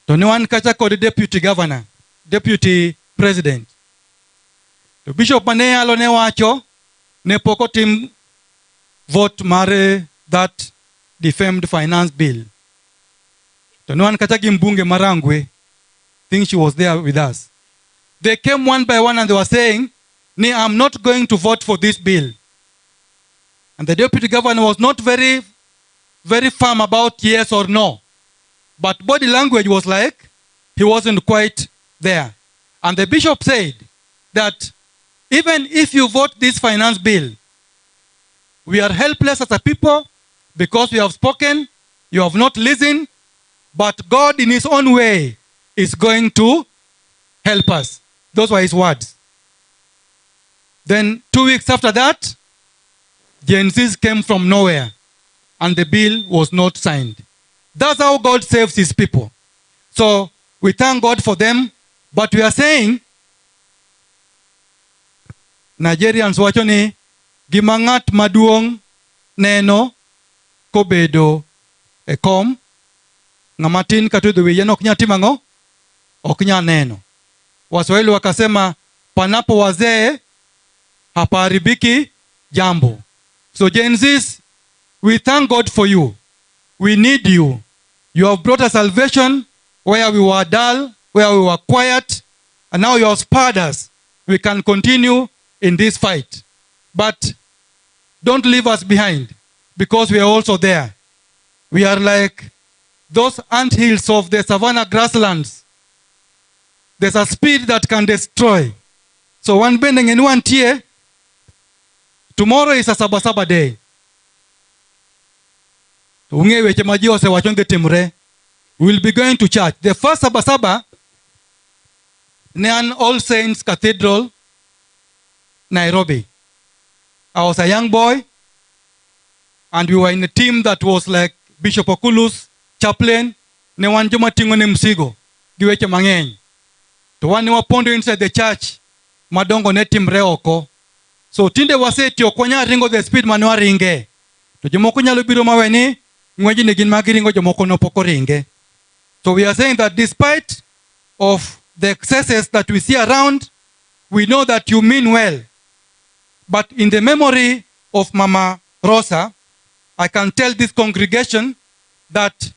To ne wan kacha kod deputy governor, deputy president. To bishop mane yalo ne wacho ne pok otim vote mar that defamed finance bill. To ne wan kacha gi mbunge ma Rangwe, think she was there with us. They came one by one and they were saying, ni I'm not going to vote for this bill. And the deputy governor was not very, very firm about yes or no. But body language was like he wasn't quite there. And the bishop said that even if you vote this finance bill, we are helpless as a people because we have spoken, you have not listened, but God in his own way is going to help us. Those were his words. Then 2 weeks after that, Gen Zs came from nowhere and the bill was not signed. That's how God saves his people. So we thank God for them, but we are saying, Nigerians wacho ni gima ng'at maduong' neno kobedo e kom, ng'ama tin kata oidho wi yien ok nyal timo ang'o? Ok nyal neno. Waswahili wakasema panapo wazee hapaharibiki jambo. So Gen Zs, we thank God for you. We need you. You have brought a salvation where we were dull, where we were quiet, and now you have spurred us. We can continue in this fight. But don't leave us behind, because we are also there. We are like those anthills of the savannah grasslands. There's a speed that can destroy. So one bending and one tear. Tomorrow is a Sabasaba day. Ung'e weche ma ji osewacho ni dhi timre. We will be going to church. The first Sabasaba ne an All Saints Cathedral, Nairobi. I was a young boy, and we were in a team that was like Bishop Okulus, chaplain, ne wan joma ting'o ne msigo gi weche mang'eny. To wan ne wapondo inside the church, madongo ne timre oko. So tinde waseti ok wanyal ringo the speed mane waringe. To jomoko nyalo biro mawe ni ng'wejni gin ma giringo jomoko nopok oringe. So we are saying that despite of the excesses that we see around, we know that you mean well. But in the memory of Mama Rosa, I can tell this congregation that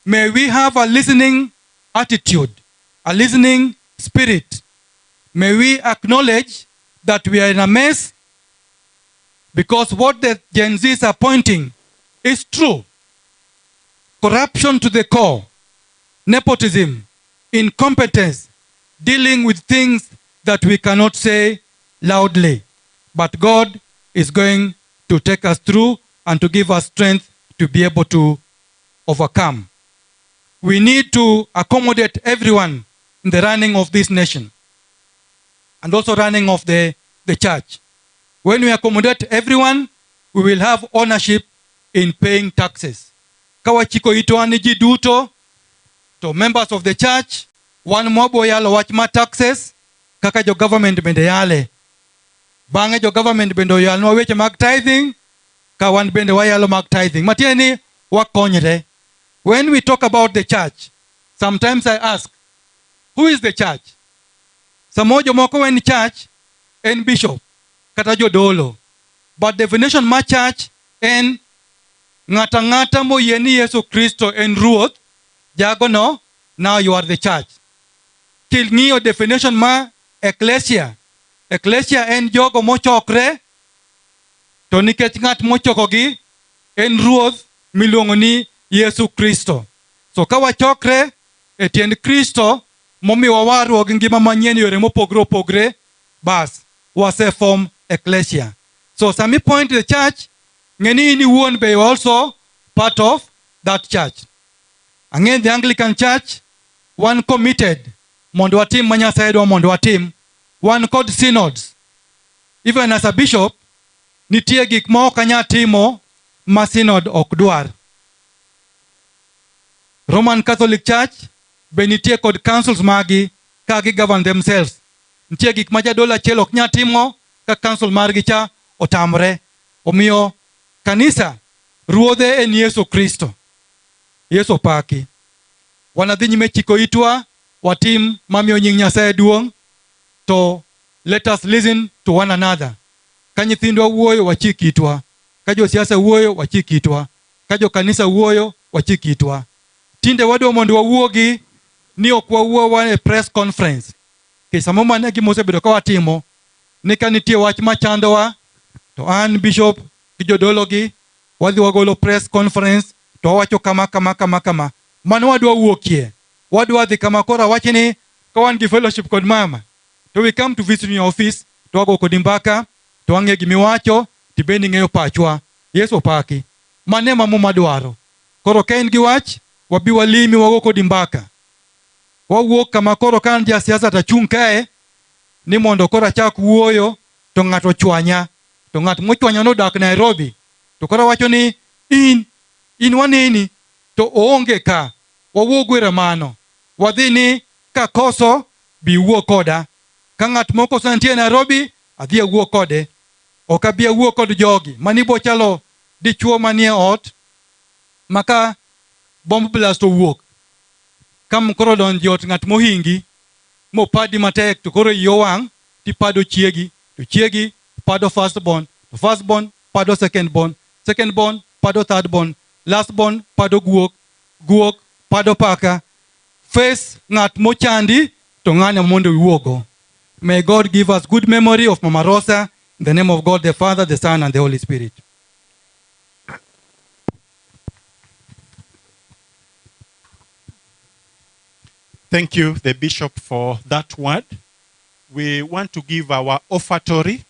may we have a listening attitude, a listening spirit. May we acknowledge that we are in a mess, because what the Gen Zs are pointing is true. Corruption to the core, nepotism, incompetence, dealing with things that we cannot say loudly. But God is going to take us through and to give us strength to be able to overcome. We need to accommodate everyone in the running of this nation and also running of the church. When we accommodate everyone, we will have ownership in paying taxes. Ka wachiko itwa ni ji duto, to members of the church, wan mwabo yalo wach ma taxes, kaka jo government bende yale. Bang'e jo government bende oyalnwa weche mag tithing, ka wan bende wayalo mag tithing. Matiende ni wakonyre. When we talk about the church, sometimes I ask, who is the church? Samoro jomoko wen church en bishop kata jodolo. But definition mar church en ng'ato ang'ata moyie ni Yesu Kristo en Ruoth, jagono, now you are the church. King'iyo definition ma ecclesia, ecclesia en jogo mochokre, to nikech ng'at mochokogi en Ruoth miluongo ni Yesu Kristo. So ka wachokre e tiend Kristo momiwa warruok gi ngima manyien yore mopogre opogre, bas wase form ecclesia. So sami point the church, ng'e ni in iwuon be you are also part of that church. Ang'e the Anglican Church, wan committed mondo watim ma Nyasaye dwa mondo watim. Wan kod synods. Even as a bishop, nitie gik ma ok anyal timo ma synod ok dwar. Roman Catholic Church be nitie kod councils magi ka gi govern themselves. Nitie gik ma jadolo achiel ok nyal timo ka council margi cha otamre. Omiyo kanisa ruodhe en Yesu Kristo. Yesu opaki. Wanadhi nyime chiko itwa watim mamiyo nying Nyasaye duong' to let us listen to one another. Ka nyithindwa wuoyo wachik itwa, ka josiasa wuoyo wachik itwa, ka jokanisa wuoyo wachik itwa. Tinde wadwa mondo wawuogi ni ok wawuo wa e press conference. Nikech samo mano e gima osebedo ka watimo ni ka nitie wach machandowa to an bishop gi jodolo gi wadhi wagolo press conference to wawacho kama kama kama kama. Mano wadwa wuokie. Wadwa dhi kama koro awach ni ka wan gi fellowship kod mama to we come to visit in your office to wago kodi mbaka to wang'e gimiwacho to bende ing'eyo pachwa. Yesu opaki. Mano ema Muma dwaro. Koro ka in gi wach, wabi walimi wago kodi mbaka. Wawuok kama koro ka an jasiasa to achung' kae ni mondo koro achak wuoyo to ng'ato ochwanya. To ng'at mochwanya no odak Nairobi. To koro awacho ni in, in waneni to oonge ka. Wawuog were mano. Wadhi ni kakoso bi iwuo koda. Ka ng'at mokoso nitie Nairobi, adhi awuo kode. Ok abi awuo kod jogi. Mani bo chalo dichuo manie ot ma ka bomb blast owuok ka koro odonjo e ot ng'at mohingi mopadi matek to koro iyi owang' tipado chiegi to chiegi pado first born to first born pado second born second born pado third born last born pado guok guok pado paka face ng'at mochandi to ng'ane mondo iwuogo. May God give us good memory of Mama Rosa in the name of God the Father, the Son and the Holy Spirit. Thank you, the bishop, for that word. We want to give our offertory.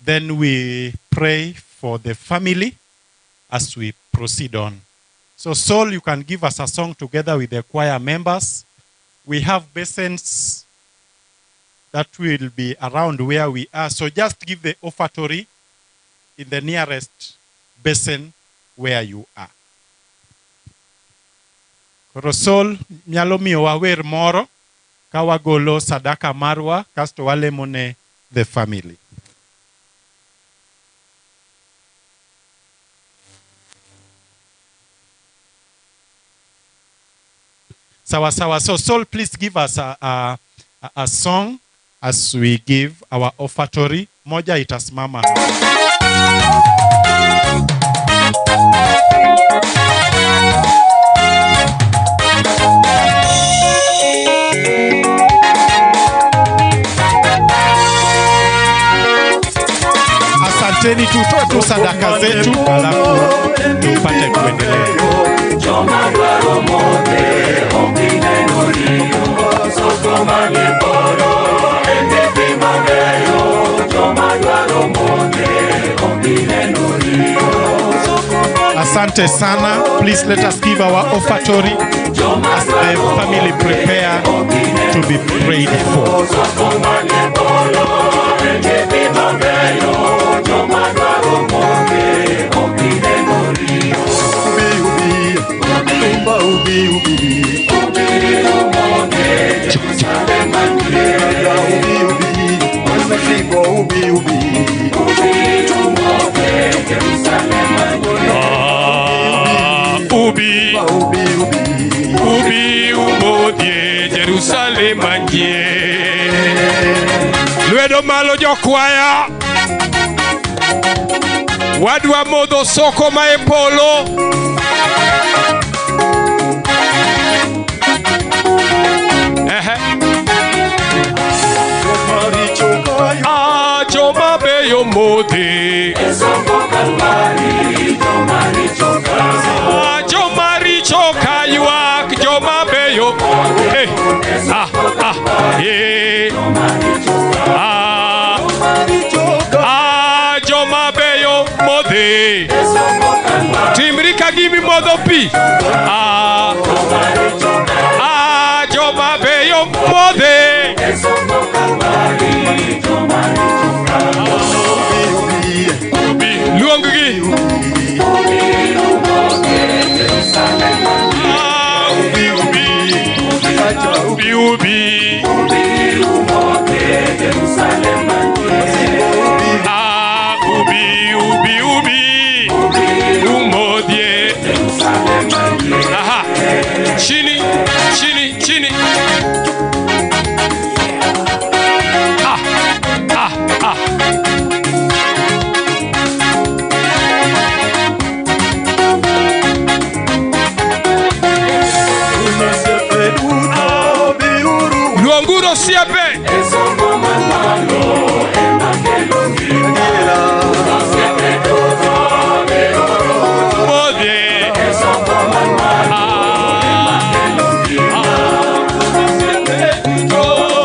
Then we pray for the family as we proceed on. So, Saul, you can give us a song together with the choir members. We have basins that will be around where we are. So just give the offertory in the nearest basin where you are. Koro Saul nyalo miyowa wer moro ka wagolo sadaka marwa kasto walemo ne the family. Sawa sawa. So Saul, please give us a song as we give our offertory. Moja itasimama. Asanteni, tutoe tu sadaka zetu alafu tupate kuendelea. Asante sana. Please let us give our offertory as the family prepare to be prayed for. Ubi, ubi umodhie Jerusalem mantie. Lwedo malo jokwaya. Wadwa modho soko ma e polo. Ehe. Ah, joma beyo modhi. Ah, joma richo ka ywak, joma beyo. Eh, ah, ah, eh. Ah, ah, joma beyo modhi. Timri ka gima imodho pi. Ah, ah, joma beyo modhi. Luong gi. Ah, ubi, ubi. Ubi, ubi. Ah, ubi, ubi, ubi. Umodhie. Aha. Chini. Luonguru osiepe. Modhi.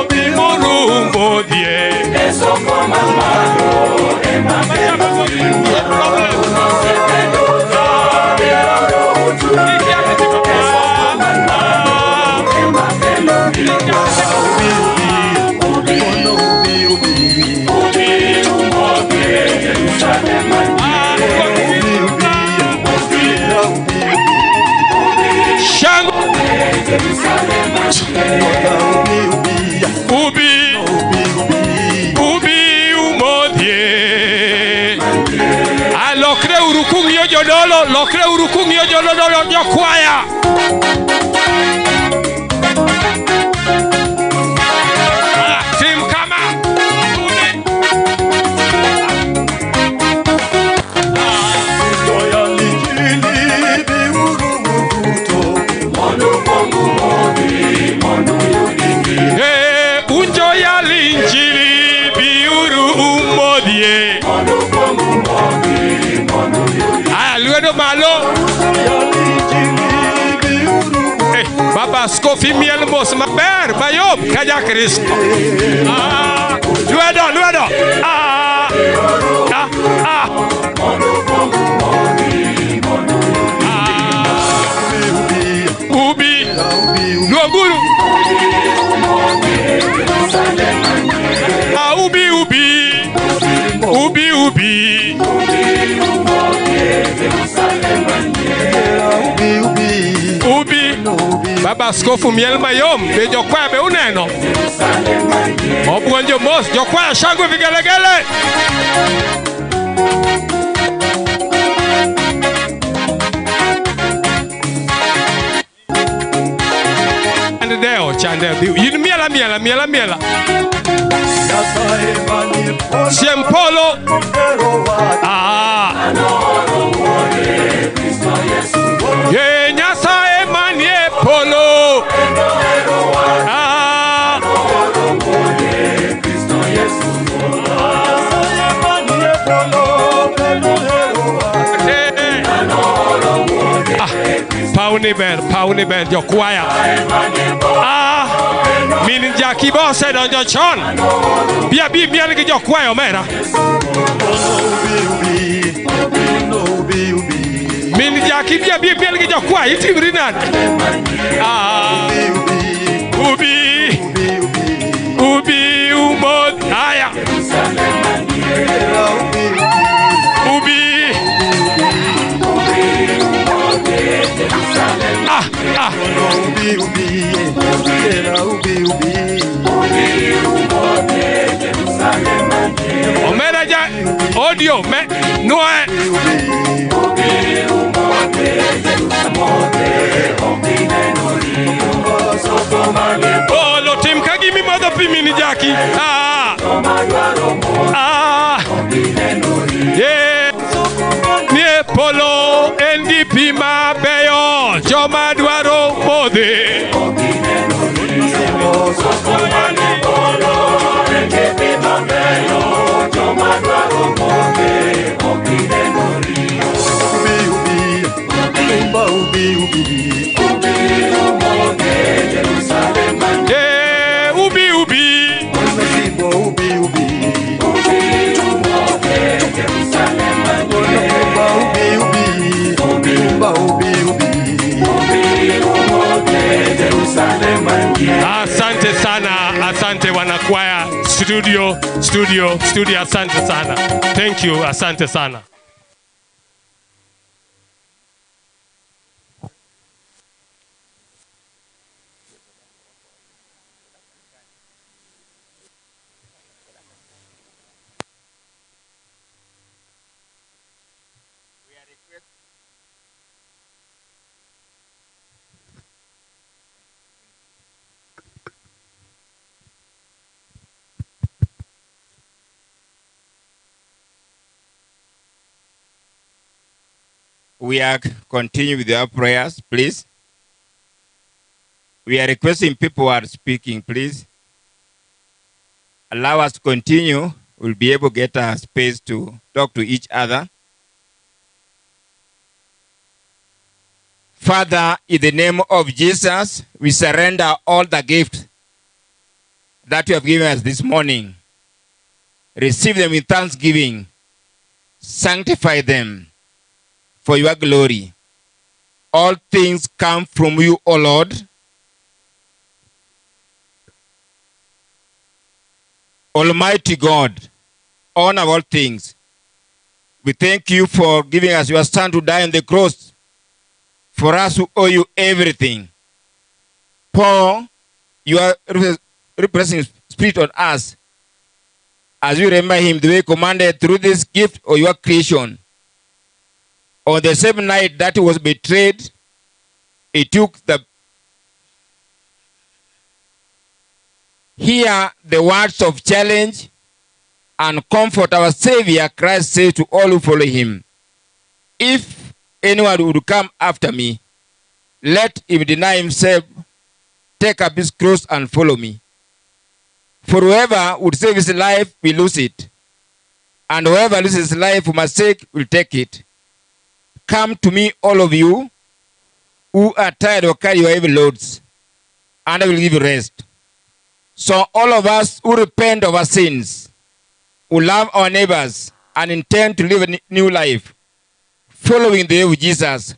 Biuru modhi. Shangwe. Ubi. Ubi umodhie. Alokre uru kung'iyo jodolo, lokre uru kung'iyo jodolo jokwaya. Ah, Tim kama. Ubi. Eh, unjo ya linjili biuru umodhie. Aya, lwedo malo. Eh, baba askofu miel mos maber mayom ka ja Kristo. Ah, lwedo lwedo. Ah, ah, ah. Ah. Ubi luonguru. Ah, ubi ubi ubi ubi. Ubi baba askofu miel mayom be jokwaya be uneno obuonjo mos jokwaya shangwe vigelegele Chande deo chande dhi in miela miela miela miela siem polo ah ye Nyasaye manie polo ah Eh. Ah, pauni ber pauni ber jokwaya ah min jakibo osedonjo chon bi abi miel gi jokwaya omera min jaki bi abi miel gi jokwaya itimri nade ah ubi ubi umod aya ubi ah ah omera ja audio me noe Olo tim ka gimi modho pi min jaki ah ah ye nie polo en gi pi mabeyo joma dwaro modhe ye ubi ubi Asante sana, asante wanakwaya studio, studio, studio, asante sana. Thank you, asante sana. We are continue with our prayers, please. We are requesting people who are speaking, please. Allow us to continue, we'll be able to get a space to talk to each other. Father, in the name of Jesus, we surrender all the gifts that you have given us this morning. Receive them in thanksgiving. Sanctify them for your glory. All things come from you, O Lord. Almighty God, owner of all things, we thank you for giving us your Son to die on the cross for us who owe you everything. Pour your repressing spirit on us as we remember him the way commanded through this gift of your creation. On the same night that he was betrayed, he took the Hear the words of challenge and comfort our Savior Christ says to all who follow him. If anyone would come after me, let him deny himself, take up his cross and follow me. For whoever would save his life will lose it, and whoever loses his life for my sake will take it. Come to me, all of you who are tired or carry your heavy loads, and I will give you rest. So all of us who repent of our sins, who love our neighbors, and intend to live a new life, following the way of Jesus,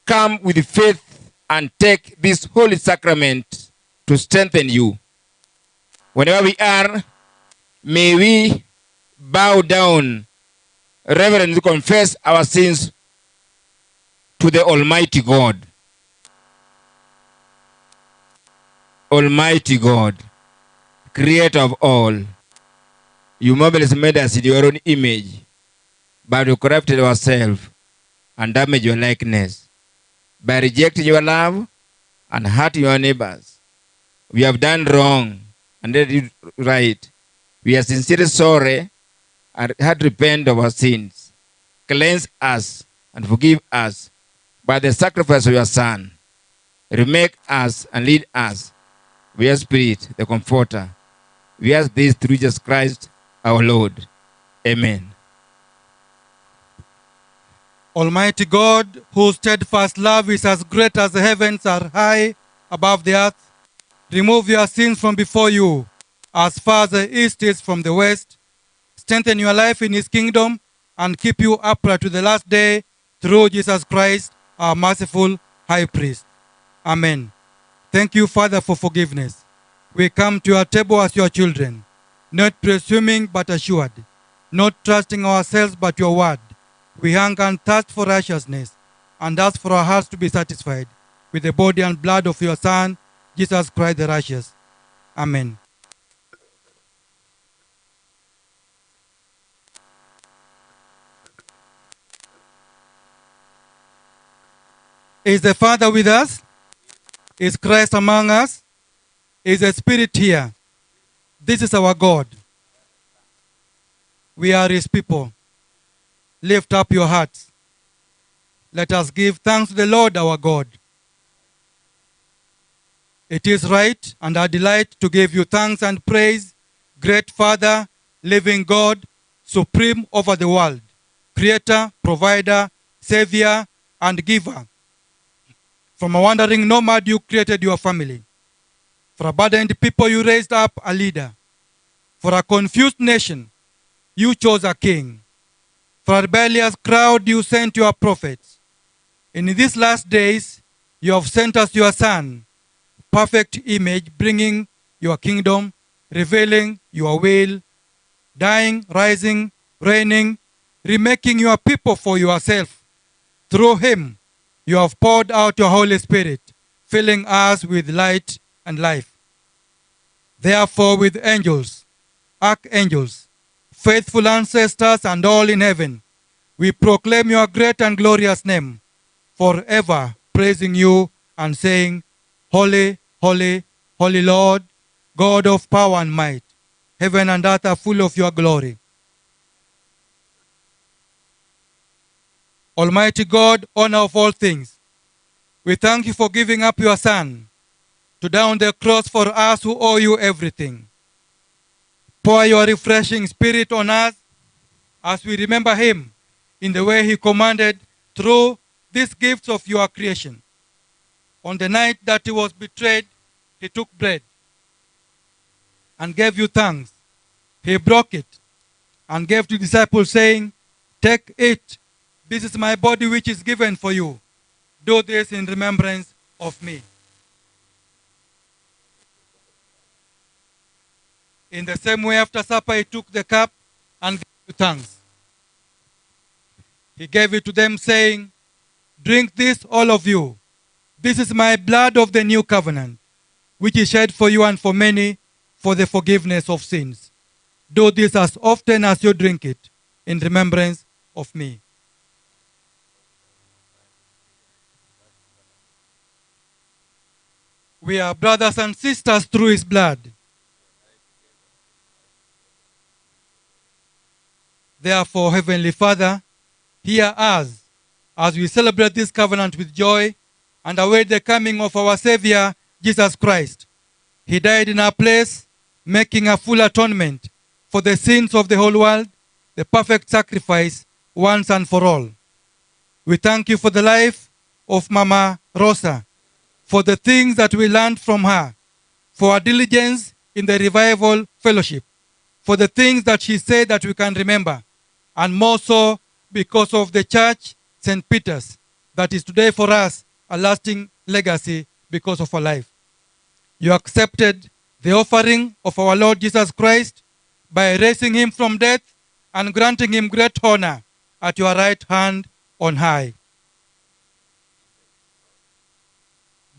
come with faith and take this holy sacrament to strengthen you. Whenever we are, may we bow down, reverently confess our sins to the Almighty God. Almighty God, creator of all, you marvelously made us in your own image, but we corrupted ourselves and damaged your likeness by rejecting your love and hurting your neighbors. We have done wrong and did it right. We are sincerely sorry and had repent of our sins. Cleanse us and forgive us by the sacrifice of your Son. Remake us and lead us with your Spirit, the Comforter. We ask this through Jesus Christ, our Lord. Amen. Almighty God, whose steadfast love is as great as the heavens are high above the earth, remove your sins from before you, as far as the east is from the west. Strengthen your life in his kingdom and keep you upright to the last day through Jesus Christ, our merciful high priest. Amen. Thank you, Father, for forgiveness. We come to your table as your children, not presuming but assured, not trusting ourselves but your word. We hunger and thirst for righteousness, and ask for our hearts to be satisfied with the body and blood of your Son, Jesus Christ the righteous. Amen. Is the Father with us? Is Christ among us? Is the Spirit here? This is our God. We are his people. Lift up your hearts. Let us give thanks to the Lord our God. It is right and our delight to give you thanks and praise, great Father, living God, supreme over the world, creator, provider, savior, and giver. From a wandering nomad, you created your family. For a burdened people, you raised up a leader. For a confused nation, you chose a king. For a rebellious crowd, you sent your prophets. In these last days, you have sent us your Son, perfect image, bringing your kingdom, revealing your will, dying, rising, reigning, remaking your people for yourself. Through him, you have poured out your Holy Spirit, filling us with light and life. Therefore, with angels, archangels, faithful ancestors, and all in heaven, we proclaim your great and glorious name, forever praising you and saying, Holy, holy, holy Lord, God of power and might. Heaven and earth are full of your glory. Almighty God, owner of all things, we thank you for giving up your Son to die on the cross for us who owe you everything. Pour your refreshing spirit on us as we remember him in the way he commanded through these gifts of your creation. On the night that he was betrayed, he took bread and gave you thanks. He broke it and gave to the disciples, saying, Take it. This is my body which is given for you. Do this in remembrance of me. In the same way, after supper, he took the cup and gave you thanks. He gave it to them, saying, Drink this, all of you. This is my blood of the new covenant, which is shed for you and for many for the forgiveness of sins. Do this as often as you drink it in remembrance of me. We are brothers and sisters through his blood. Therefore, Heavenly Father, hear us as we celebrate this covenant with joy and await the coming of our Savior, Jesus Christ. He died in our place, making a full atonement for the sins of the whole world, the perfect sacrifice once and for all. We thank you for the life of Mama Rosa, for the things that we learned from her, for her diligence in the revival fellowship, for the things that she said that we can remember, and more so because of the church, St. Peter's, that is today for us a lasting legacy because of her life. You accepted the offering of our Lord Jesus Christ by raising him from death and granting him great honor at your right hand on high.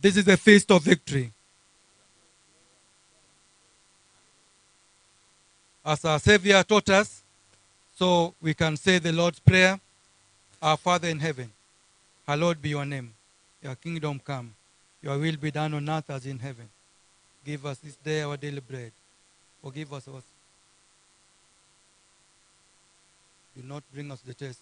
This is the feast of victory. As our Savior taught us, so we can say the Lord's Prayer Our Father in heaven, hallowed be your name. Your kingdom come, your will be done on earth as in heaven. Give us this day our daily bread. Forgive us our Do not bring us the test.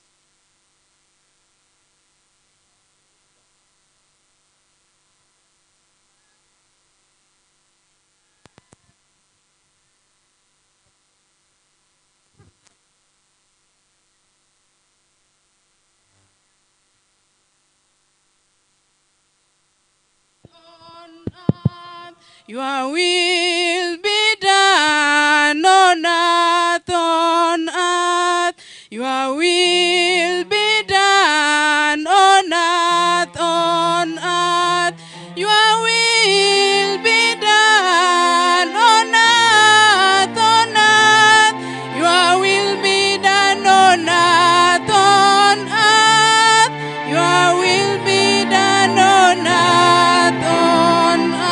Your will be done on earth, on earth. Your will be done on earth, on earth. Your will be done on earth, on earth. Your will be done on earth, on earth. Your will be done on earth, on earth.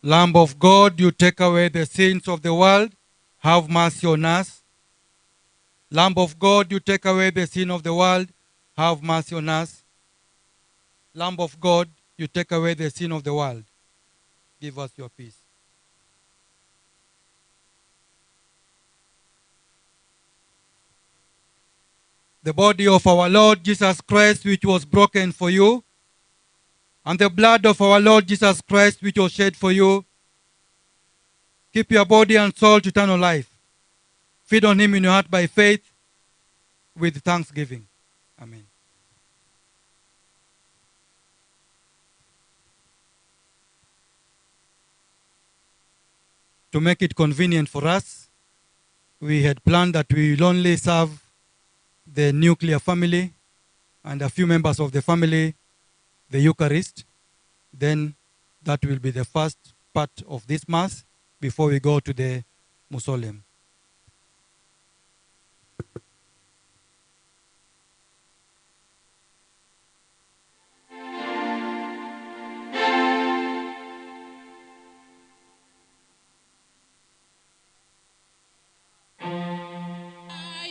Lamb of God, you take away the sins of the world. Have mercy on us. Lamb of God, you take away the sin of the world. Have mercy on us. Lamb of God, you take away the sin of the world. Give us your peace. The body of our Lord Jesus Christ, which was broken for you, and the blood of our Lord Jesus Christ, which was shed for you, keep your body and soul to eternal life. Feed on him in your heart by faith with thanksgiving. Amen. To make it convenient for us, we had planned that we will only serve the nuclear family and a few members of the family the Eucharist. Then that will be the first part of this Mass before we go to the mausoleum.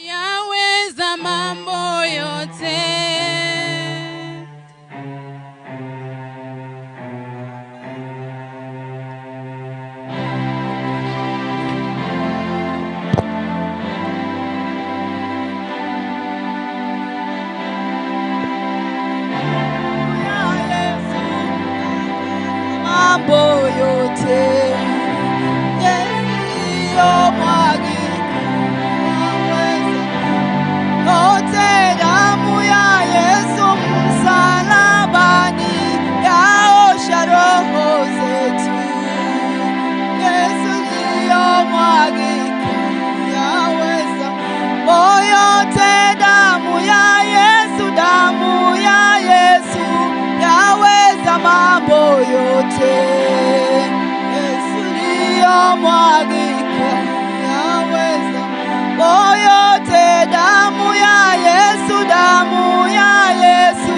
Yaweza mambo yote. mambo yote. Yesu liyomwagika yaweza mambo yote. Damu ya Yesu, damu ya Yesu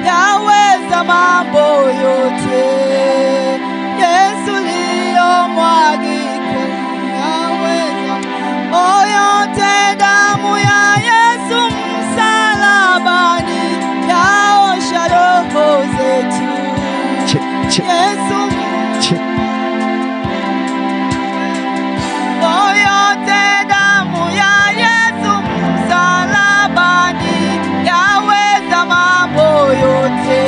yaweza mambo yote. Yesu liyomwagika yaweza mambo yote. Damu ya Yesu msalabani yaosha roho zetu. Yesu yote, damu ya Yesu msalabani yaweza mambo yote.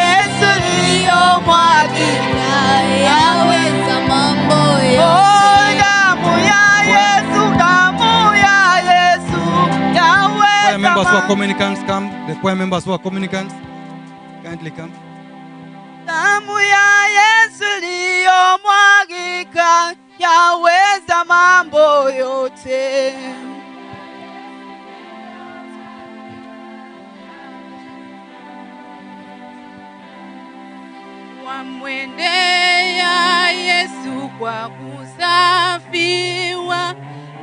Yesu liyomwagika Yaweza mambo Oh, yote. damu ya Yesu, damu ya Yesu Choir yaweza members who are mambo communicants, come. The choir members who are communicants, kindly come. Damu ya Yesu iliyomwagika yaweza mambo yote. Wamwendea Yesu kwa kusafiwa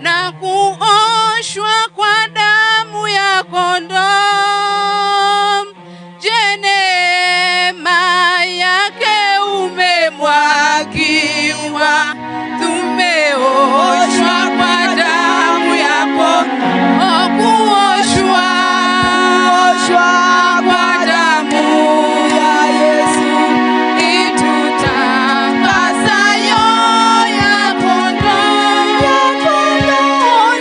na kuoshwa kwa damu ya kondoo. Je, neema yake umemwagiwa? Tumeoshwa kwa damu ya kondoo, kuoshwa Kuoshwa kwa damu ya Yesu itutakasayo ya kondoo.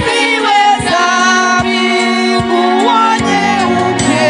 Ziwe safi, nguo nyeupe.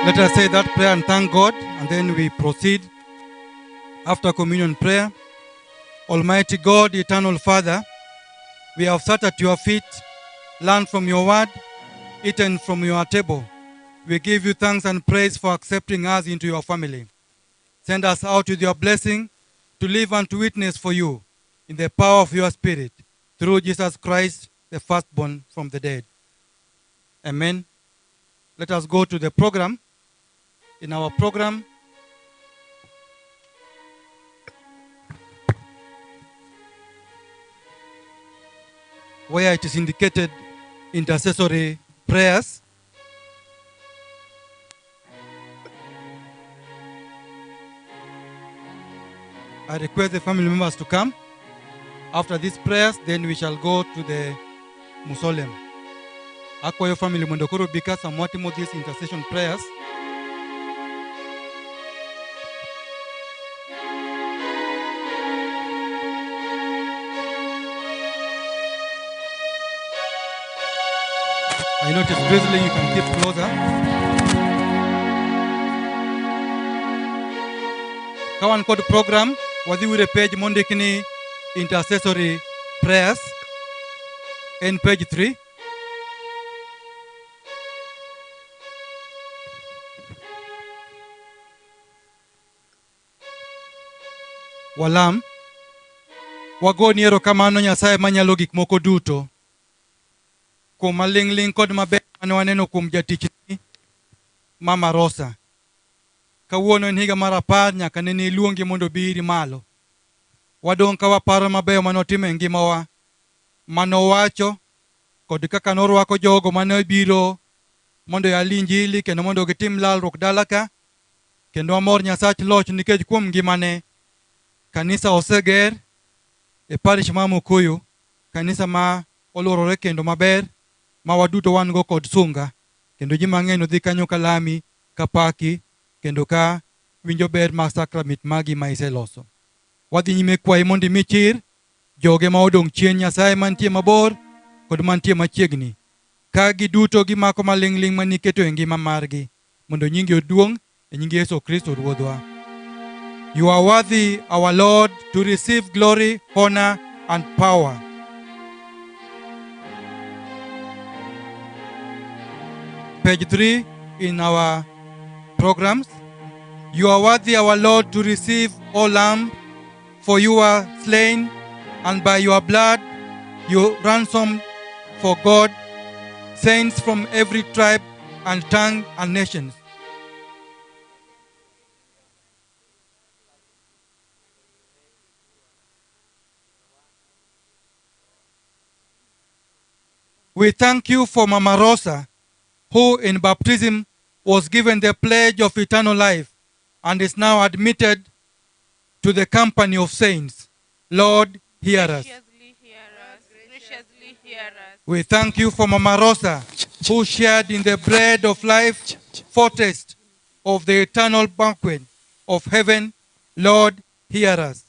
Let us say that prayer and thank God, and then we proceed after communion prayer. Almighty God, eternal Father, we have sat at your feet, learned from your word, eaten from your table. We give you thanks and praise for accepting us into your family. Send us out with your blessing to live and to witness for you in the power of your Spirit through Jesus Christ, the firstborn from the dead. Amen. Let us go to the program. In our program, where it is indicated intercessory prayers. I request the family members to come. After these prayers, then we shall go to the mausoleum. Akwayo family mondo koro bi ka sama watimo these intercession prayers. I know it is drizzling, you can keep closer. Ka wan kod program, wadhi uru e page mondik ni intercessory prayers en page 3. Walam. Wagoni erokamano Nyasaye manyalo gik moko duto. Kuom maling'ling' kod maber mane waneno kuom jatichni Mama Rosa. Kawuono en higa mar apar nyaka nene iluonge mondo obi iri malo. Wadong' ka waparo mabeyo mane otimo e ngimawa, mane owacho, kod kaka norwako jogo mane obiro mondo oyal injili kendo mondo gitim lalruok dala ka. Kendo wamor Nyasach loch nikech kuom ngimane kanisa oseger e parish ma Mukuyu, kanisa ma oluorore kendo maber ma waduto wan go kod sunga kendo ji mang'eny odhi kanyo ka lami, ka paki kendo ka winjo ber mar sakramit magi ma iseloso. Wadhi nyime kwayi mondo imi chir joge ma odong' chien Nyasaye mantie mabor kod mantie machiegni ka giduto gimako maling'ling' ma niketo e ngima margi mondo nyingi oduong' e nying Yesu Kristo Ruodhwa. You are worthy, our Lord, to receive glory, honor, and power. Page 3 in our programs. You are worthy, our Lord, to receive, O Lamb, for you are slain, and by your blood you ransomed for God saints from every tribe and tongue and nations. We thank you for Mama Rosa, who in baptism was given the pledge of eternal life and is now admitted to the company of saints. Lord, hear us. Graciously hear us. Graciously hear us. We thank you for Mama Rosa, who shared in the bread of life, foretaste of the eternal banquet of heaven. Lord, hear us.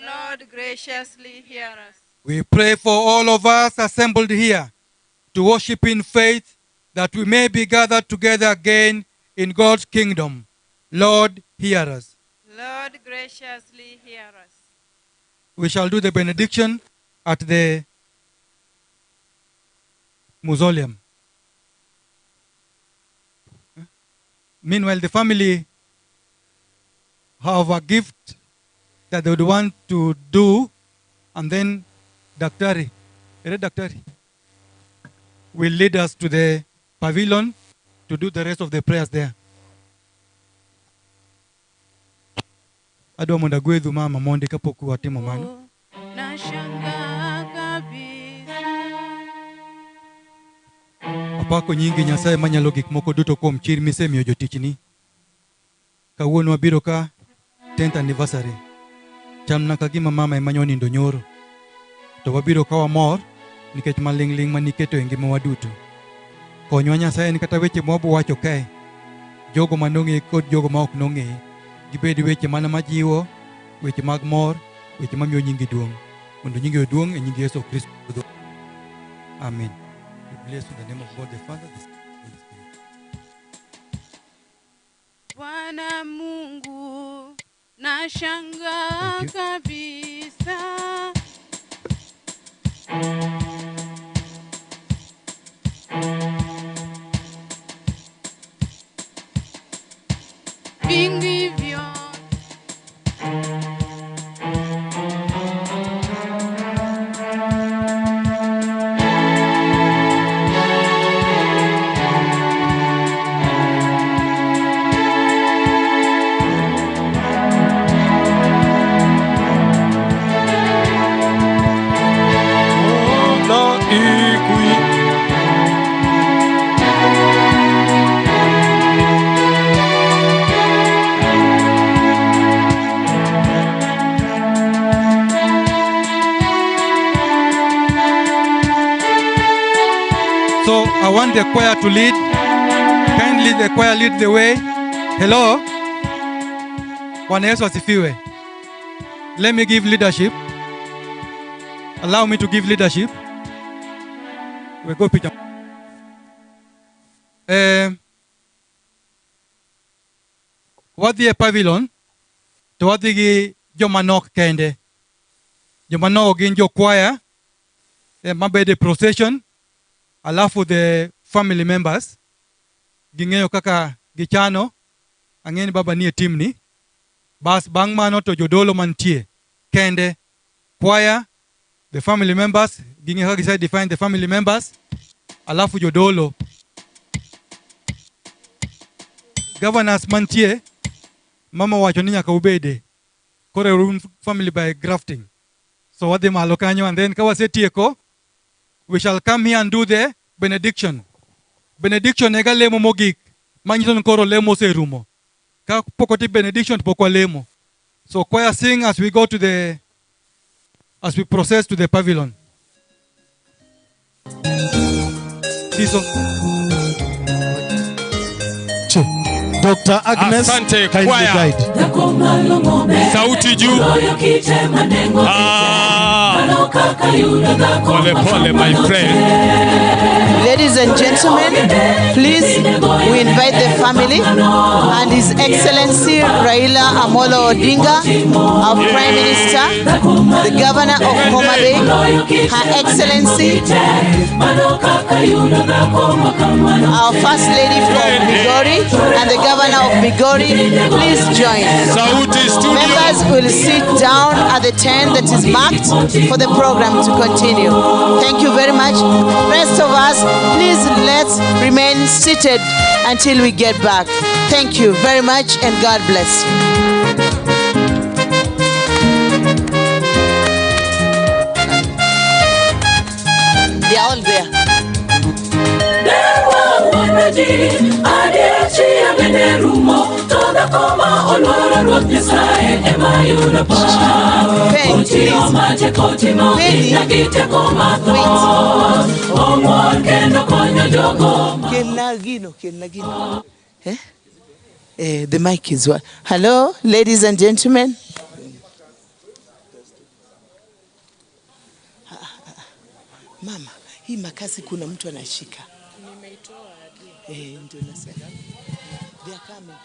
Lord, graciously hear us. We pray for all of us assembled here to worship in faith that we may be gathered together again in God's kingdom. Lord, hear us. Lord, graciously hear us. We shall do the benediction at the mausoleum. Meanwhile, the family have a gift that they would want to do, and then Daktari, Ere Daktari, will lead us to the pavilion to do the rest of the prayers there. Adwa mondo agwedhu mama mondi kapok watimo mano. Nashangaa kabisa. Apako nyingi Nyasaye manyalo gik moko duto kuom chir misemiyo jotichni. Kawuono wabiro ka 10th anniversary. Chalna ka gima mama ema nyo nyoro. To wabiro ka wamor nikech maling'ling' maniketo e ngimawa duto. Konywa Nyasaye ni kata weche mwabo wacho kae, jogo manong'e kod jogo ma ok nong'e, gibed weche mana majiwo, weche mag mor, weche mamiyo nyingi duong'. Mondo nyingi oduong' e nying Yesu Kristo. Amen. We bless in the name of God the Father, the Son, and the Holy Spirit. Bwana Mungu, nashangaa kabisa. Vingi vyote So I want the choir to lead. Kindly the choir lead the way. Hello. Bwana Yesu asifiwe. Let me give leadership. Allow me to give leadership. We go picture. Eh, wadhi e pavilion to wadhi gi joma nok kende. Joma nok gin jo choir eh, mabedo e procession alafu the family members ging'eyo kaka gichano ang'e ni baba nie team ni bas bang' mano to jodolo mantie kende choir the family members ging'eyo kaka gise define the family members alafu jodolo governors mantie mama wacho ni nyaka ubede koro un family by grafting so wadhi malo kanyo and then ka wasetieko we shall come here and do the benediction. Benediction ega lemo mogik manyiso ni koro lemo oserumo. Ka pok otim benediction to pok walemo. So choir sing as we go to the as we process to the pavilion. Siso. Dr. Agnes, Asante, kindly choir. guide. Sauti juu. Ah. Pole pole my friend. Ladies and gentlemen, please, we invite the family and His Excellency Raila Amolo Odinga, our Prime Minister, the Governor of Homa Bay, Her Excellency, our First Lady from Migori, and the Governor of Migori, please join. Members will sit down at the tent that is marked for the program to continue. Thank you very much. Rest of us, please let's remain seated until we get back. Thank you very much and God bless you. They are all there. Kelna gino, kelna gino. Eh? Eh, the mic is what? Hello, ladies and gentlemen. Mama, hii makasi kuna mtu anashika. Eh, ndio nasema. They are coming.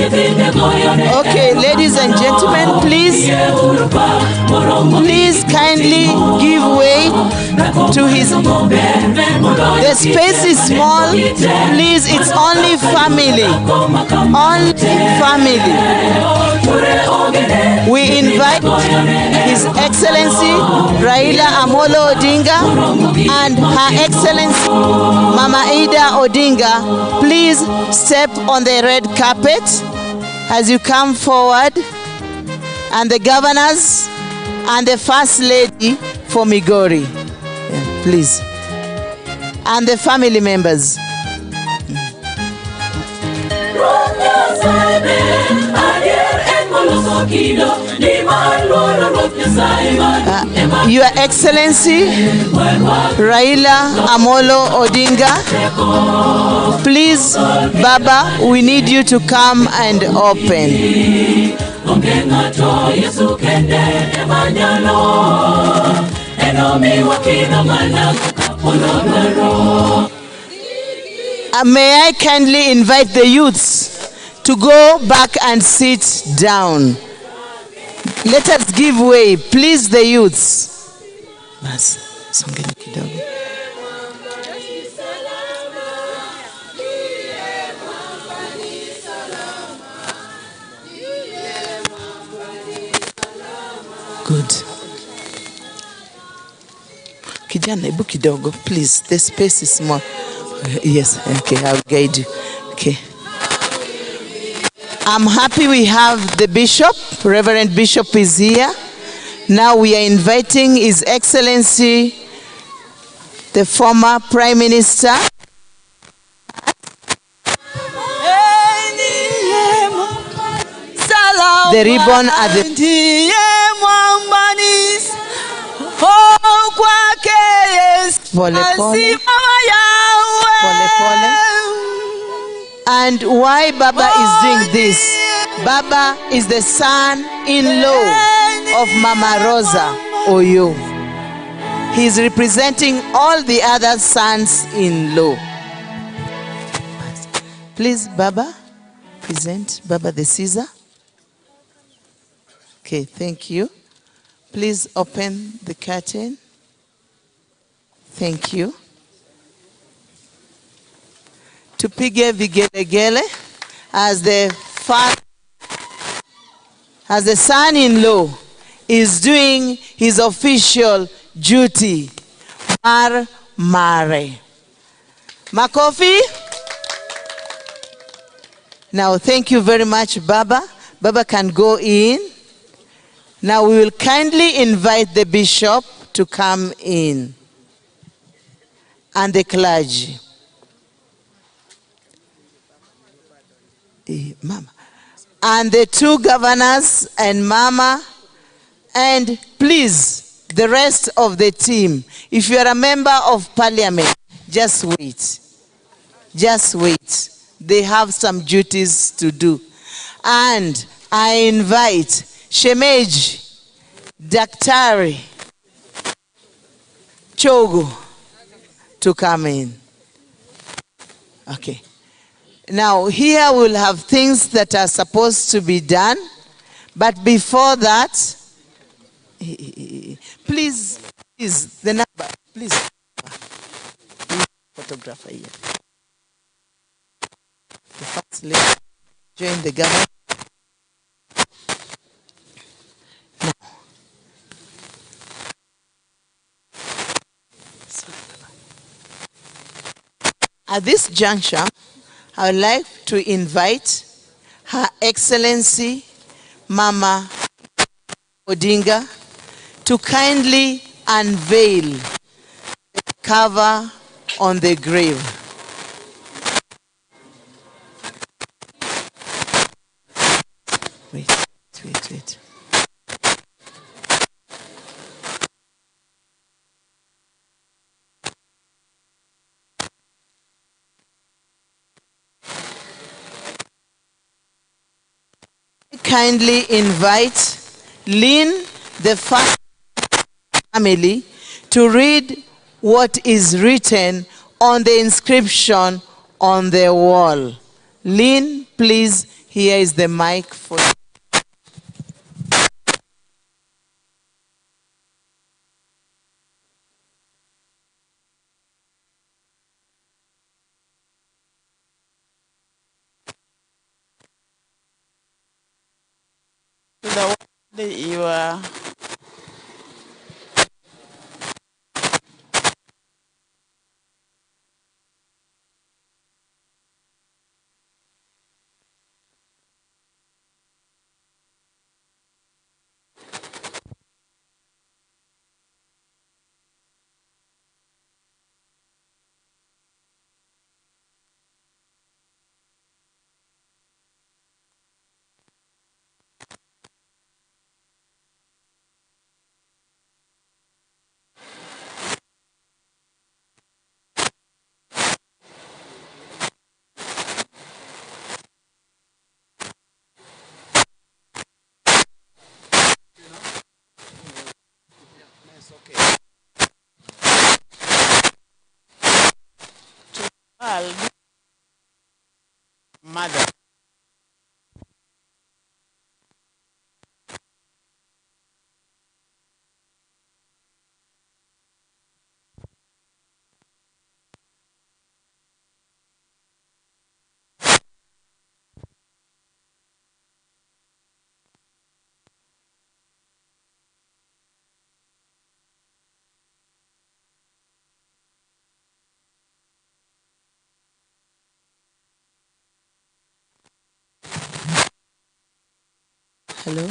Okay, ladies and gentlemen, please, please kindly give way to his. The space is small. Please, it's only family. Only family. We invite His Excellency Raila Amolo Odinga and Her Excellency Mama Ida Odinga. Please step on the red carpet as you come forward, and the governors and the First Lady for Migori. Yeah, please. And the family members. Your Excellency, Raila Amolo Odinga, please, Baba, we need you to come and open. May I kindly invite the youths to go back and sit down. Let us give way, please, the youths. Bas, songeni kidogo. Good. Kijana, hebu kidogo, please. The space is small. Yes, okay, I'll guide you. Okay. I'm happy we have the bishop. Reverend Bishop is here. Now we are inviting His Excellency, the former Prime Minister. The ribbon at the Pole pole. Pole pole. And why Baba is doing this? Baba is the son-in-law of Mama Rosa Oyo. He is representing all the other sons-in-law. Please, Baba, present Baba the Caesar. Okay, thank you. Please open the curtain. Thank you. Tupige vigelegele as the father, as the son-in-law is doing his official duty. Mar mare. Makofi. Now, thank you very much, Baba. Baba can go in. Now, we will kindly invite the bishop to come in and the clergy. Mama. And the two governors and Mama, and please, the rest of the team. If you are a member of parliament, just wait. Just wait. They have some duties to do. And I invite Shemeji, Daktari, Chogo to come in. Okay. Now, here we'll have things that are supposed to be done. But before that, please, please, the number, please. Photographer here. The first lady, join the government. Now. At this juncture, I would like to invite Her Excellency Mama Odinga to kindly unveil the cover on the grave. Wait, wait, wait. Kindly invite Lynn, the family, to read what is written on the inscription on the wall. Lynn, please, here is the mic for you. The one you are girl, mother. Hello?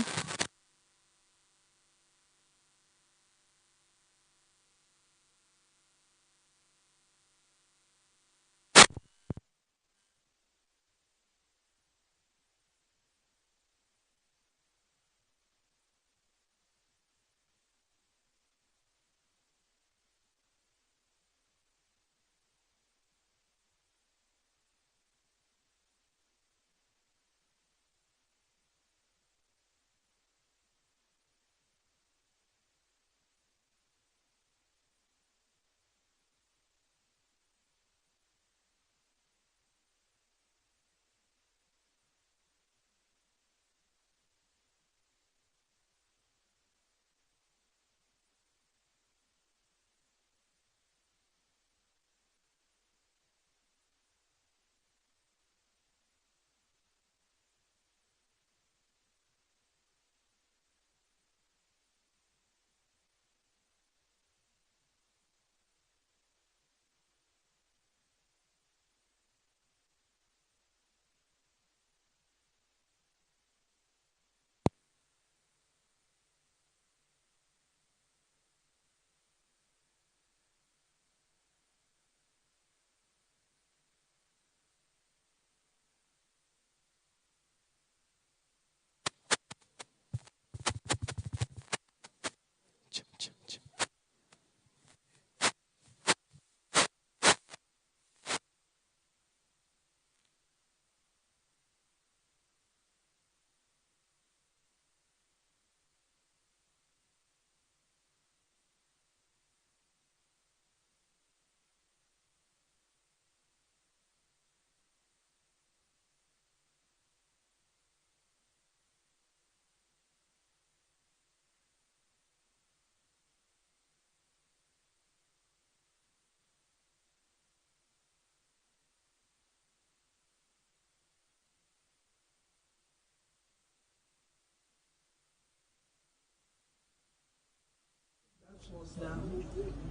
Was the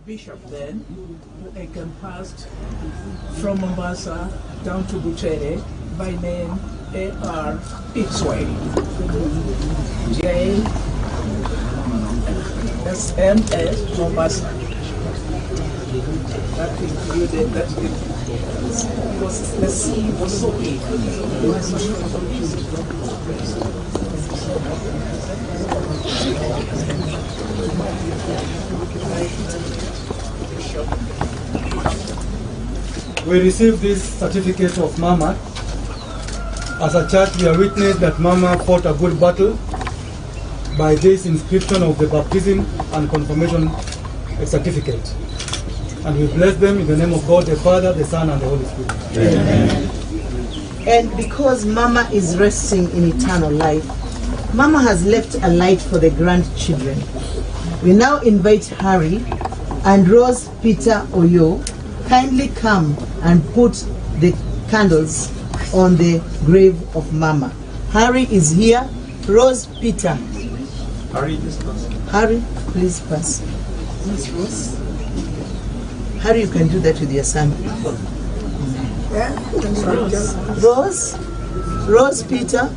bishop then, who encompassed from Mombasa down to Butere by name A.R. Itsway. J S M S Mombasa. That included that it was the sea was so big. We received this certificate of Mama. As a church, we are witness that Mama fought a good battle by this inscription of the baptism and confirmation certificate. And we bless them in the name of God, the Father, the Son, and the Holy Spirit. Amen. And because Mama is resting in eternal life, Mama has left a light for the grandchildren. We now invite Harry and Rose Peter Oyo, kindly come and put the candles on the grave of Mama. Harry is here. Rose Peter. Harry, just pass. Harry, please pass. Rose. Harry, you can do that with your son. Yeah. Rose. Rose. Rose Peter.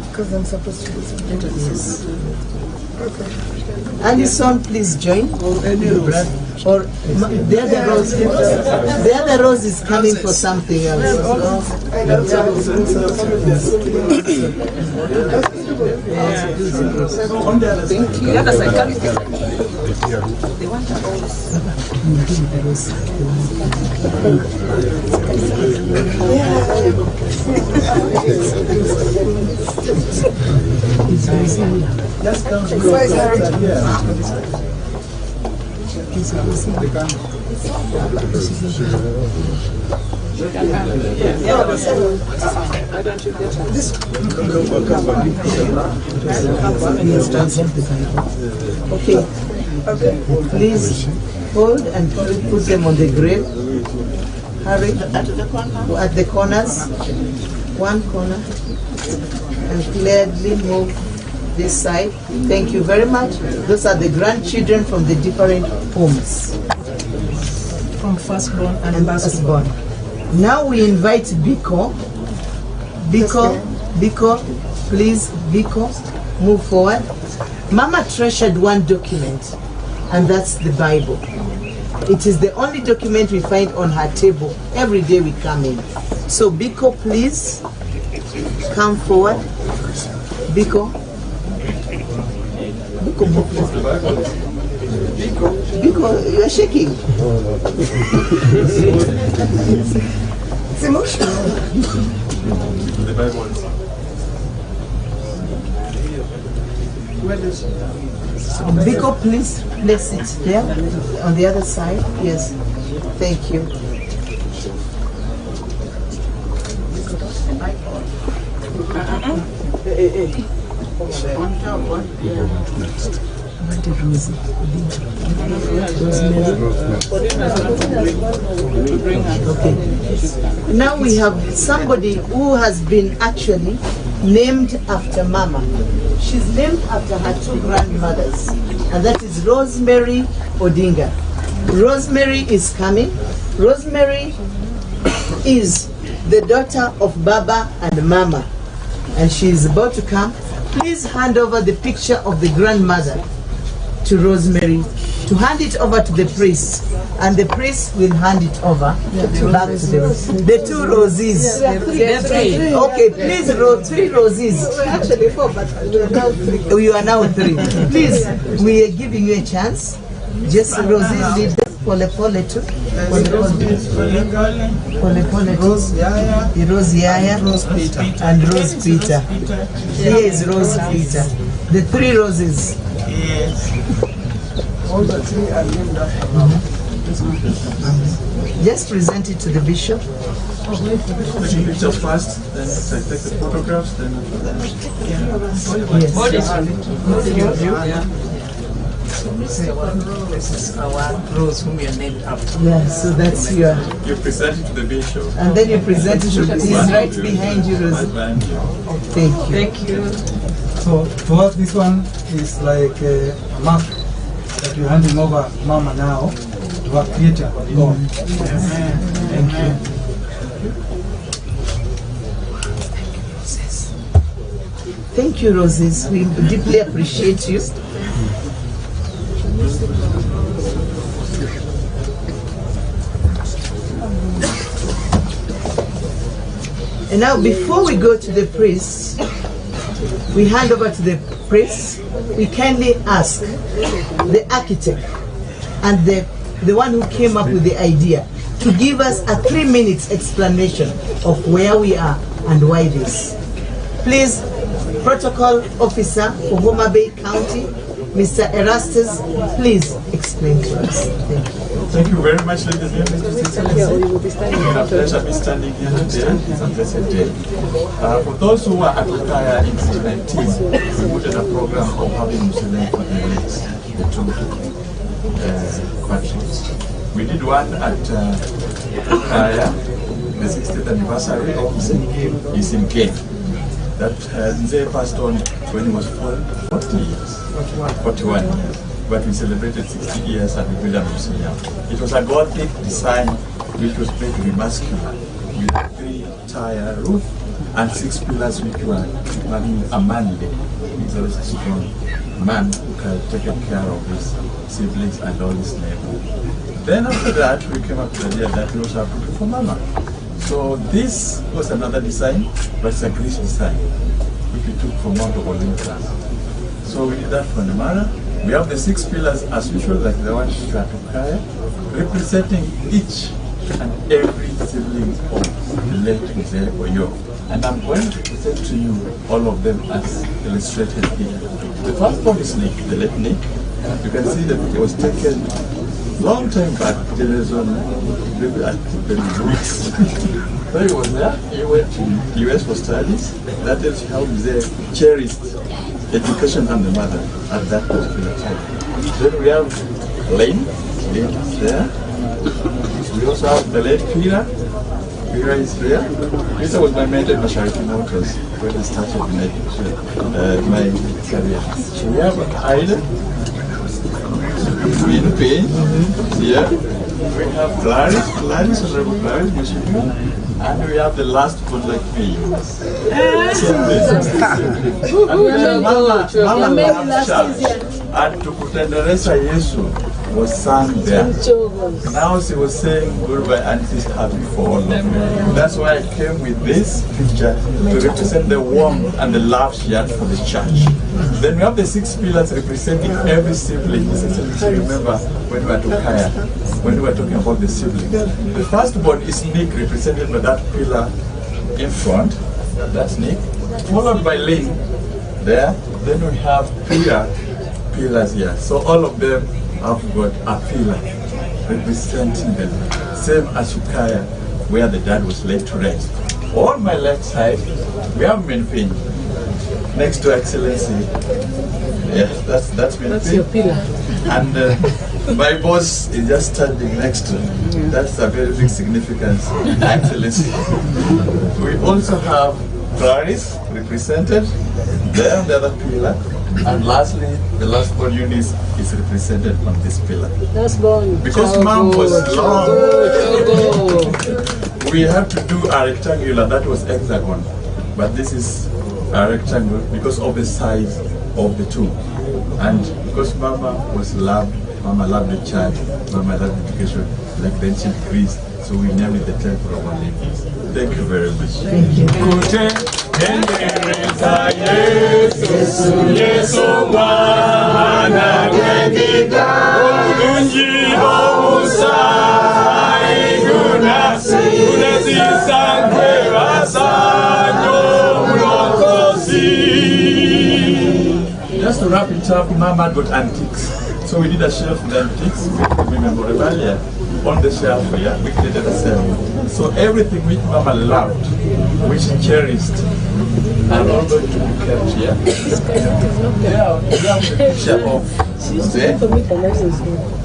Because I'm supposed to do something. Yes. Okay. Alison, please join. Or any Your Rose. brother. Or the other Rose. The other Rose is coming for something else. Thank you. The other side, come this side. They want a rose. Just come. Where is Harry? This. Yes, present the Bible. Okay. Please hold and put them on the grave. Hurry. At the corner. At the corners. One corner. And gladly move this side. Thank you very much. Those are the grandchildren from the different homes. From firstborn and, And firstborn. Now we invite Biko. Biko, Biko, please, Biko, move forward. Mama treasured one document, and that's the Bible. It is the only document we find on her table every day we come in. So, Biko, please come forward. Biko. Biko, move forward. Biko, you are shaking. It's emotional. The Bible. Biko, please place it there on the other side. Yes, thank you. Rosie. Okay. Now we have somebody who has been actually named after Mama. She's named after her two grandmothers, and that is Rosemary Odinga. Rosemary is coming. Rosemary is the daughter of Baba and Mama, and she is about to come. Please hand over the picture of the grandmother to Rosemary to hand it over to the priest, and the priest will hand it over back to the two roses. The three. Okay, please, three roses. We're actually four, but we are now three. Oh, You are now three. Please, we are giving you a chance. Just roses lead us. Pole pole too. Pole pole. Pole pole too. Rose Yaya. The Rose Yaya. Rose Peter. And Rose Peter. Here is Rose Peter. The three roses. Yes. All the three are named after Mama. Just present it to the bishop. Take pictures first, then I take the photographs, then after that. Yes. This is our Rose whom we are named after. Yeah, so that's your. You present it to the bishop. And then you present it to he's right behind you, Rose. Right behind you. Thank you. Thank you. So to us, this one is like a mark that we're handing over Mama now to her creator, God. Thank you. Thank you, Roses. We deeply appreciate you. And now, before we go to the priest, we hand over to the priest. We kindly ask the architect and the one who came up with the idea to give us a 3 minutes explanation of where we are and why this. Please, Protocol Officer for Homa Bay County, Mr. Erastus, please explain to us. Thank you. Thank you very much, ladies and gentlemen. It's been a pleasure to be standing here today. It's a blessed day. For those who were at Othaya in 2019, we put in a program of having Muslim for the late, the two patrons. We did one at Othaya, the 60th anniversary of Isimke. That Nzee passed on when he was 40 years. 41 years. But we celebrated 60 years and we built a museum. It was a Gothic design which was made to be muscular, with a 3-tier roof and 6 pillars which were a manly, he's always a strong man who can take care of his siblings and all his neighbors. Then after that, we came up with the idea that we also have to do for Mama. So this was another design, but it's a Greek design, which we took from Mount Olympus. So we did that for Namara. We have the 6 pillars as usual, like the one which are Okaya, representing each and every sibling of the late Mzee Oyoo. And I'm going to present to you all of them as illustrated here. The first one is Nick, the late Nick. You can see that it was taken Long time back, Generation weeks. So he was there. He went to US for studies. That is how they cherished education and the mother at that particular time. Then we have Lane. Lane is there. We also have the late Peter. Peter is there. Peter was my mentor in Mashariki Motors when I started my, my career. We have Ida. In pain. Yeah. We have Clarice, Clarice, Honorable Clarice, Mheshimiwa. And we have the last one like me. And we have Mama, Mama loved church. And Tukutenderesa Yesu was sung there. Now she was saying goodbye and she's happy for all of you. That's why I came with this picture to represent the warmth and the love she had for the church. Then we have the six pillars representing every sibling. This is a remember when we were to Kaya, when we were talking about the siblings. The firstborn is Nick, represented by that pillar in front. That's Nick. Followed by Lynn there. Then we have Peter pillars here. So all of them have got a pillar representing them. Same as Ukaya, where the dad was laid to rest. On my left side, we have Minpin. Next to Excellency. Yeah, that's Minpin. That's your pillar. And my boss is just standing next to me. That's a very big significance, Excellency. We also have Clarice represented there on the other pillar. And lastly, the last born Eunice is represented on this pillar. Last born. Because mom was long, we have to do a rectangular, that was hexagon. But this is a rectangle because of the size of the two. And because mama was loved, mama loved the church, mama loved education, like the ancient Greece, so we named it the temple of Olympus. Thank you very much. Thank you. Yesu mwana Omulungi omusaayi gunazisa nkwebaza nnyo omulokozi. Just to wrap it up, Mama got antiques. So we did a shelf with antiques, with memorabilia on the shelf here. We created a shelf. So everything which Mama loved, which she cherished, are all going to be kept here. Yeah, we have the picture of Mzee.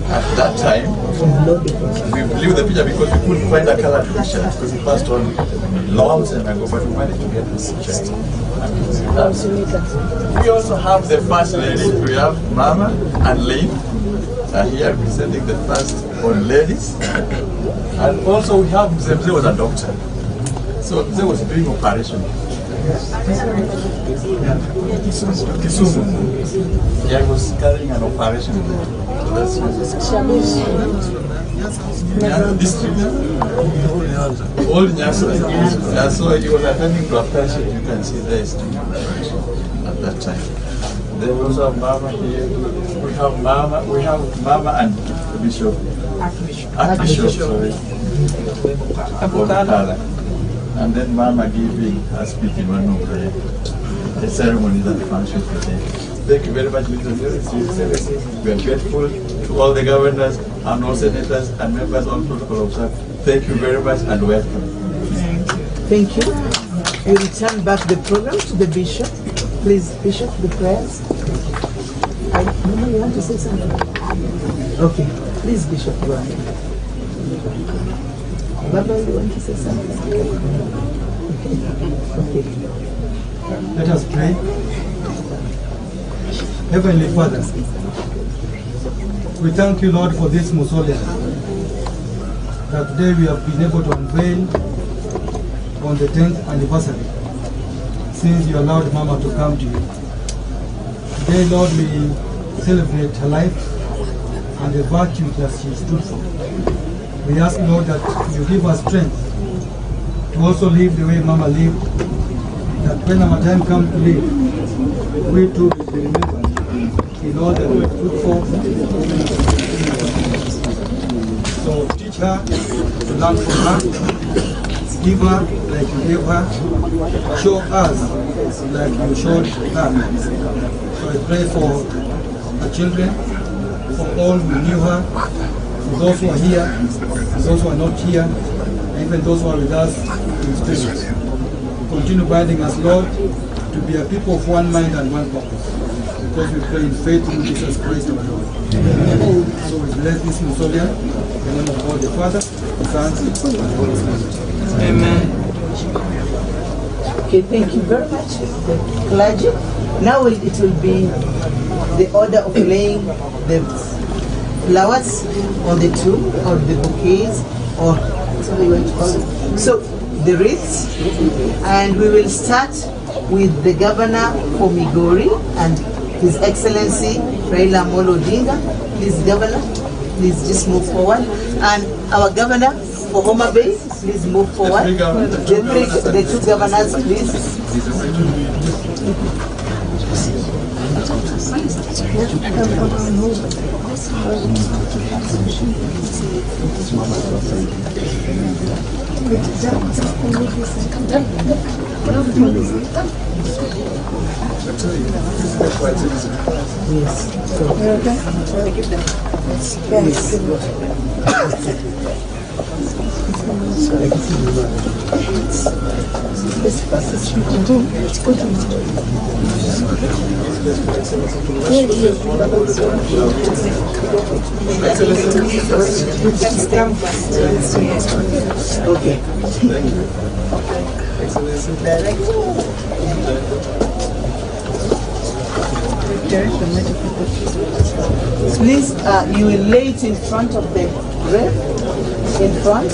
At that time, we blew the picture because we couldn't find a colored picture because he passed on long time ago, but we managed to get this picture. We also have the first lady. We have Mama and Lynn are here representing the first born ladies. And also we have Mzee. Mzee was a doctor. So Mzee was doing operation. Kisumu. Yeah, he was carrying an operation there. So that's yeah, district. Old Nyasa. Yeah, so he was attending to a patient. You can see there is doing operation at that time. Then we also have Mama here. We have Mama. We have Mama and Bishop. Archbishop. Archbishop, sorry. Abukala. And then Mama giving her speech in one of the ceremonies and the functions today. Thank you very much, Mr. Excellency. We are grateful to all the governors and all senators and members on protocol observed. Thank you very much and welcome. Thank you. We return back the program to the bishop. Please, Bishop, the prayers. Mama, you want to say something? Okay. Please, Bishop, go ahead. Baba, you want to say something? Okay. Let us pray. Heavenly Father, we thank you, Lord, for this mausoleum that today we have been able to unveil on the 10th anniversary since you allowed Mama to come to you. Today, Lord, we celebrate her life and the virtue that she stood for. We ask, Lord, that you give us strength to also live the way Mama lived, that when our time comes to live, we too will be remembered in all that we stood for. So teach her to learn from her, give her like you gave her, show us like you showed her. So I pray for her children, for all who knew her, Those who are here, those who are not here, and even those who are with us in spirit. Continue binding us, Lord, to be a people of one mind and one purpose. Because we pray in faith through Jesus Christ our Lord. Amen. So we bless this mausoleum in the name of God the Father, the Son, and the Holy Spirit. Amen. Okay, thank you very much, the clergy. Now it will be the order of laying the flowers on the tomb or the bouquets or whatever you want to call it. So the wreaths, and we will start with the governor for Migori and His Excellency Raila Amolo Odinga. Please, Governor, please just move forward. And our governor for Homa Bay, please move forward. The two governors, please. Okay. Please, you will lay it in front of the grave, in front.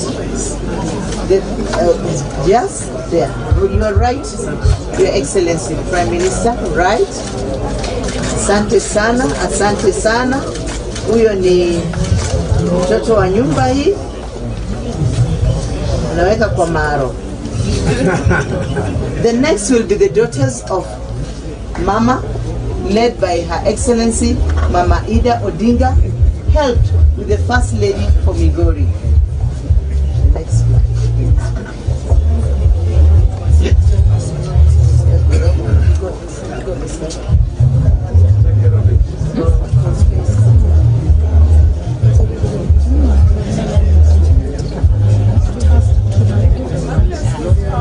Yes, there. You are right, Your Excellency, Prime Minister, right? Asante sana, asante sana. Huyo ni mtoto wa nyumba hii. Unaweka kwa maro. The next will be the daughters of Mama, led by Her Excellency Mama Ida Odinga, helped with the First Lady for Migori. Next one.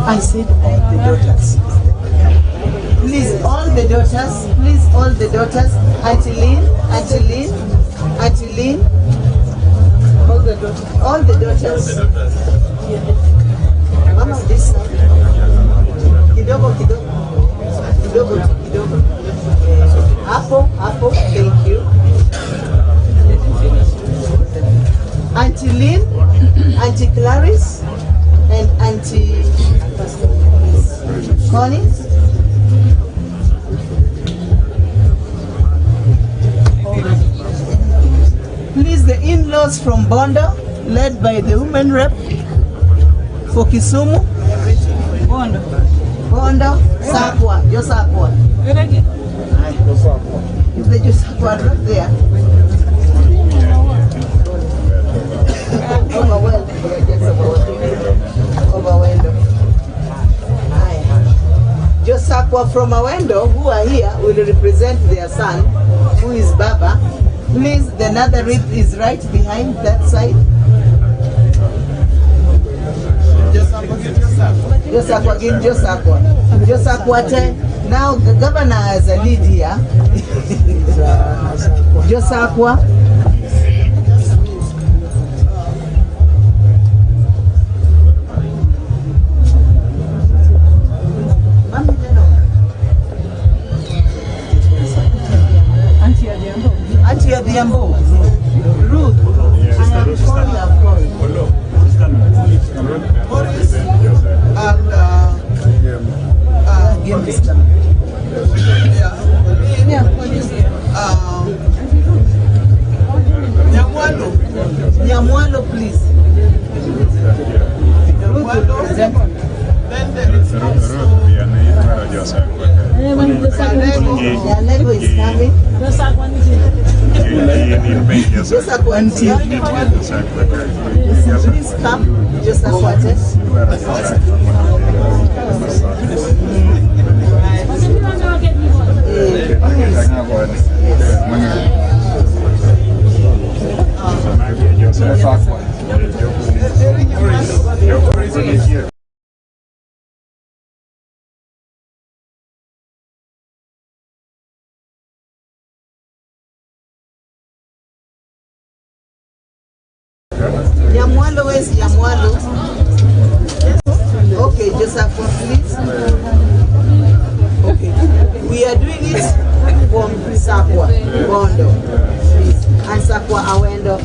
I said all the daughters. Please, all the daughters, please, all the daughters. Auntie Lynn, Auntie Lynn, Auntie Lynn. All the daughters. All the daughters. Mama, this side. Kidogo, kidogo. Kidogo, kidogo. Hapo, hapo, thank you. Auntie Lynn, Auntie Clarice, and Auntie Connie. Please, the in-laws from Bondo, led by the women rep for Kisumu. Bondo. Bondo, Sakwa, Josakwa. Is the Josakwa rep there? Overwhelmed. Overwhelmed. Josakwa from Awendo, who are here, will represent their son, who is Baba. Please, the another wreath is right behind that side. Josakwa, give Josakwa. Josakwa, now the governor has a lead here. Josakwa. Auntie Adhiambo. Ruth. I am calling, I've called. And Nyamwalo. Nyamwalo, please. Ruth will present. Then there is also Nyalego is coming. Josakwa. Please come. Josakwa. Nyamwalo, where's Nyamwalo? Okay, Joseph, please. Okay. We are doing it from Sakwa, Bondo, please. And Sakwa Awendo.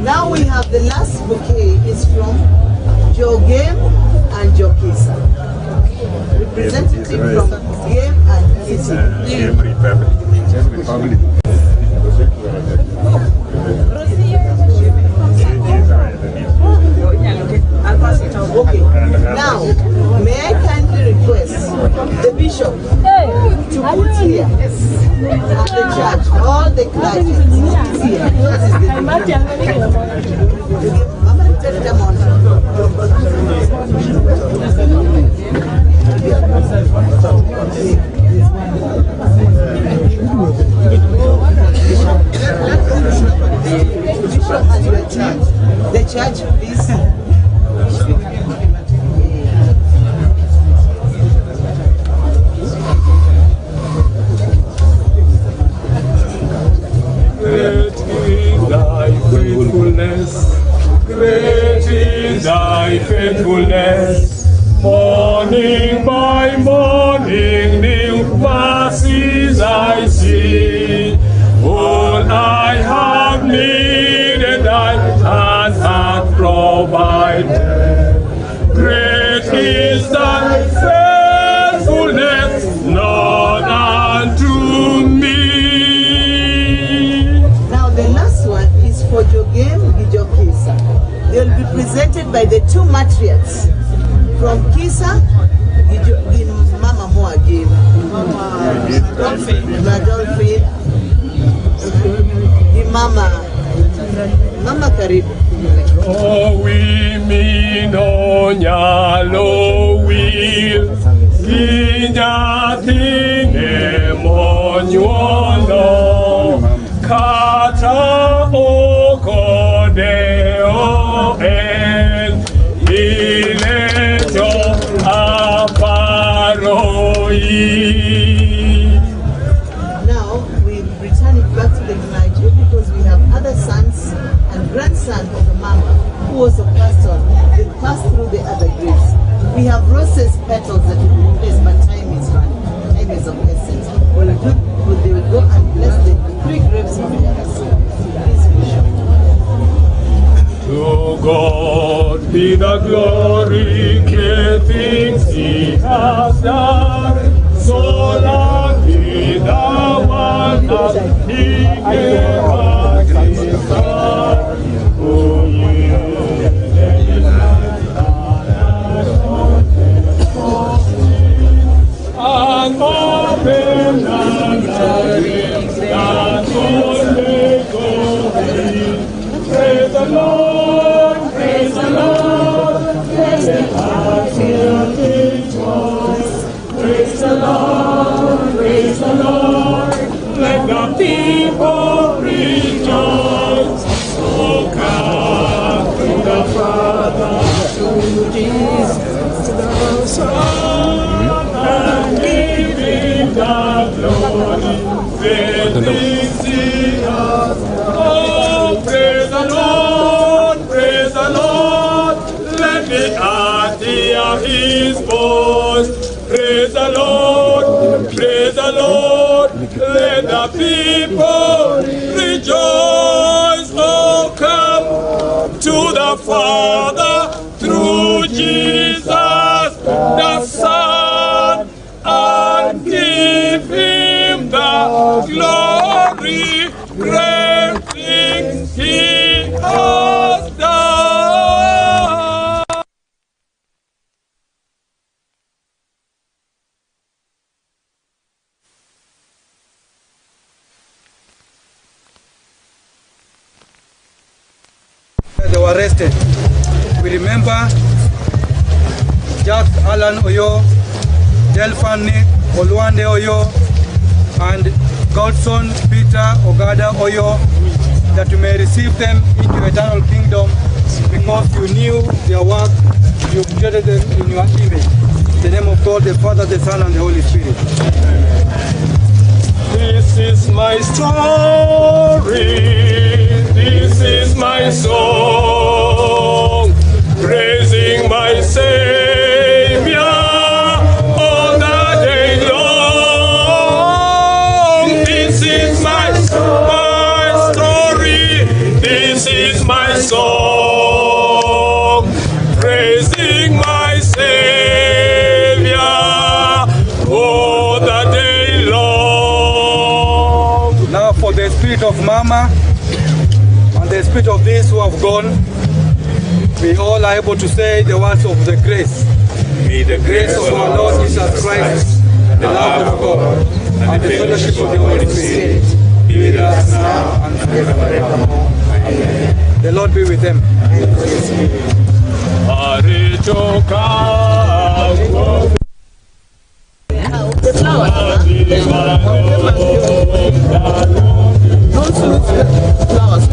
Now we have the last bouquet is from Jogem and Jokisa. Representative from Game and Kitty. Game Republic. Republic. Okay. Now, may I kindly request the bishop to put here and the church, all the clergy here. Yours is the To give Mama, tell them on. Bishop and the church. The church, please. Great is thy faithfulness. Great is thy faithfulness. Morning by morning, new mercies I see. All I have needed, thy hand hath provided. Great is thy faithfulness, Lord, unto me. Now the last one is for Jogem Gijokisa. They will be presented by the two matriarchs from Kisa, Gijo, Gi Mama Moa gave. Mama Dolphin. Gi Mama Mama Karibu. Owi mino nyalo wil gi nyathine monyuolo kata okodeo en pile to aparoi. Now we return it back to the clergy because we have other sons and grandson of the mama who also passed on. They passed through the other graves. We have roses petals that will be placed, but time is running. Time is of essence. We'll do, they will go and bless the three graves of the other side. Please, Bishop. To God be the glory, great things he has done. So loved he the world that he gave us his son, who yielded his life and opened the graves that all may go in. Praise the Lord, praise the Lord, let the earth hear his voice. Praise the Lord, praise the Lord, let the people rejoice. Oh, come to the Father, to Jesus, the Son, and give him the glory. Great things he has Oh, praise the Lord, praise the Lord. Let the earth hear his voice. Praise the Lord, praise the Lord. Let the people rejoice. Oh, come to the Father through Jesus the Son and give him the glory. Great things he has done. They were arrested. We remember Jack Alan Oyo, Delphine Nick, Olwande Oyo, and Godson Peter Ogada Oyo, that you may receive them into your eternal kingdom, because you knew their work, you created them in your image. In the name of God, the Father, the Son, and the Holy Spirit. This is my story. This is my song. Praising my Savior all the day long. This is my, my story. This is my song. Praising my Savior all the day long. Now for the spirit of Mama and the spirit of these who have gone, we all are able to say the words of the grace. May the grace of our Lord Jesus Christ, the love of God, and the fellowship of the Holy Spirit be with us now and forevermore. Amen. The Lord be with them. The flowers. Don't lose the flowers.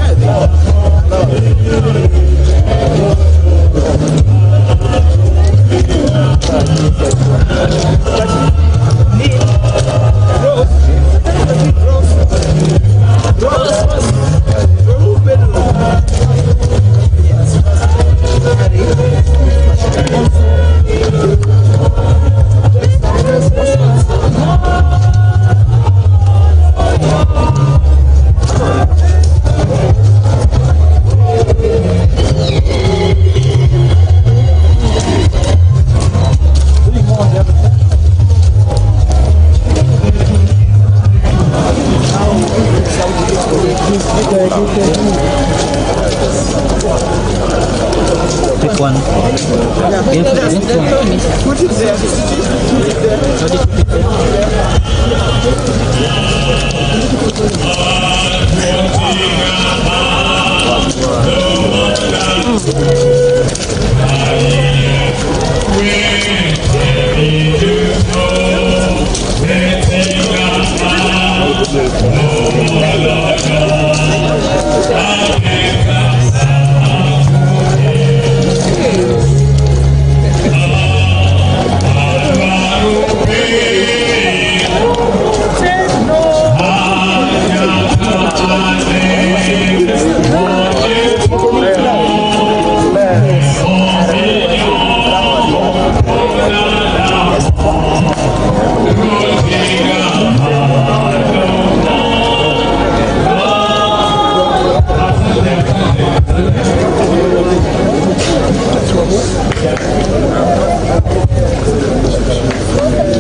Pick one. Put it there. Put it there.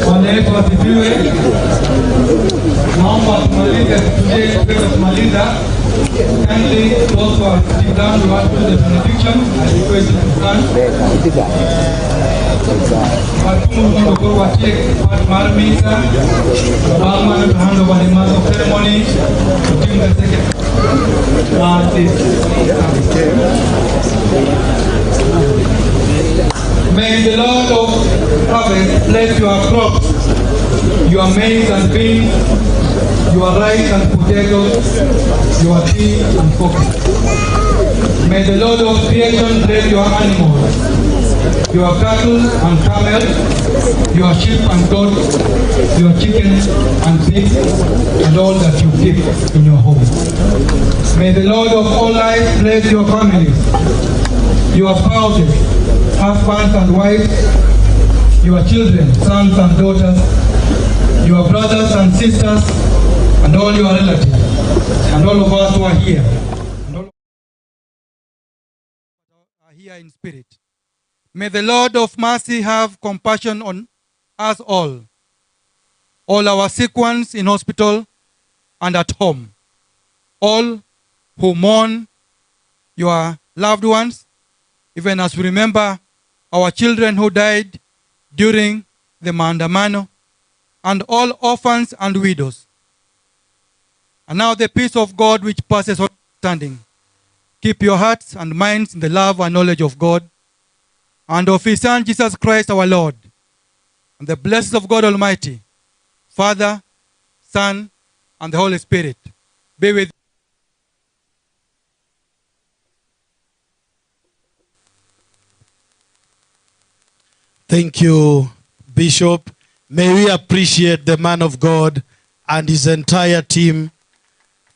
Bwana Yesu asifiwe. Naomba tumalize, tulie tuweze kumaliza. Kindly those who are sitting down, we want to do the benediction. I request you to stand. Watumu mondo koro watiek wach mar misa. Bang' mano to hand over the master of ceremony to team the second. This May the Lord of harvest bless your crops, your maize and beans, your rice and potatoes, your tea and coffee. May the Lord of creation bless your animals, your cattle and camels, your sheep and goats, your chickens and pigs, and all that you keep in your home. May the Lord of all life bless your families, your spouses, husbands and wives, your children, sons and daughters, your brothers and sisters, and all your relatives, and all of us who are here, and all are here in spirit. May the Lord of mercy have compassion on us all, all our sick ones in hospital and at home, all who mourn your loved ones, even as we remember our children who died during the Maandamano, and all orphans and widows. And now the peace of God which passes all understanding, keep your hearts and minds in the love and knowledge of God, and of his Son Jesus Christ our Lord, and the blessings of God Almighty, Father, Son, and the Holy Spirit be with Thank you, Bishop. May we appreciate the man of God and his entire team.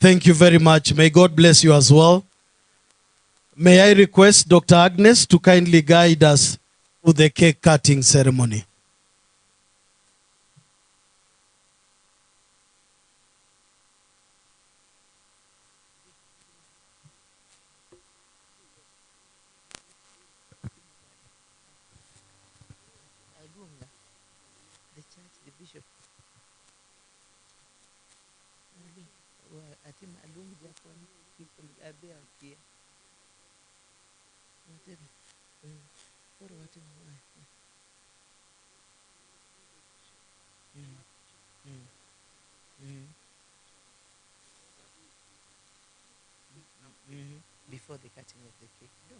Thank you very much. May God bless you as well. May I request Dr. Agnes to kindly guide us through the cake cutting ceremony. The church, the bishop. Atim alung jakon people abe akia. Whatever. Koro watimo mae. Before the cutting of the cake. No.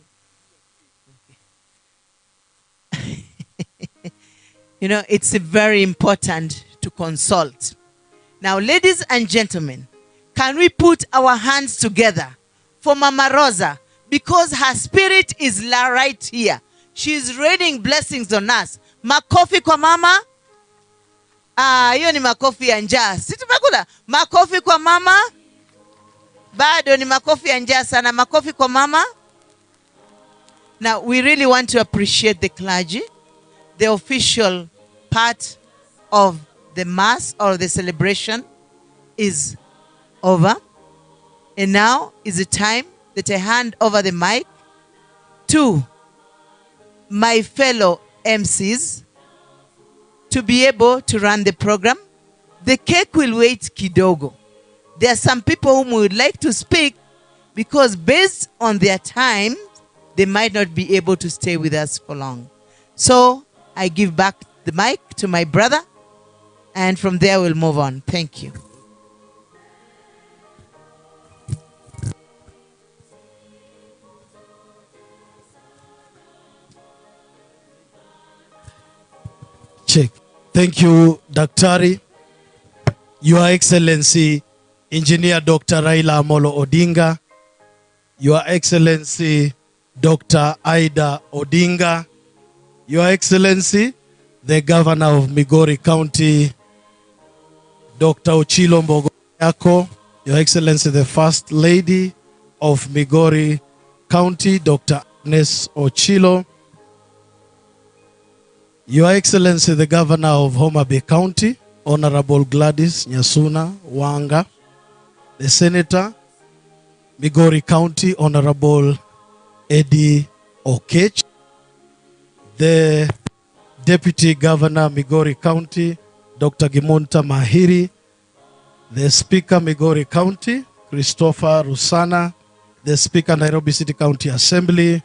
Okay. You know, it's very important to consult. Now, ladies and gentlemen, can we put our hands together for Mama Rosa? Because her spirit is right here. She's raining blessings on us. Makofi kwa mama. Ah, hiyo ni makofi ya njaa. Si tumekula? Makofi kwa mama. Bado ni makofi ya njaa sana. Makofi kwa mama. Now, we really want to appreciate the clergy. The official part of the mass or the celebration is over. And now is the time that I hand over the mic to my fellow MCs to be able to run the program. The cake will wait kidogo. There are some people whom we would like to speak because based on their time, they might not be able to stay with us for long. So I give back the mic to my brother, and from there we'll move on. Thank you. Check. Thank you, Daktari. Your Excellency, Engineer Dr. Raila Amolo Odinga. Your Excellency, Dr. Ida Odinga. Your Excellency, the Governor of Migori County, Dr. Ochilo Mbogo. Your Excellency, the First Lady of Migori County, Dr. Agnes Ochilo. Your Excellency, the Governor of Homa Bay County, Honorable Gladys Nyasuna Wanga, the Senator, Migori County, Honorable Eddie Okech, the Deputy Governor, Migori County, Dr. Gimunta Mahiri, the Speaker, Migori County, Christopher Rusana, the Speaker, Nairobi City County Assembly,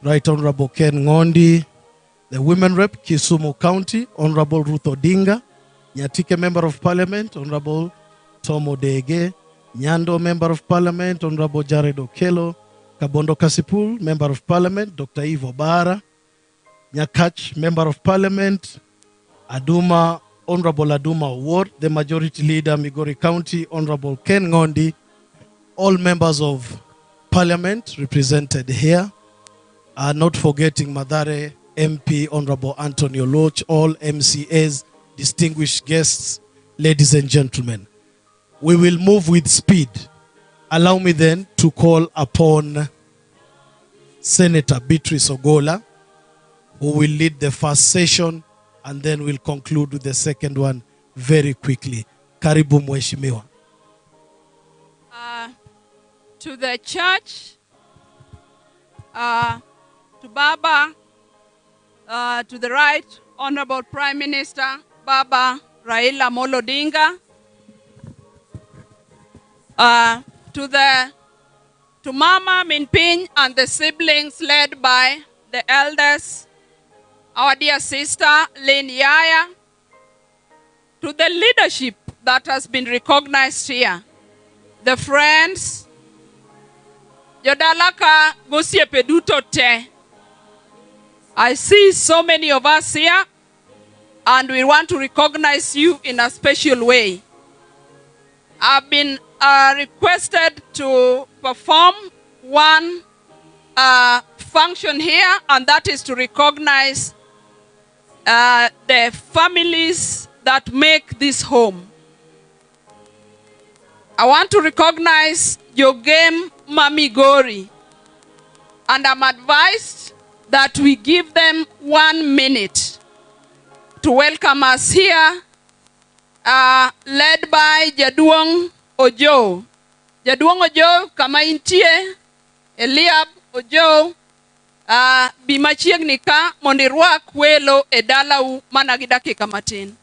Right Honorable Ken Ngondi, the Women Rep, Kisumu County, Honorable Ruth Odinga, Nyatike Member of Parliament, Honorable Tom Odege, Nyando Member of Parliament, Honorable Jared Okello, Kabondo Kasipul, Member of Parliament, Dr. Eve Obara, Nyakach, Member of Parliament, Aduma, Honorable Aduma Ward, the Majority Leader, Migori County, Honorable Ken Ngondi, all members of Parliament represented here, not forgetting Mathare MP, Honorable Antonio Loch, all MCAs, distinguished guests, ladies and gentlemen. We will move with speed. Allow me then to call upon Senator Beatrice Ogola, who will lead the first session, and then we'll conclude with the second one very quickly. Karibu Mheshimiwa. To the church, to Baba, to the right, Honorable Prime Minister Baba Raila Amolo Odinga, to Mama Minping and the siblings led by the elders, our dear sister Lynn Yaya, to the leadership that has been recognized here, the friends, Jodalaka gosiepe duto te. I see so many of us here, and we want to recognize you in a special way. I've been uh, requested to perform one uh, function here, and that is to recognize uh, the families that make this home. I want to recognize Jogem Mamigori, and I'm advised that we give them one minute to welcome us here, led by Jaduong Ojo. Jaduong Ojo, kama intie, Eliab Ojo, bi machiegni ka mondo irwak welo e dalau mana gi dakika matin.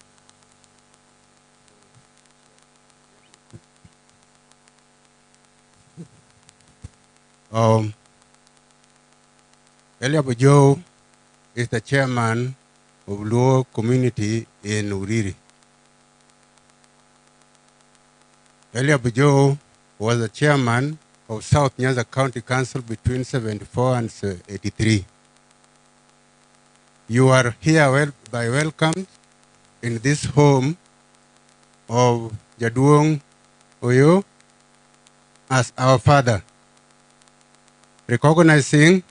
Eliab Ojo is the chairman of Luo community in Uriri. Eliab Ojo was the chairman of South Nyanza County Council between 74 and 83. You are here by welcomed in this home of Jaduong Oyo as our father, recognizing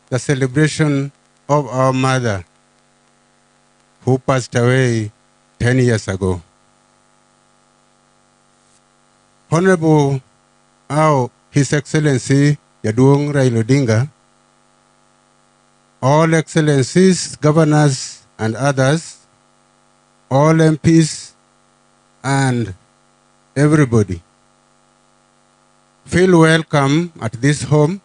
the celebration of our mother who passed away 10 years ago. Honorable our His Excellency Jaduong Raila Odinga, all excellencies, governors and others, all MPs and everybody, feel welcome at this home.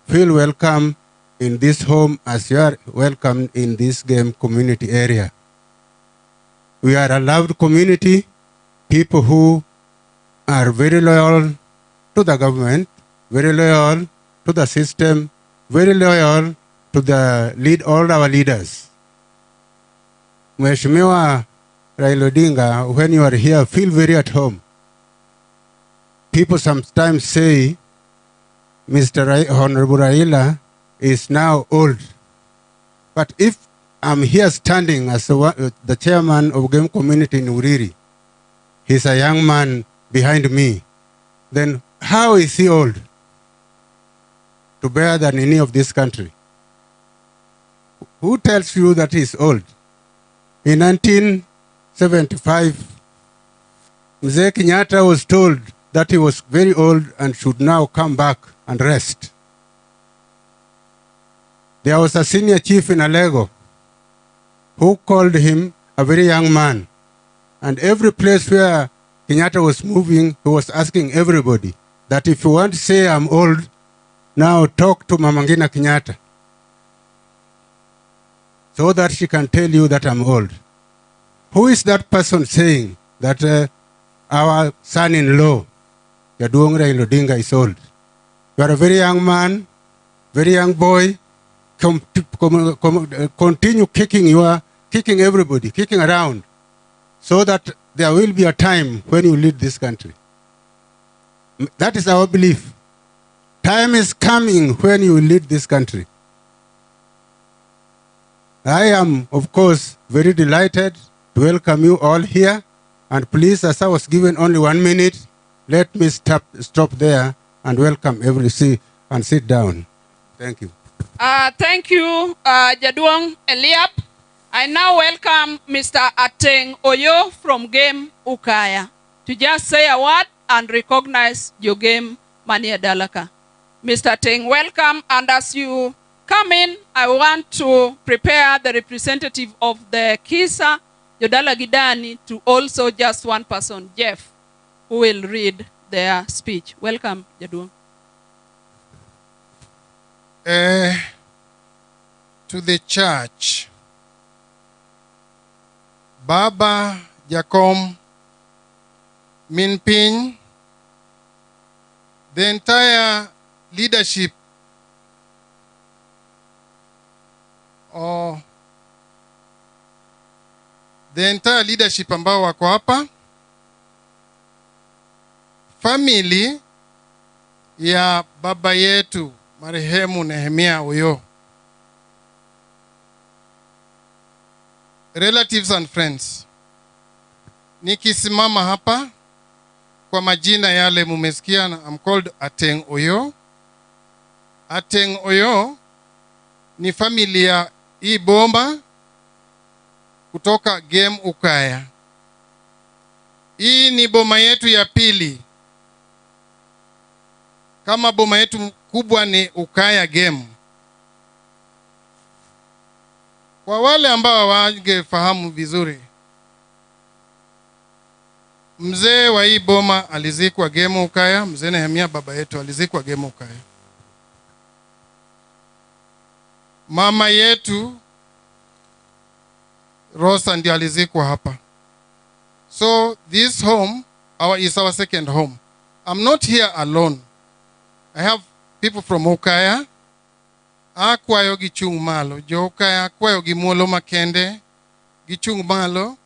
Feel welcome in this home as you are welcome in this Gem community area. We are a loved community, people who are very loyal to the government, very loyal to the system, very loyal to the lead, all our leaders. Mheshimiwa Raila Odinga, when you are here, feel very at home. People sometimes say, Mr. Honorable Raila is now old. But if I'm here standing as the chairman of Gem community in Uriri, he's a young man behind me, then how is he old to bear than any of this country? Who tells you that he's old? In 1975, Mzee Kenyatta was told that he was very old and should now come back and rest. There was a senior chief in Alego who called him a very young man. And every place where Kenyatta was moving, he was asking everybody that if you want to say I'm old, now talk to Mama Ngina Kenyatta so that she can tell you that I'm old. Who is that person saying that our son-in-law, Jaduong Raila Odinga, is old? You are a very young man, very young boy. Continue kicking everybody, kicking around, so that there will be a time when you lead this country. That is our belief. Time is coming when you will lead this country. I am, of course, very delighted to welcome you all here. And please, as I was given only 1 minute, let me stop there and welcome every see and sit down. Thank you. Thank you, Jaduong Eliab. I now welcome Mr. Ateng Oyo from Gem Ukaya to just say a word and recognize your Gem Mania Dalaka. Mr. Ateng, welcome. And as you come in, I want to prepare the representative of the Kisa, Jodala Gidani, to also just one person, Jeff, who will read their speech. Welcome, Jaduong. To the church, Baba Jakom Minping, the entire leadership or the entire leadership ambao wako hapa, family ya baba yetu marehemu Nehemia Oyoo, relatives and friends. Nikisimama hapa Kwa majina yale mumesikia, I'm called Ateng Oyo. Ateng Oyo ni familia hii bomba kutoka Gem Ukaya. Hii ni boma yetu ya pili. Kama boma yetu kubwa ni Ukaya Gem. Kwa wale ambao hawangefahamu vizuri, mzee wa hii boma alizikwa Gem Ukaya, mzee Nehemia baba yetu alizikwa Gem Ukaya. Mama yetu Rosa ndio alizikwa hapa. So this home is our second home. I'm not here alone. I have people from Ukaya. Akwayo gi chung' malo. Jo Ukaya akwayo gi muolo makende gi chung' malo.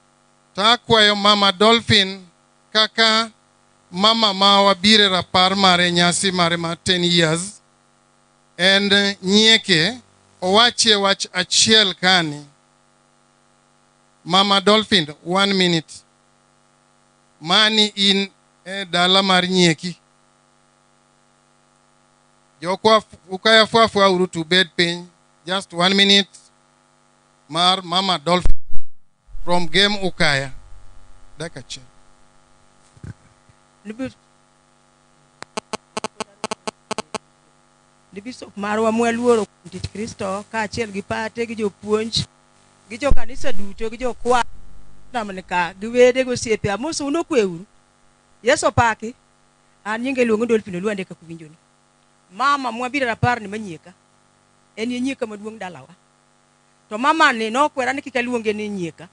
To akwayo Mama Dolphin kaka mama ma wabire rapar mare nyasi mare mar 10 years. And nyieke owachie wach achiel kani. Mama Dolphin, 1 minute. Mani in e dala mar nyieki. Jokwa Ukaya fwafwa uru to bed piny. Just 1 minute mar Mama Dolphin from Gem Ukaya. Dakika achiel. Ni bishop marwa mwaluoro kuom tich Kristo kaachiel gi pate gi jopuonj gi jokanisa duto gi jokwa namni ka gi wede gi osiepe amosou nokweuru. Yesu opaki. An nyinga iluongo ni Dolphin Olwande kaka uwinjoni. Mama mwabiro rapar ni manyieka. En e nyieka maduong' dalawa. To mama ni nokwera ni kik aluonge ni nyieka.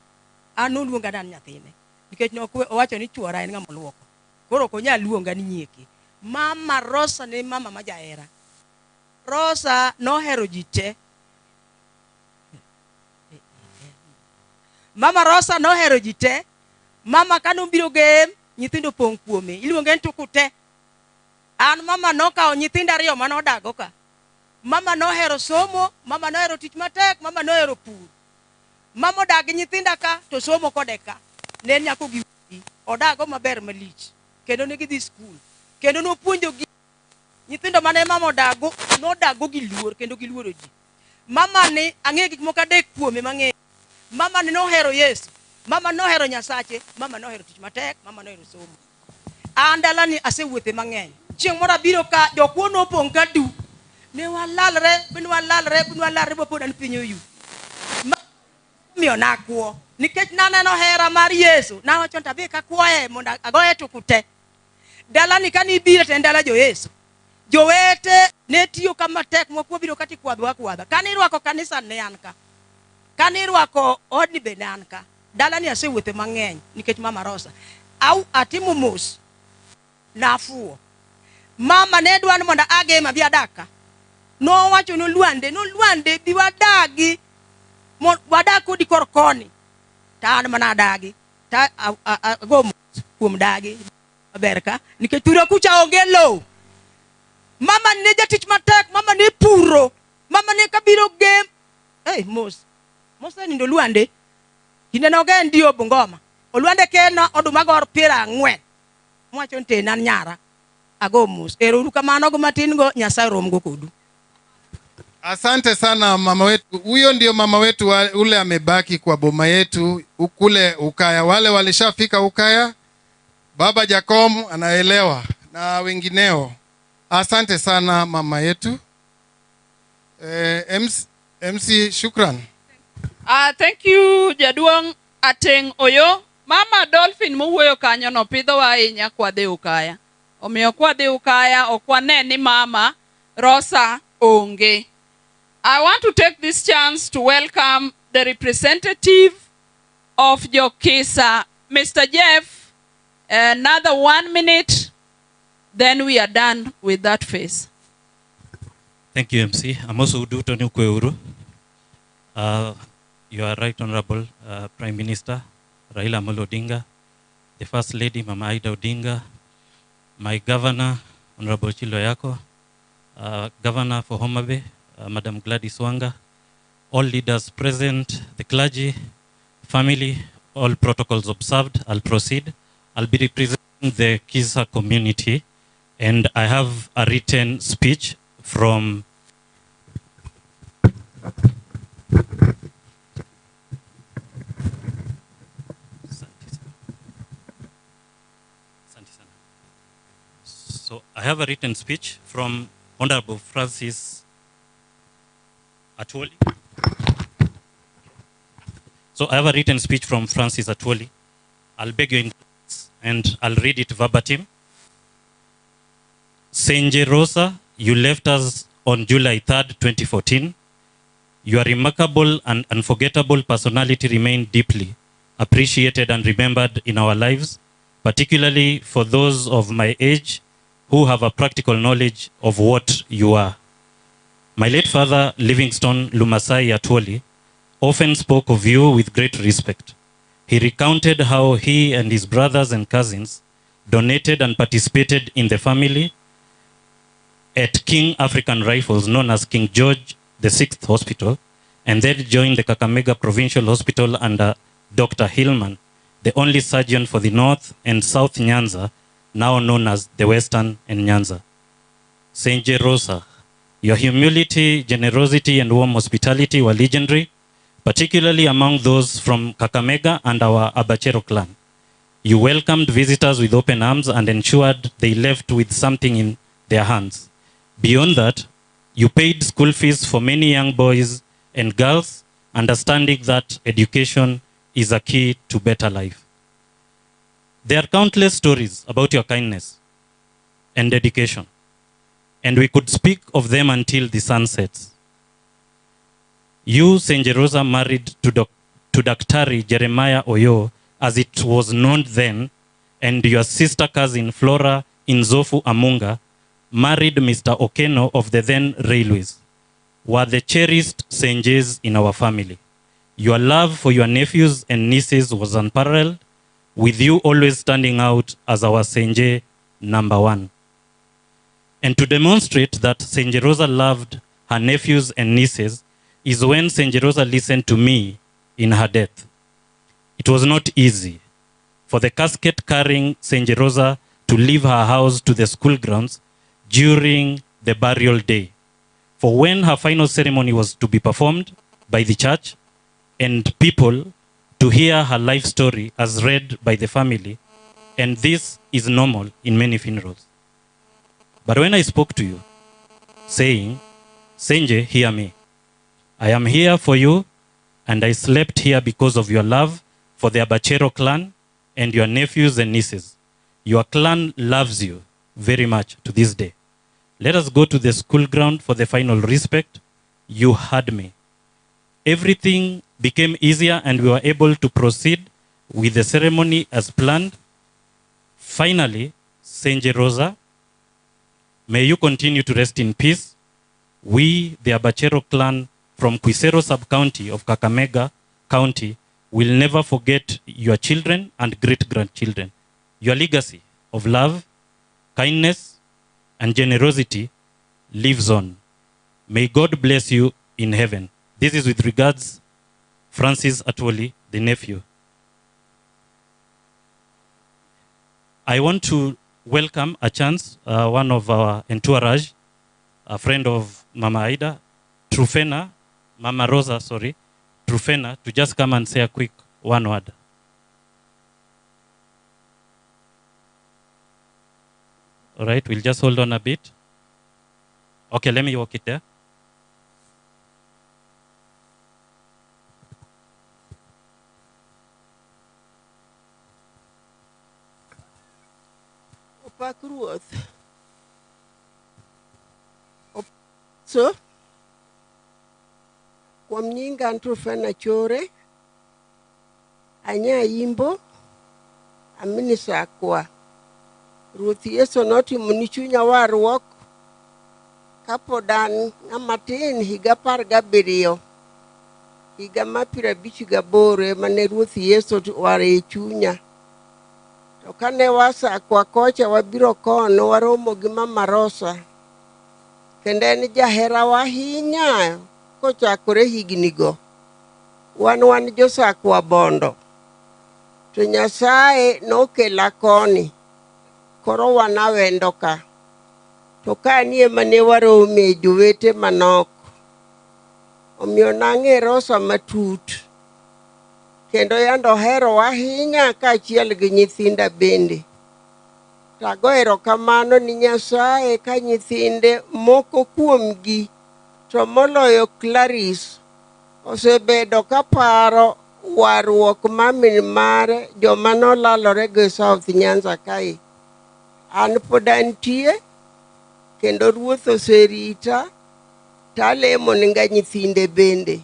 An noluonga ni an nyathine. Nikech owacho ni chuora en ng'ama oluoko. Koro ok onyal luonga ni nyieke. Mama Rosa ne mama ma jahera. Rosa nohero ji te. Mama Rosa nohero ji te. Mama ka nobiro Gem, nyithindo opong' kuome. Iluonge ni tuku te. An mama nokawo nyithindo ariyo mane odago ka. Mama nohero somo, mama nohero tich matek, mama nohero pur. Mama odak gi nyithinda ka to somo kode ka. Ne en nyako gi wuoyi. Odago maber malich. Kendo ne gidhi skul. Kendo nopuonjogi nyithindo mane mama odago, nodago gi luor kendo giluoro ji. Mama ni ang'eyo gik moko adek kuome mang'eyo. Mama ni nohero Yesu, mama nohero Nyasache, mama nohero tich matek, mama nohero somo. An dalani asewuothe mang'eny. Chieng' moro abiro ka jokuo nopong' ka du. Ne walalre, bin walalre, bin walalre bapod an piny oyu. Miyo nakuo. Nikech naneno hera mar Yesu, nawacho ni tadhi kakuoye mondo agoye tuku te. Dalani kane ibiro to en dala jo Yesu. Jowete ne tiyo ka matek mwakuo biro kata ikwadho akwadha. Kane irwako kanisa ne an ka. Kane irwako odni be ne an ka. Dalani asewuothe mang'eny nikech Mama Rosa. Au atimo mos. Nafuwo. Mama ne dwa ni mondo agem abi adak ka. Nowacho ni Olwande, nolwande bi wadagi. Wadak kodi kor koni. To an mana adagi. To ago mos kuom dagi. Maber ka. Nikech thura kucha onge lowo. Mama ne jatich matek, mama ne puro. Mama ne kabiro gem. Hey, mos. Mos ne nindo Olwande. Kinde nogo en dio Bungoma. Olwande keno oduma gor 40. Mwacho ni tena nyara. Ago mos. Ero uru kamano go matin go Nyasaye romgo kodu. Asante sana mama wetu. Huyo ndio mama wetu ule amebaki kwa boma yetu kule Ukaya. Wale walishafika Ukaya, Baba Jacom anaelewa na wengineo. Asante sana mama yetu. MC, shukran. Thank you Jaduong' Ateng' Oyo. Mama Dolphin mowuoyo kanyo no pidhowa ahinya kwadhi Ukaya. Omiyo kwadhi Ukaya ok wane ni mama Rosa onge. I want to take this chance to welcome the representative of Jokisa, Mr. Jeff. Another 1 minute, then we are done with that phase. Thank you, MC. Amoso uduto ni ukwe You are Right Honorable Prime Minister Raila Amolo Odinga, the First Lady Mama Ida Odinga, my Governor, Honorable Ochillo Ayacko, Governor for Homa Bay, Madam Gladys Wanga, all leaders present, the clergy, family, all protocols observed. I'll proceed. I'll be representing the Kisa community, and I have a written speech from So I have a written speech from Honorable Francis Atwoli. So I have a written speech from Francis Atwoli. I'll beg your indulgence and I'll read it verbatim. Senje Rosa, you left us on July 3rd, 2014. Your remarkable and unforgettable personality remained deeply appreciated and remembered in our lives, particularly for those of my age who have a practical knowledge of what you are. My late father, Livingstone Lumasai Atwoli, often spoke of you with great respect. He recounted how he and his brothers and cousins donated and participated in the family at King African Rifles, known as King George VI Hospital, and then joined the Kakamega Provincial Hospital under Dr. Hillman, the only surgeon for the North and South Nyanza, now known as the Western and Nyanza. St. Jerosa, your humility, generosity, and warm hospitality were legendary, particularly among those from Kakamega and our Abachero clan. You welcomed visitors with open arms and ensured they left with something in their hands. Beyond that, you paid school fees for many young boys and girls, understanding that education is a key to better life. There are countless stories about your kindness and dedication, and we could speak of them until the sun sets. You, St. Jerosa, married to, to Daktari Jeremiah Oyo, as it was known then, and your sister cousin Flora Inzofu Amunga married Mr. Okeno of the then railways, were the cherished Senjes in our family. Your love for your nephews and nieces was unparalleled, with you always standing out as our Senje number one. And to demonstrate that Senje Rosa loved her nephews and nieces is when Senje Rosa listened to me in her death. It was not easy for the casket carrying Senje Rosa to leave her house to the school grounds during the burial day. For when her final ceremony was to be performed by the church and people to hear her life story as read by the family, and this is normal in many funerals. But when I spoke to you, saying, Senje, hear me. I am here for you, and I slept here because of your love for the Abachero clan and your nephews and nieces. Your clan loves you very much to this day. Let us go to the school ground for the final respect. You heard me. Everything became easier and we were able to proceed with the ceremony as planned. Finally, Senje Rosa, may you continue to rest in peace. We, the Abachero clan from Quisero sub-county of Kakamega County, will never forget your children and great-grandchildren. Your legacy of love, kindness, and generosity lives on. May God bless you in heaven. This is with regards, Francis Atwoli, the nephew. I want to welcome a chance, one of our entourage, a friend of Mama Ida, Trufena, Mama Rosa, sorry, Trufena, to just come and say a quick one word. All right, we'll just hold on a bit. Okay, let me walk it there. Opak ruoth. So, kuom nyinga an Trufena Chore, anya Imbo, aminisakwa. Ruoth Yesu notimo ni chunya warruok kapod an ng'ama tin higa 17 higa ma 58 ema ne Ruoth Yesu owaro e chunya. To kane wasakwa kocha wabiro kono waromo gi Mama Rosa. Kendo en jaherawa ahinya kochakore higni go. Wan wan josakwa Bondo. To Nyasaye nokela koni. Koro wan awendo ka. To ka ni ema ne warome jowete manok. Omiyo nang'e Rosa matut. Kendo yande oherowa ahinya kaachiel gi nyithinda bende. To ago erokamano ni Nyasaye ka nyithinde moko kuomgi to moloyo Clarice osebedo ka paro warruok ma min mare joma nolalore go e South Nyanza kae. An pod antie kendo Ruoth oserita to alemo ni ga nyithinde bende.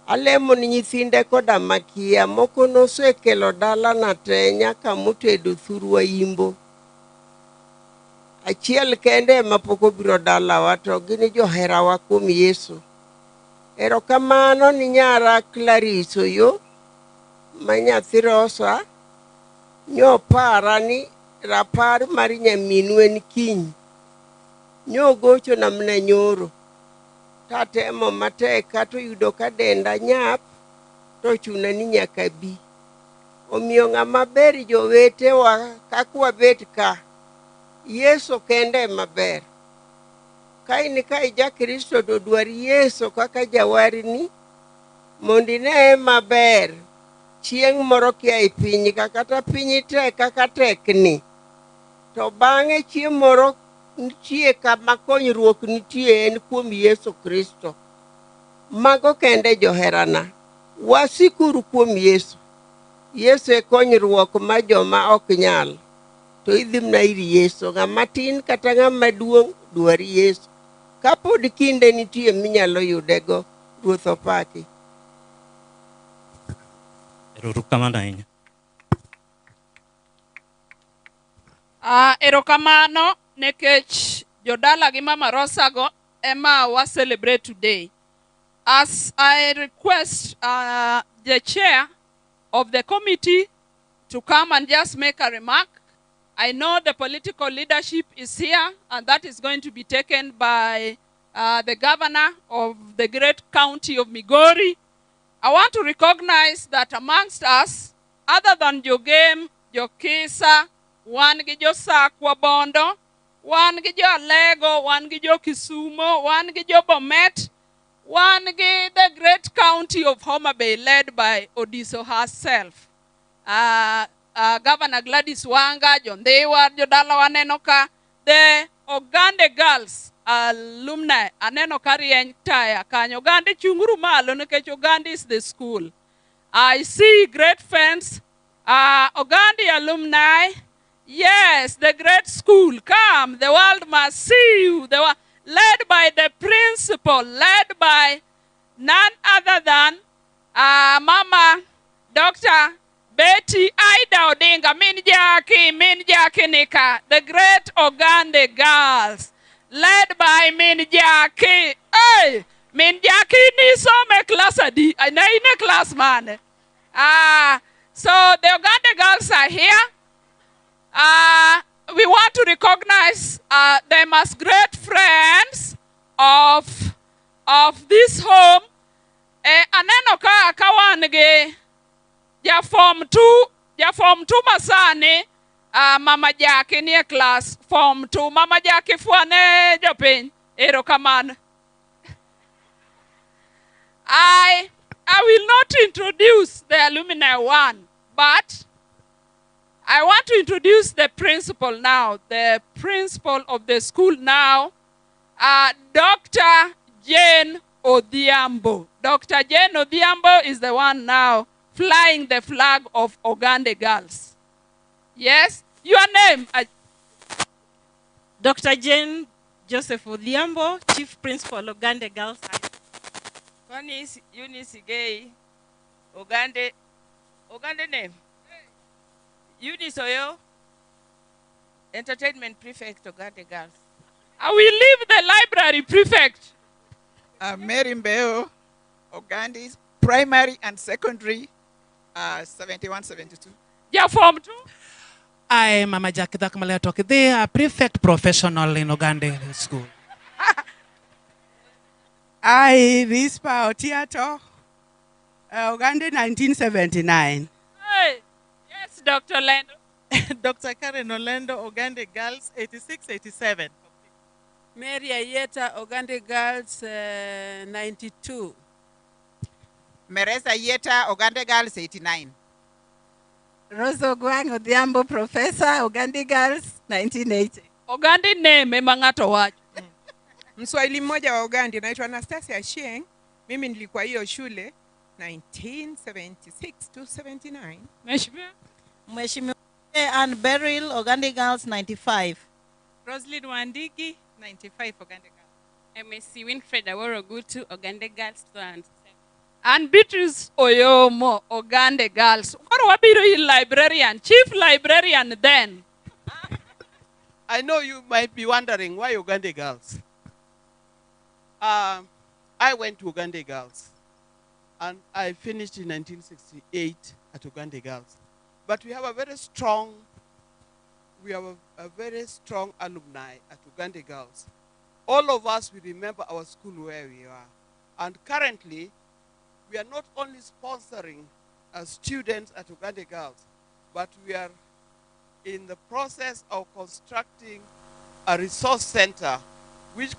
Alemo ni nyithinde koda makia moko nosekelo dalana te nyaka motedo thurwa imbo. Achiel kende ema pok obiro dalawa to gin joherawa kuom Yesu. Erokamano ni nyara Clarice Oyo ma nyathi Rosa nyopara ni rapar mar nyaminu en kiny. Nyogochona mana nyoro. Tatemo matek kata oyudo ka denda nyap to ochuna ni nyaka bi. Omiyo ng'ama ber jowetewa kaka wabet ka, Yesu kende ema ber. Ka in ka ija Kristo to dwar Yesu kaka jawarni mondo ineye maber chieng' moro kia e piny ka kata piny tek kaka tekni to bang'e chieng' moro nitie kama konyruok nitie en kuom Yesu Kristo. Mago kende joherana. Wasikuru kuom Yesu. Yesu e konyruok ma joma ok nyal. To idhi mana ir Yesu. Ng'ama tin kata ng'ama duong' dwar Yesu. Kapod kinde nitie minyalo yudego, Ruoth opaki. Erokamano ahinya. Erokamano nikech jodala gi Mama Rosa go ema wa celebrate today. As I request the chair of the committee to come and just make a remark. I know the political leadership is here, and that is going to be taken by the governor of the great county of Migori. I want to recognize that amongst us, other than Jogem, Jokisa, wan gi jo Sakwa Bondo, wan gi jo Alego, wan gi jo Kisumo, wan gi jo Bomet, wan gi the great county of Homa Bay led by Odiso herself. Governor Gladys Wanga, Jondhiwa, jodalawa aneno ka, the Ogande Girls alumni, aneno ka rieny taya kanyo. Ogande chunguru malo nikech Ogande is the school. I see great fans. Ogande alumni, yes, the great school, come, the world must see you. They were led by the principal, led by none other than Mama Dr. Betty Ida Odinga, Min Jackie, Min Jackie Nika, the great Ogande girls, led by Min Jackie. Hey, Min Jackie ni some class adi, na ine class man. So the Ogande girls are here. We want to recognize them as great friends of this home. Aneno ka ka wan gi ja form 2, ja form 2 masani, Mama Jackie nie class form 2. Mama Jackie fwane jopiny. Erokamano. I will not introduce the alumni one, but I want to introduce the principal now, the principal of the school now, Dr. Jane Odhiambo. Dr. Jane Odhiambo is the one now flying the flag of Ogande Girls. Yes, your name? Dr. Jane Joseph Odhiambo, Chief Principal, Ogande Girls High School. Konis Eunice Gay, Ogande, Ogande name? Eunice Oyo, Entertainment Prefect, Ogande Girls. I will leave the library prefect. Mary Mbeo, Ogande's primary and secondary, 71, 72. Yeah, form 2. I am Mama Jackie Dakmalea They are prefect professional in Ogande School. I, Rispa Otiato, Ogande 1979. Hey, yes, Dr. Lendo. Dr. Karen Olendo, Ogande Girls, 86, 87. Mary Ayeta, Ogande Girls, 92. Meresa Yeta, Ogande Girls, 89. Rose Ogwang Odhiambo, Professor, Ogande Girls, 1980. Ogande name ema ng'ato wacho. Mswahili mmoja wa Ogande anaitwa Anastasia Achieng. Mimi nilikuwa hiyo shule 1976 to 79. Mheshimiwa. Mheshimiwa Ann Beryl, Ogande Girls, 95. Roslyn Wandigi, 95 Ogande Girls. MSc Winfred Aworogutu, Ogande Girls 2007. And Beatrice Oyomo, Ogande Girls. Koro wabiro ir librarian, chief librarian then. I know you might be wondering why Ogande Girls. I went to Ogande Girls, and I finished in 1968 at Ogande Girls. But we have a very strong, we have a very strong alumni at Ogande Girls. All of us, we remember our school where we are. And currently, we are not only sponsoring students at Ogande Girls, but we are in the process of constructing a resource center which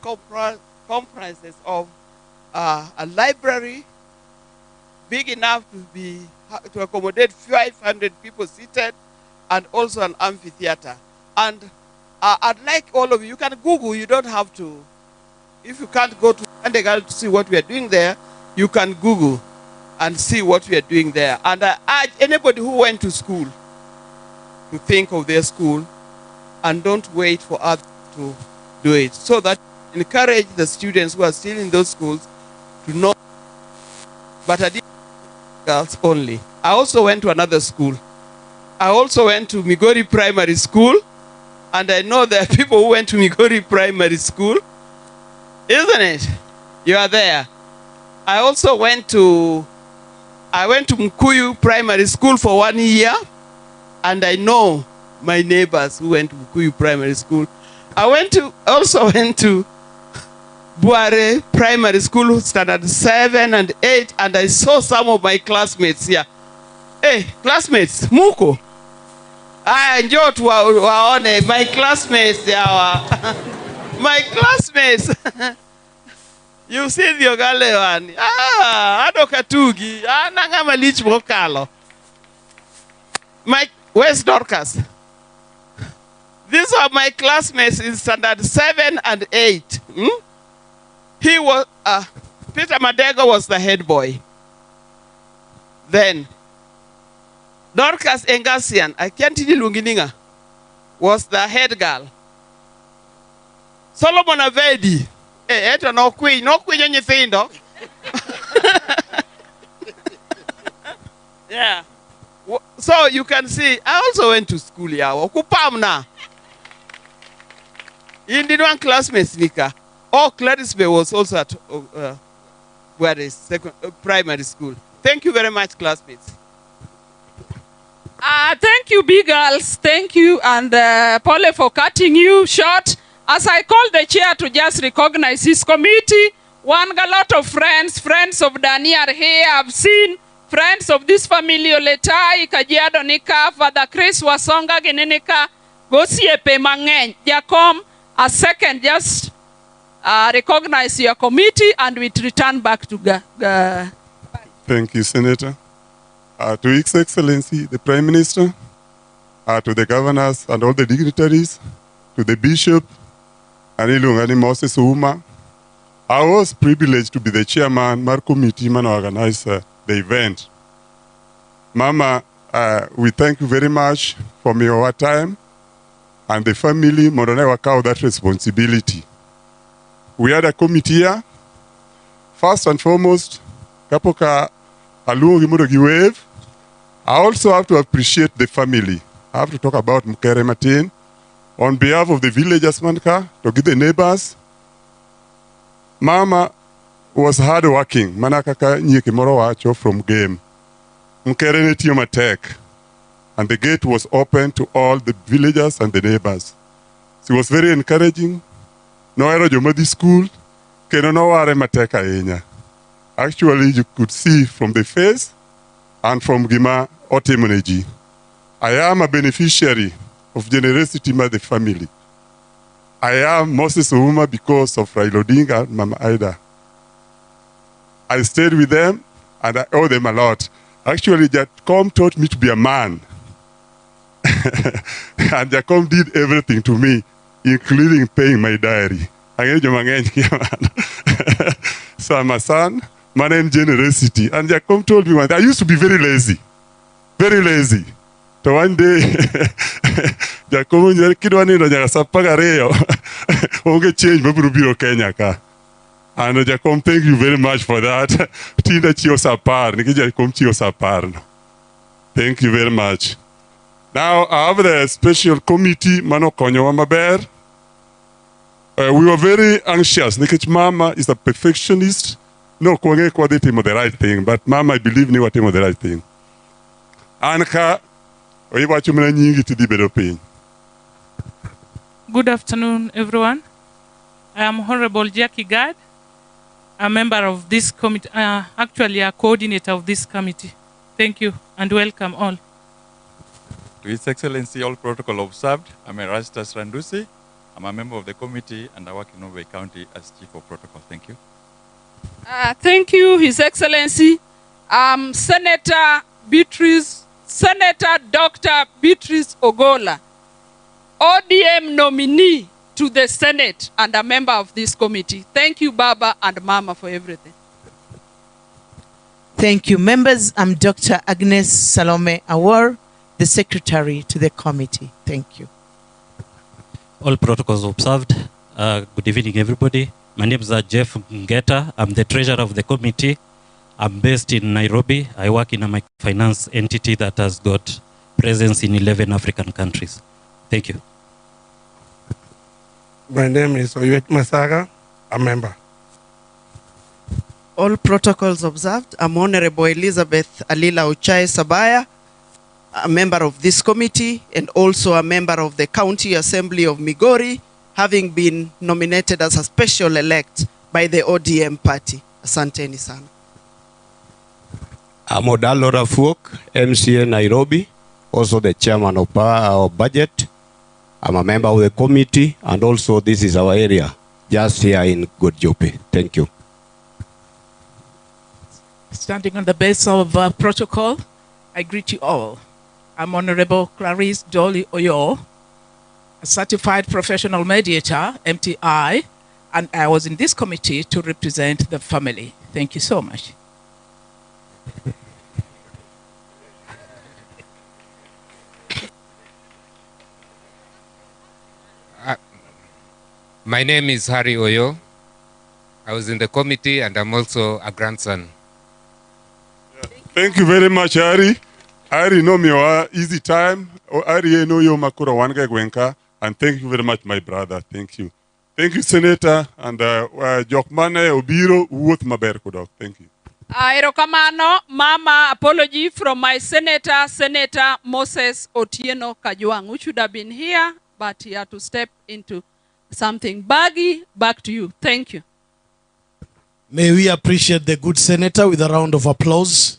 comprises of a library big enough to accommodate 500 people seated, and also an amphitheater. And I'd like all of you, you can Google, you don't have to. If you can't go to Ogande Girls to see what we are doing there, you can Google and see what we are doing there. And I urge anybody who went to school to think of their school and don't wait for others to do it. So that encourage the students who are still in those schools to know. But I did girls only. I also went to another school. I also went to Migori Primary School, and I know there are people who went to Migori Primary School, isn't it? You are there. I also went to, I went to Mkuyu Primary School for 1 year, and I know my neighbors who went to Mkuyu Primary School. I also went to Bware Primary School, standard 7 and 8, and I saw some of my classmates here. Hey, classmates, muko. I enjoy to waone my classmates. They are my classmates. You see the Ogale one. Ado Katugi. Nanga malich mokalo. My, where's Dorcas? These are my classmates in standard 7 and 8. Peter Madego was the head boy. Then, Dorcas Engasian, I can't tell you, was the head girl. Solomon Avedi, eto no queen, no queen nyithindo. Yeah. So you can see, I also went to school here. Okupamna. In the one classmates, Nika. Oh, Gladys Bay was also at where is second, primary school. Thank you very much, classmates. Thank you, big girls. Thank you, and Pole for cutting you short. As I call the chair to just recognize his committee, one a lot of friends, friends of Dani are here. I've seen friends of this family, Oletai, Kajiado Nika, Father Chris Wasonga Ginenika, Gosiepe Mang'eny. Jakom, a second, just recognize your committee and we return back to Ga. Thank you, Senator. To His Excellency, the Prime Minister, to the governors and all the dignitaries, to the Bishop, Anilungani Moses Ouma. I was privileged to be the chairman, Mar committee, man organized the event. Mama, we thank you very much for your time and the family, Morone Wakao, that responsibility. We had a committee here. First and foremost, Kapoka Aluongi mondo gi wave. I also have to appreciate the family. I have to talk about Mukere Martin. On behalf of the villagers, Manka, to give the neighbors, Mama was hardworking. Mana kaka nyieke moro wacho from game. Mukere ne tiyo matek. And the gate was open to all the villagers and the neighbors. She was very encouraging. Nohero joma dhi school, kendo noware matek ahinya. Actually, you could see from the face and from gima otimo ne ji. I am a beneficiary of generosity mar the family. I am Moses Ouma because of Raila Odinga and Mama Ida. I stayed with them and I owe them a lot. Actually, Jakom taught me to be a man. And Jakom did everything to me, including paying my diary. Ang'eyo joma ng'eny kia mano. So I'm a son, mano en generosity. And Jakom told me one thing, I used to be very lazy. Very lazy. To one day, Jakom onyisa ni kidwa nindo nyaka sa apar gariyo, onge change mabiro biro Kenya ka. And Jakom, thank you very much for that. Tinde achiewo sa apar, nikech Jakom chiewo sa apar no. Thank you very much. Now, I have the special committee mano konyowa maber. We were very anxious nikech mama is a perfectionist. No, ok wang'e ka wadhi timo the right thing, but mama, I believe ni watimo the right thing. An ka iwacho mana nyingi tidhi bedo piny. Good afternoon, everyone. I am Honorable Jackie Gad, a member of this committee, actually a coordinator of this committee. Thank you and welcome all. To His Excellency, all protocol observed. I'm Erastus Randusi. I'm a member of the committee and I work in Homa Bay County as Chief of Protocol. Thank you. Thank you, His Excellency. Senator Beatrice, Senator Dr. Beatrice Ogola, ODM nominee to the Senate and a member of this committee. Thank you, Baba and Mama, for everything. Thank you, members. I'm Dr. Agnes Salome Awor, the secretary to the committee. Thank you. All protocols observed. Good evening, everybody. My name is Jeff Ngeta. I'm the treasurer of the committee. I'm based in Nairobi. I work in a microfinance entity that has got presence in 11 African countries. Thank you. My name is Oyet Masaga, a member. All protocols observed. I'm Honorable Elizabeth Alila Ochai Sabaya, a member of this committee and also a member of the County Assembly of Migori, having been nominated as a special elect by the ODM party. Asanteni sana. I'm Odalo Rafuok, MCA Nairobi, also the chairman of our budget. I'm a member of the committee, and also this is our area, just here in Godjope. Thank you. Standing on the base of protocol, I greet you all. I'm Honorable Clarice Dolly Oyo, a certified professional mediator, MTI, and I was in this committee to represent the family. Thank you so much. My name is Harry Oyo. I was in the committee and I'm also a grandson. Thank you very much, Harry. Harry no miwa easy time. Harry no yo makura wan ga gwenka. And thank you very much, my brother. Thank you. Thank you, Senator. And jok mane obiro wuoth maber kodok. Thank you. Erokamano, Mama, apology from my senator, Senator Moses Otieno Kajwang, who should have been here, but he had to step into something. Baggy, back to you. Thank you. May we appreciate the good senator with a round of applause.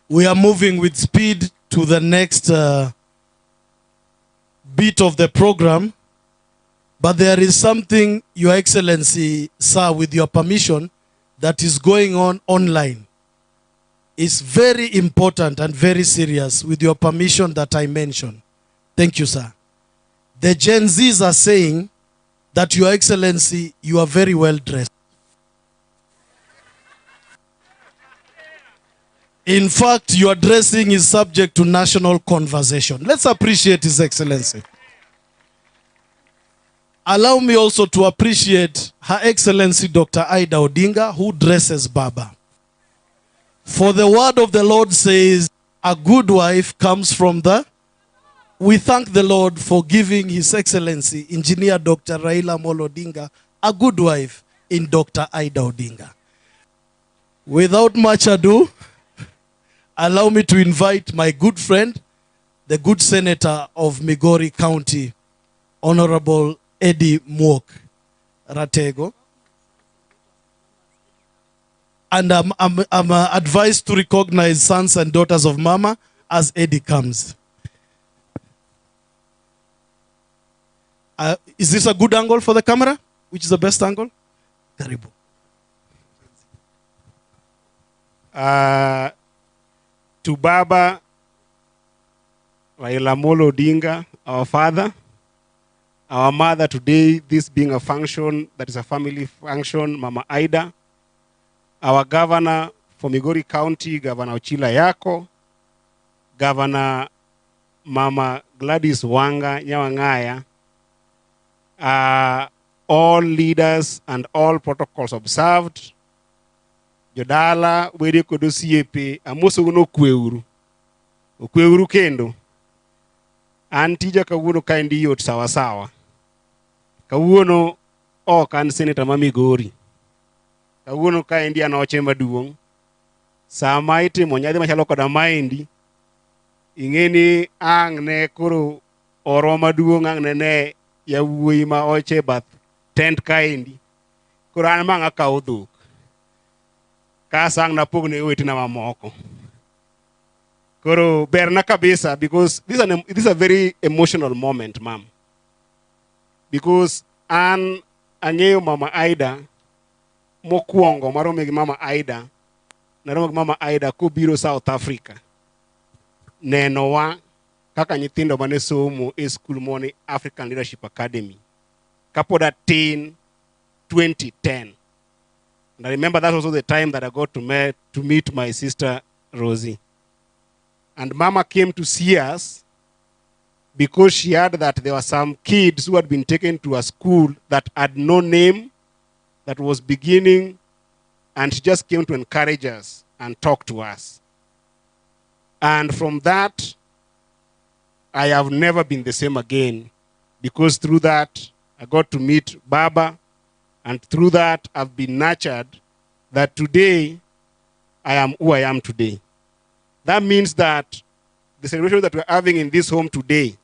We are moving with speed to the next bit of the program. But there is something, Your Excellency, sir, with your permission, that is going on online. It's very important and very serious, with your permission that I mention. Thank you, sir. The Gen Zs are saying that, Your Excellency, you are very well dressed. In fact, your dressing is subject to national conversation. Let's appreciate His Excellency. Allow me also to appreciate Her Excellency Dr. Ida Odinga, who dresses Baba. For the word of the Lord says, a good wife comes from the... We thank the Lord for giving His Excellency Engineer Dr. Raila Amolo Odinga a good wife in Dr. Ida Odinga. Without much ado, allow me to invite my good friend, the good senator of Migori County, Honorable Eddie Muok Ratego. And I'm advised to recognize sons and daughters of Mama as Eddie comes. Is this a good angle for the camera? Which is the best angle? Karibu. To Baba Raila Amolo Odinga, our father, our mother today, this being a function that is a family function, Mama Ida, our governor for Migori County, Governor Ochilo Ayacko, Governor Mama Gladys Wanga Nyawangaya, all leaders and all protocols observed, Jodala, wede kod osiepe, amosou nokweuru. Okweuru kendo. An tija kawuono kaendi yot sawa sawa. Kawuono ok an senator ma Migori. Kawuono kaendi an oche maduong'. Sama itimo nyadhi machalo koda maendi, ing'e ni ang' ne koro orwa maduong' ang' ne ne yawuoyi ma oche e bath tent kaendi. Koro an ma ang' akawo dhok. Kaso ang' napog ne owetena mamoko. Koro berna kabisa because this is a very emotional moment, ma'am. Because an ang'eyo Mama Ida mokwongo maromo gi Mama Ida, naromo gi Mama Ida kobiro South Africa nenowa kaka nyithindo mane somo e skul moni African Leadership Academy kapod atin 2010. And I remember that was also the time that I got to meet my sister Rosie. And Mama came to see us because she heard that there were some kids who had been taken to a school that had no name, that was beginning, and she just came to encourage us and talk to us. And from that, I have never been the same again, because through that, I got to meet Baba, and through that, I've been nurtured that today, I am who I am today. That means that the celebration that we're having in this home today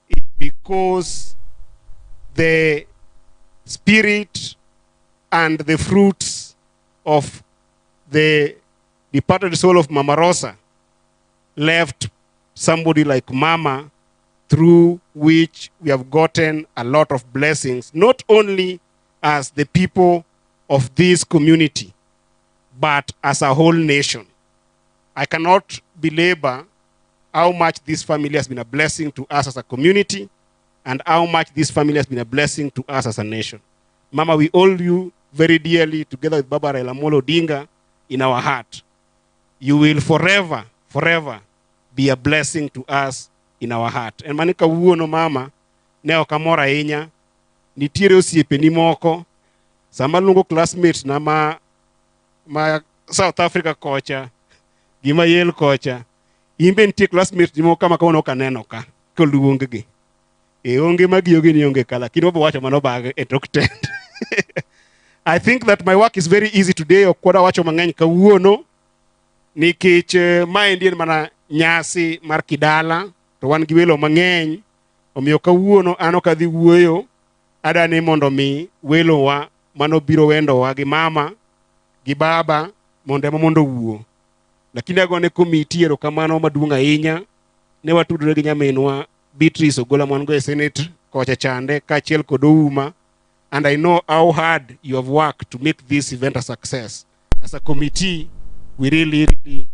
is because the spirit and the fruits of the departed soul of Mama Rosa left somebody like Mama, through which we have gotten a lot of blessings, not only as the people of this community, but as a whole nation. I cannot belabor how much this family has been a blessing to us as a community and how much this family has been a blessing to us as a nation. Mama, we hold you very dearly together with Baba Raila Amolo Odinga in our heart. You will forever, forever be a blessing to us in our heart. En mane kawuono mama, ne ok amor ahinya, nitiere osiepeni moko, sama aluongo classmates na ma South Africa kocha, gi ma Yale kocha, in be nitie classmates ni moko kama kawuono ok aneno ka, koluong gi. E onge magiyogi ni onge ka, lakini wabo wacho mano bang'e e tok tent. I think that my work is very easy today, ok wadwa wacho mang'eny kawuono, nikech maendi en mana nyasi mar kidala, to wan gi welo mang'eny, omiyo kawuono an ok adhi wuoyo, adani mondo mi welowa manobiro wendowa gi mama gi baba mondo ema mondo owuo. Lakini agone komiti erokamano maduong' ahinya, ne watudore gi nyaminwa Beatrice Ogola mwan go e Senate kocha chande kaachiel kod Ouma, and I know how hard you have worked to make this event a success. As a committee, we really, really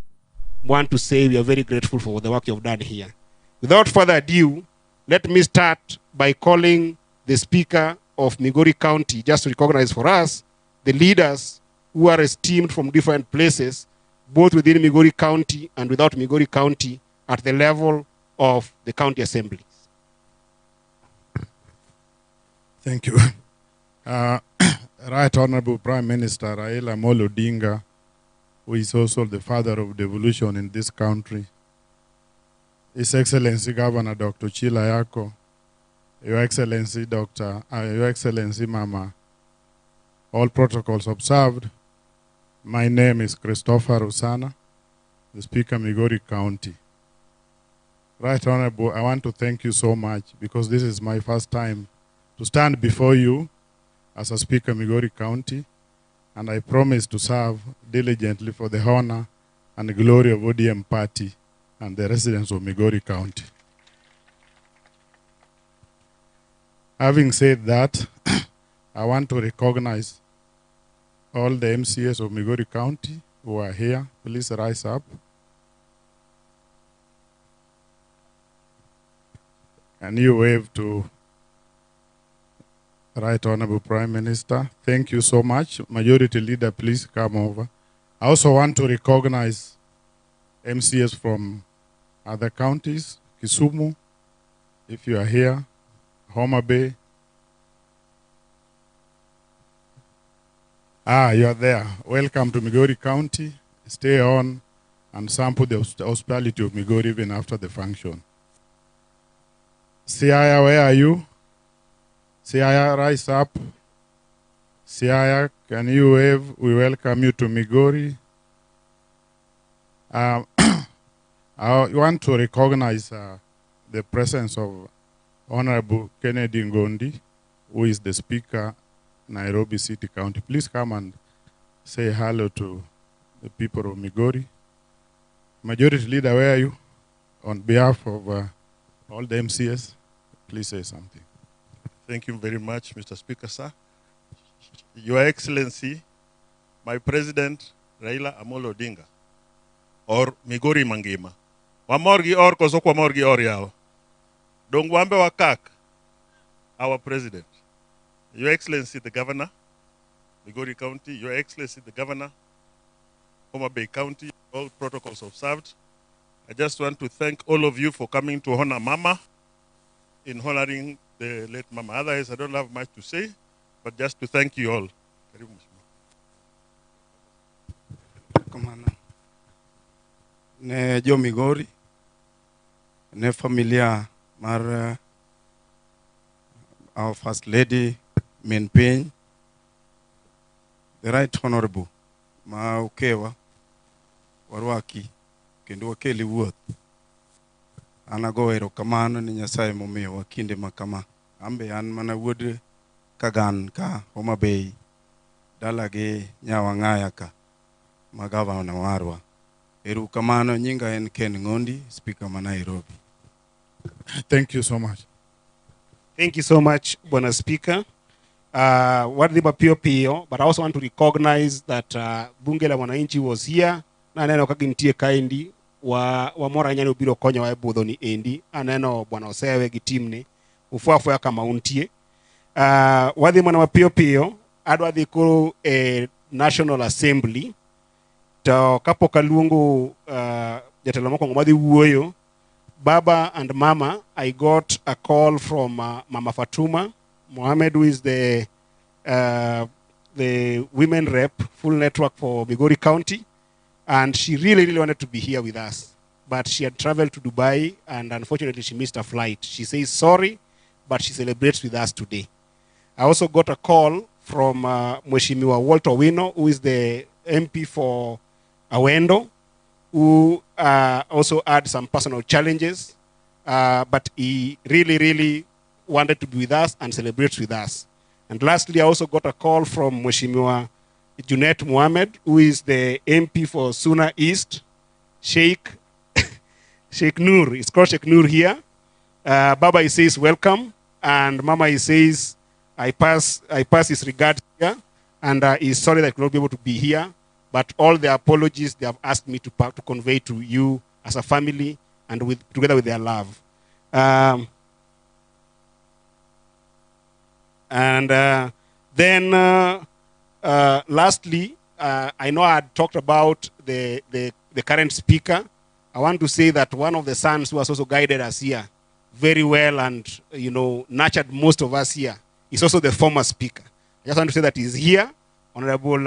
want to say we are very grateful for the work you have done here. Without further ado, let me start by calling the Speaker of Migori County, just to recognize for us the leaders who are esteemed from different places, both within Migori County and without Migori County, at the level of the county assemblies. Thank you. Right Honorable Prime Minister Raila Amolo Odinga, who is also the father of devolution in this country, His Excellency Governor Dr. Ochilo Ayacko, Your Excellency Doctor, Your Excellency Mama, all protocols observed. My name is Christopher Usana, the Speaker Migori County. Right Honorable, I want to thank you so much because this is my first time to stand before you as a Speaker Migori County, and I promise to serve diligently for the honor and glory of ODM Party and the residents of Migori County. Having said that, I want to recognize all the MCAs of Migori County who are here. Please rise up. And you wave to Right Honorable Prime Minister. Thank you so much. Majority Leader, please come over. I also want to recognize MCAs from other counties, Kisumu, if you are here, Homa Bay. Ah, you are there. Welcome to Migori County. Stay on and sample the hospitality of Migori even after the function. Siaya, where are you? Siaya, rise up. Siaya, can you wave? We welcome you to Migori. I want to recognize the presence of Honorable Kennedy Ngondi, who is the Speaker, Nairobi City County. Please come and say hello to the people of Migori. Majority Leader, where are you? On behalf of all the MCAs, please say something. Thank you very much, Mr. Speaker, sir. Your Excellency, my President, Raila Amolo Odinga, or Migori Mangima. Wamor gi or koso ok wamor gi or yawa. Dong wambe wakak, our President. Your Excellency, the Governor, Migori County, Your Excellency, the Governor, Homa Bay County, all protocols observed. I just want to thank all of you for coming to honor Mama, in honoring the late Mama. Otherwise, I don't have much to say, but just to thank you all. Karibu, Mheshimiwa. Kamano. Ne jo Migori, ne familia mar our First Lady, Min Piny, the Right Honorable ma okewa, warwaki, kendo wakeli wuoth. An ago erokamano ni Nyasaye momiyowa kinde ma kama. An be an mana wuod Kagan ka Homa Bay, dala gi Nyawang'aya ka, ma gavana marwa. Erokamano, nyinga en Ken Ng'ondi, Speaker ma Nairobi. Thank you so much. Thank you so much, Bwana Speaker. Wadhi mapiyo piyo, but I also want to recognize that Bunge la Mwananchi was here. Naneno ka gintie kaendi, wamor ahinya ni ubiro konyowa e budho ni endi. Aneno Bwana Osewe gi team ni, ufwa afwaya kama untie. Wadhi mana mapiyo piyo, adwa dhi koro e National Assembly. To kapok aluongo jatelo mokwongo madhi wuoyo, Baba and Mama, I got a call from Mama Fatuma Mohamed, who is the women rep, full network for Migori County. And she really, really wanted to be here with us. But she had traveled to Dubai, and unfortunately she missed a flight. She says sorry, but she celebrates with us today. I also got a call from Mheshimiwa Walter Owino, who is the MP for Awendo, who also had some personal challenges, but he really, really wanted to be with us and celebrate with us. And lastly, I also got a call from Mheshimiwa Junet Mohamed, who is the MP for Suna East, Sheikh Nur. It's called Sheikh Nur here. Baba, he says, welcome. And Mama, he says, I pass his regards here. And he's sorry that he could not be able to be here. But all the apologies they have asked me to convey to you as a family and together with their love. And then lastly, I know I had talked about the current speaker. I want to say that one of the sons who has also guided us here very well and nurtured most of us here is also the former speaker. I just want to say that he's here. Honorable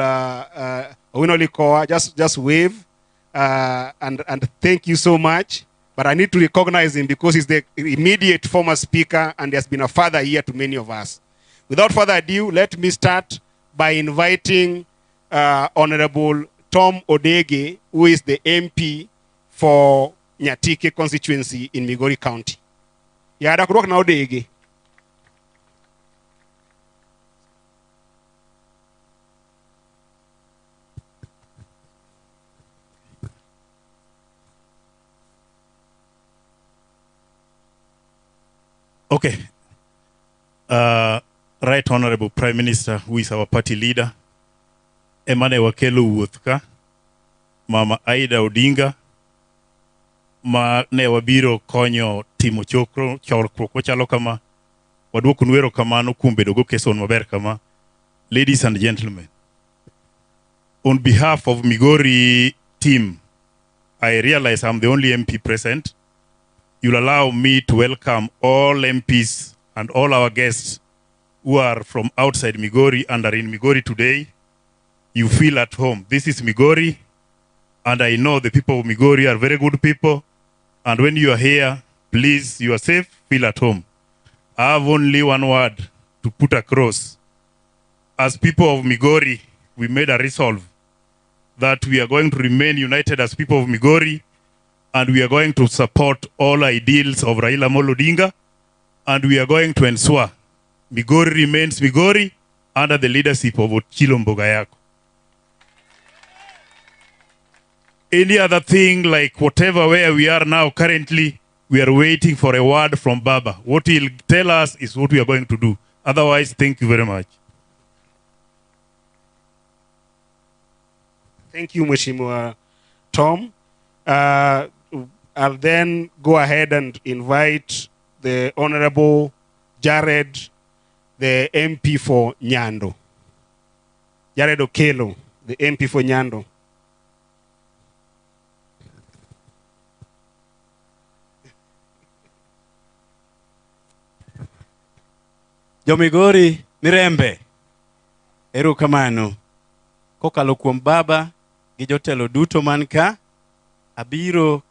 Owino Likowa, just wave and thank you so much. But I need to recognize him because he's the immediate former speaker and he has been a father here to many of us. Without further ado, let me start by inviting Honorable Tom Odege, who is the MP for Nyatike constituency in Migori County. Yada kurwak na Odege. Okay. Right Honorable Prime Minister who is our party leader, ema ne wakelo wuoth ka, Mama Aida Odinga ma ne wabiro konyo timo chokro chokruok machalo kama. Waduokonu erokamano kuom bedo go keson maber kama. Ladies and gentlemen, on behalf of Migori team, I realize I'm the only MP present. You'll allow me to welcome all MPs and all our guests who are from outside Migori and are in Migori today. You feel at home. This is Migori, and I know the people of Migori are very good people. And when you are here, please, you are safe, feel at home. I have only one word to put across. As people of Migori, we made a resolve that we are going to remain united as people of Migori, and we are going to support all ideals of Raila Amolo Odinga, and we are going to ensure Migori remains Migori under the leadership of Ochilo Mbugayako. Any other thing, like whatever where we are now currently, we are waiting for a word from Baba. What he'll tell us is what we are going to do. Otherwise, thank you very much. Thank you, Mheshimiwa Tom. I'll then go ahead and invite the Honorable Jared, the MP for Nyando. Jared Okello, the MP for Nyando. Jomigori Mirembe, erokamano. Kokalo kuom baba gi jotelo duto man ka, abiro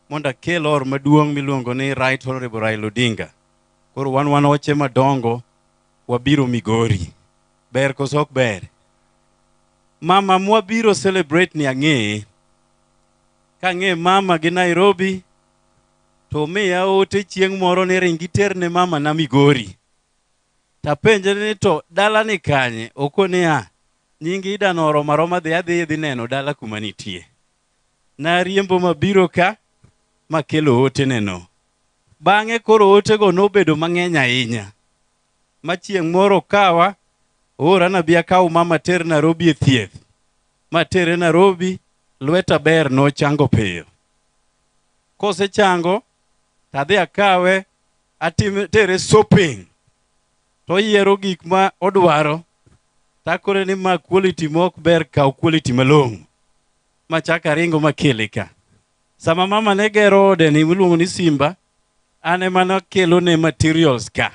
mondo akel or maduong' miluongo ni Right Honorable Raila Odinga. Koro wan wan oche madongo, wabiro Migori. Ber koso ok ber? Mama mwabiro celebrate ni ang'eye. Kang'e mama gi Nairobi, to miya ote chieng' moro ni ring iterne mama na Migori. Tapenje ni to dala ni kanye? Okone a, nying Ida no oromo aroma dhi adhi idhi neno dala kuma nitie. Nariembo mabiro ka, makelo ote neno. Bang'e koro otego nobedo mang'eny ahinya. Ma chieng' moro okawa, oora nabi akaw mama ter Nairobi e thieth. Matere Nairobi, lweta ber nochango piyo. Kosechango, tadhi akawe, atime tere shopping. To oyiero gik ma odwaro. Takore ni ma quality ma ok ber, kaw quality malong'o. Machak aringo makele ka. Sama mama ne gero ode ni miluongo ni Simba, an ema nakelo ne materials ka.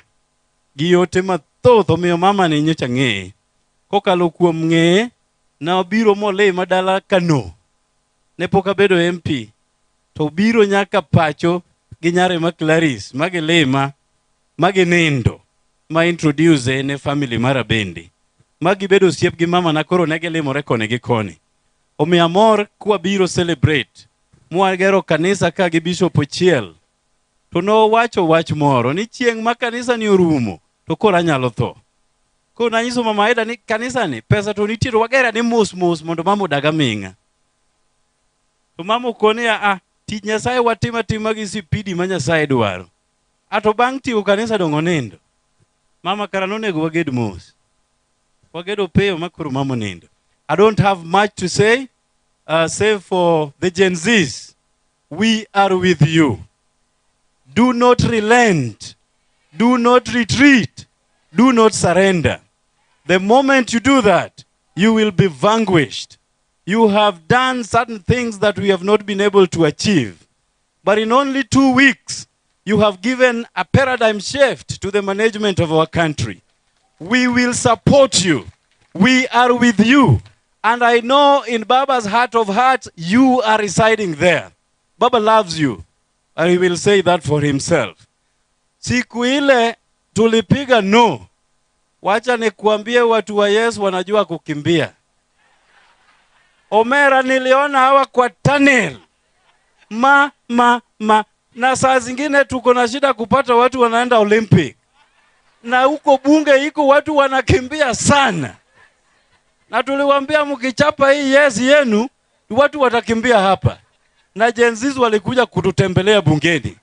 Gi ote mathoth omiyo mama ni nyocha ng'eye. Kokalo kuom ng'eye, nabiro molima dala Kano. Ne pok abedo MP. To biro nyaka pacho gi nyare ma Clarice, ma gilima, ma ginindo, ma introduce ne family mara bende. Ma gibedo osiep gi mama na koro ne gilimore koni gi koni. Omiyo amor kwabiro celebrate. Mwagero kanisa ka gi Bishop Ochiel. To nowacho wach moro ni chieng' ma kanisa ni orumo to koro anyalo tho. Koro nanyiso mama Aida ni kanisa ni pesa to nitie to wagere ni mos mos mondo mama odag aming'a. To mama okone a a tich Nyasaye watimo atima gi sipidi ma Nyasaye dwaro. A to bang' tieko kanisa dong' onindo. Mama kara nonego waged mos. Wagedo piyo ma koro mama onindo. I don't have much to say, save for the Gen Zs. We are with you. Do not relent. Do not retreat. Do not surrender. The moment you do that, you will be vanquished. You have done certain things that we have not been able to achieve. But in only 2 weeks, you have given a paradigm shift to the management of our country. We will support you. We are with you. And I know in Baba's heart of hearts, you are residing there. Baba loves you. And he will say that for himself. Siku ile tulipiga no. Wacha nikuambie watu wa Yesu wanajua kukimbia. Omera niliona hawa kwa tunnel. Ma, ma, ma. Na saa zingine tuko na shida kupata watu wanaenda Olympic. Na huko bunge iko watu wanakimbia sana. Na tuliwaambia mkichapa hii yes yenu, watu watakimbia hapa. Na Gen Zs walikuja kututembelea bungeni.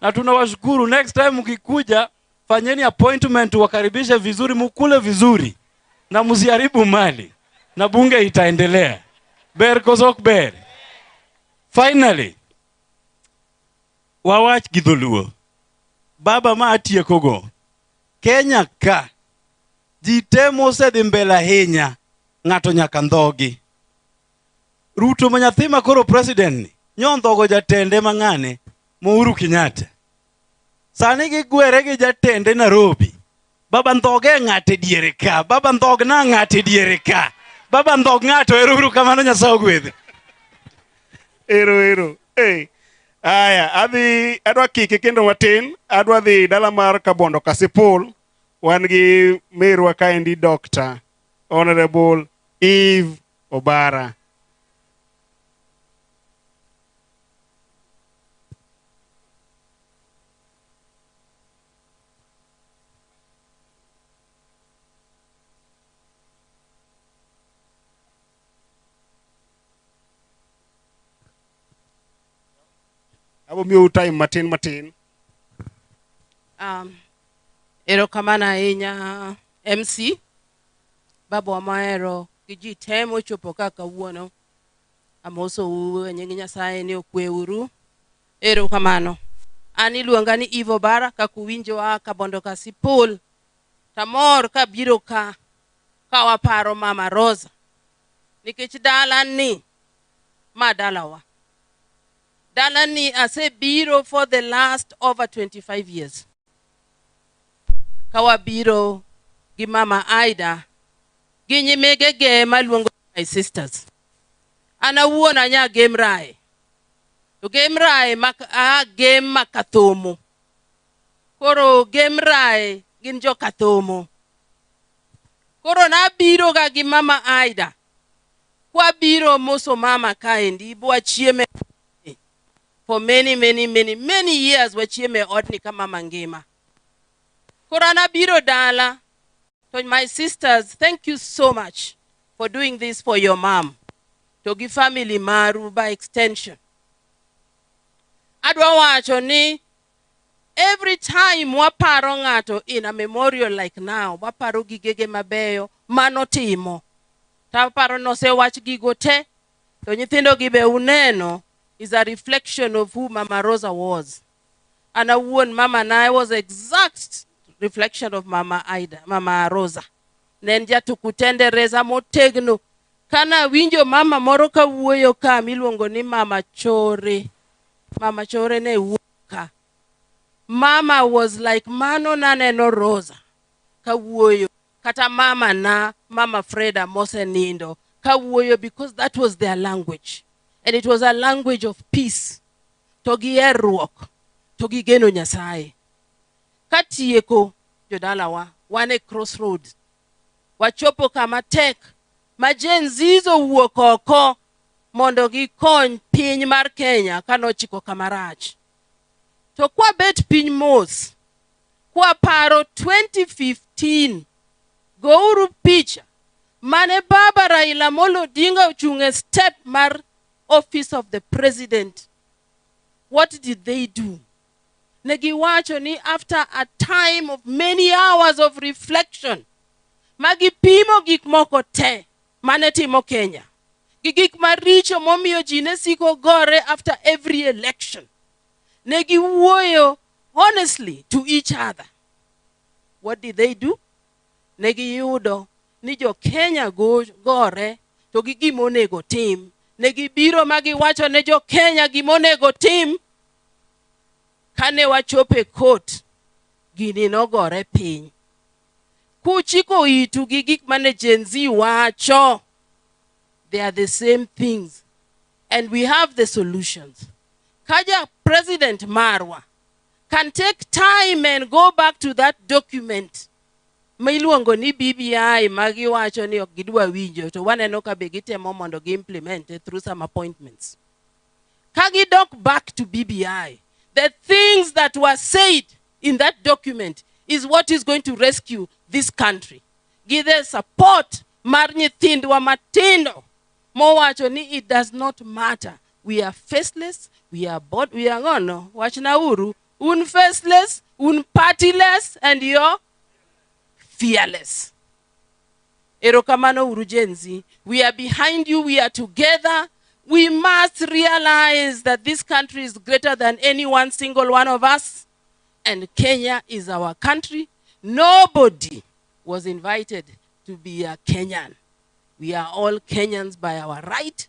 Na tunawashukuru, next time mkikuja, Fanyeni appointment, wakaribishe vizuri, mukule vizuri na msiharibu mali, na bunge itaendelea. Ber koso ok ber? Finally, wawach gi dholuo. Baba ma atiekogo, Kenya ka ji te mosedhi mbele ahinya, ng'ato nyaka ndhogi. Ruto ma nyathi ma koro president ni, nyondhogo jatende ma ng'ane, Uhuru Kenyatta. Sani gigwere gi jatende Nairobi. Baba ndhoge ng'ato e diere ka, baba ndhog na ng'ato e diere ka. Baba ndhog ng'ato, ero uru kamano Nyasaye ogwedhi. Ero ero. Hey. Aya, adhi adwa kike kendo matin, adwa dhi dala mar Kabondo Kasipul. Wan gi merwa kaendi Dr. Honorable Eve Obara. Abo miyou time matin matin. Um, erokamano ahinya MC, babawa mahero gi ji te mochopo ka kawuono. Amosou e nying Nyasaye ni okweuru. Erokamano. An iluonga ni Eve Obara kaka uwinjo aa Kabondo Kasipul. Tamor kabiro ka ka waparo Mama Rosa nikech dalani ma dalawa. Dalani asebiro for the last over 25 years. Ka wabiro gi Mama Aida gi nyimegege maluongo my sisters. An awuon anya Gem Rae. To Gem Rae mak, a Gem ma Kathomo. Koro Gem Rae gin jo Kathomo. Koro nabiro ga gi Mama Aida. Kwabiro moso mama kaendi bwachieme for many many many many years wachieme odni ka mama ngima. Koro an abiro dala to my sisters thank you so much for doing this for your mom to gi family maru by extension. Adwa wacho ni every time waparo ng'ato in a memorial like now, waparo gigege mabeyo manotimo. Taparo nosewach gigo te, to nyithindo gi be uneno is a reflection of who Mama Rosa was. An awuon mama na was exact reflection of Mama Aida, Mama Rosa. Ne en jatukutendereza motegno. Kana awinjo mama moro ka wuoyo ka miluongo ni Mama Chore. Mama Chore ne wuoyo ka. Mama was like mano naneno Rosa ka wuoyo. Kata mama na, Mama Freda mosenindo ka wuoyo because that was their language. And it was a language of peace. To gi herruok, to gi geno Nyasaye. Katieko, jodalawa, wan e crossroads. Wachopo kama tek ma Gen Zs owuok oko mondo gikony piny mar Kenya kanochiko kama rach. To kwabet piny mos, kwaparo 2015, gouru picha mane baba Raila Amolo Odinga ochung' e step mar office of the president. What did they do? Ne giwacho ni after a time of many hours of reflection, ma gipimo gik moko te mane timo Kenya, gi gik maricho momiyo ji ne siko gore after every election. Ne giwuoyo honestly to each other. What did they do? Ne giyudo ni jo Kenya go, gore to gi gima onego tim. Ne gibiro ma giwacho ne jo Kenya gima onego tim. Kane wachopo e court, gini nogore piny. Kuchiko itu gi gik mane Gen Z wacho, they are the same things. And we have the solutions. Kaja President marwa can take time and go back to that document ma iluongo ni BBI ma giwacho ni ok gidwa winjo to waneno ka be gitemo mondo gi implement it through some appointments. Ka gidok back to BBI, the things that were said in that document is what is going to rescue this country. Gi the support mar nyithindwa matindo mowacho ni it does not matter. We are faceless, we are bod, we are ngono, wachna uru, Un faceless, un partyless and you're fearless. Erokamano uru Gen Z. We are behind you, we are together. We must realize that this country is greater than any one single one of us. And Kenya is our country. Nobody was invited to be a Kenyan. We are all Kenyans by our right,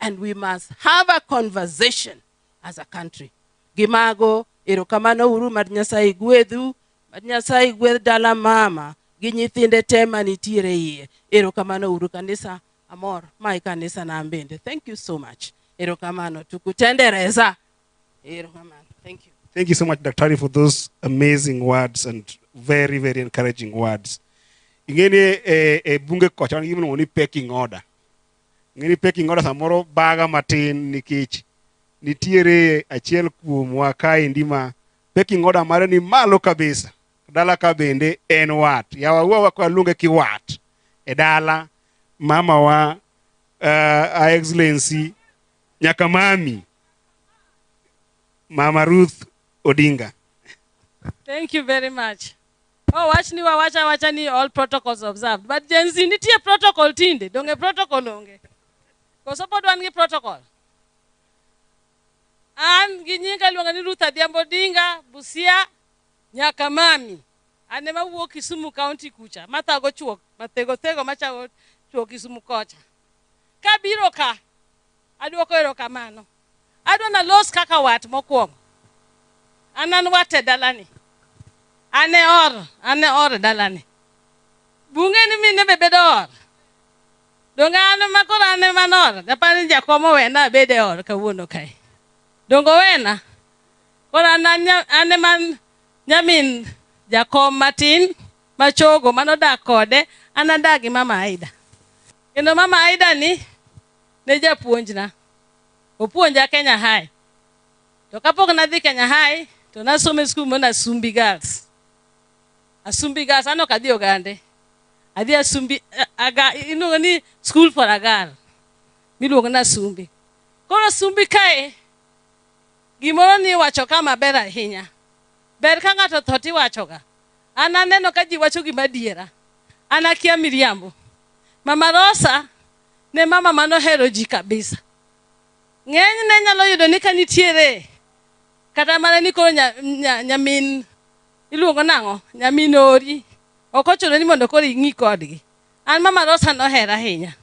and we must have a conversation as a country. Gimago, erokamano uru mad Nyasaye gwedhu, mad Nyasaye gwedh dala mama gi nyithinde te manitiere iye. Erokamano uru kanisa amor, mae kanisa na bende. Thank you so much. Erokamano. Tukutendereza. Erokamano. Thank you. Thank you so much, Daktari, for those amazing words and very, very encouraging words. Ing'eni e, e bunge kocha wan gi gima iluongo ni pecking order. Ing'eni pecking order samoro baga matin nikech nitiere achiel kuomwa kaendi ma pecking order mare ni malo kabisa. Dala ka bende en wat. Yawa wuowa kwa luonge kiwat. E dala mama wa uh, Excellency nyaka mami Mama Ruth Odinga. Thank you very much. Oh, wach ni wawacha wacha ni all protocols observed. But Gen Z nitie protocol tinde. Donge protocol onge. Koso pod wan gi protocol. An gi nyinga iluonga ni Ruth Adhiambo Odinga, Busia, nyaka mami. An ema wuok Kisumu County kucha, mathago chuok, mathego thego machago chuok Kisumu kocha. Kabiro ka, aduoko erokamano. Adwa nalos kaka wat mokwongo. An an wat e dalani. An e or, an e or e dalani. Bunge ni mine be bedo or. Donge an ma koro an ema an or. Dapar ni jakom owena abed e or kawuono kae. Donge owena? Koro an an ema nyamin jakom matin machogo manodak kode, an adak gi mama Aida. Kendo mama Aida ni ne japuonjna. Opuonja Kenya High. To kapok nadhi Kenya High, to nasomo e skul moro Asumbi Girls. Asumbi Girls, an ok adhi Ogande. Adhi Asumbi, aga, iluongo ni school for a girl. Miluongo ni Asumbi. Koro Asumbi kae, gimoro ni iwacho ka maber ahinya. Ber ka ng'ato otho tiwachoga. An aneno ka ji wacho gima adiera. An akia miriambo. Mama Rosa ne mama manohero ji kabisa. Ng'enyne nyalo yudo ni ka nitiere kata mana ni koro nya, nya, nyamin iluongo nang'o nyamin ori ok ochuno ni mondo koro ing'i kodgi. An mama Rosa nohera ahinya.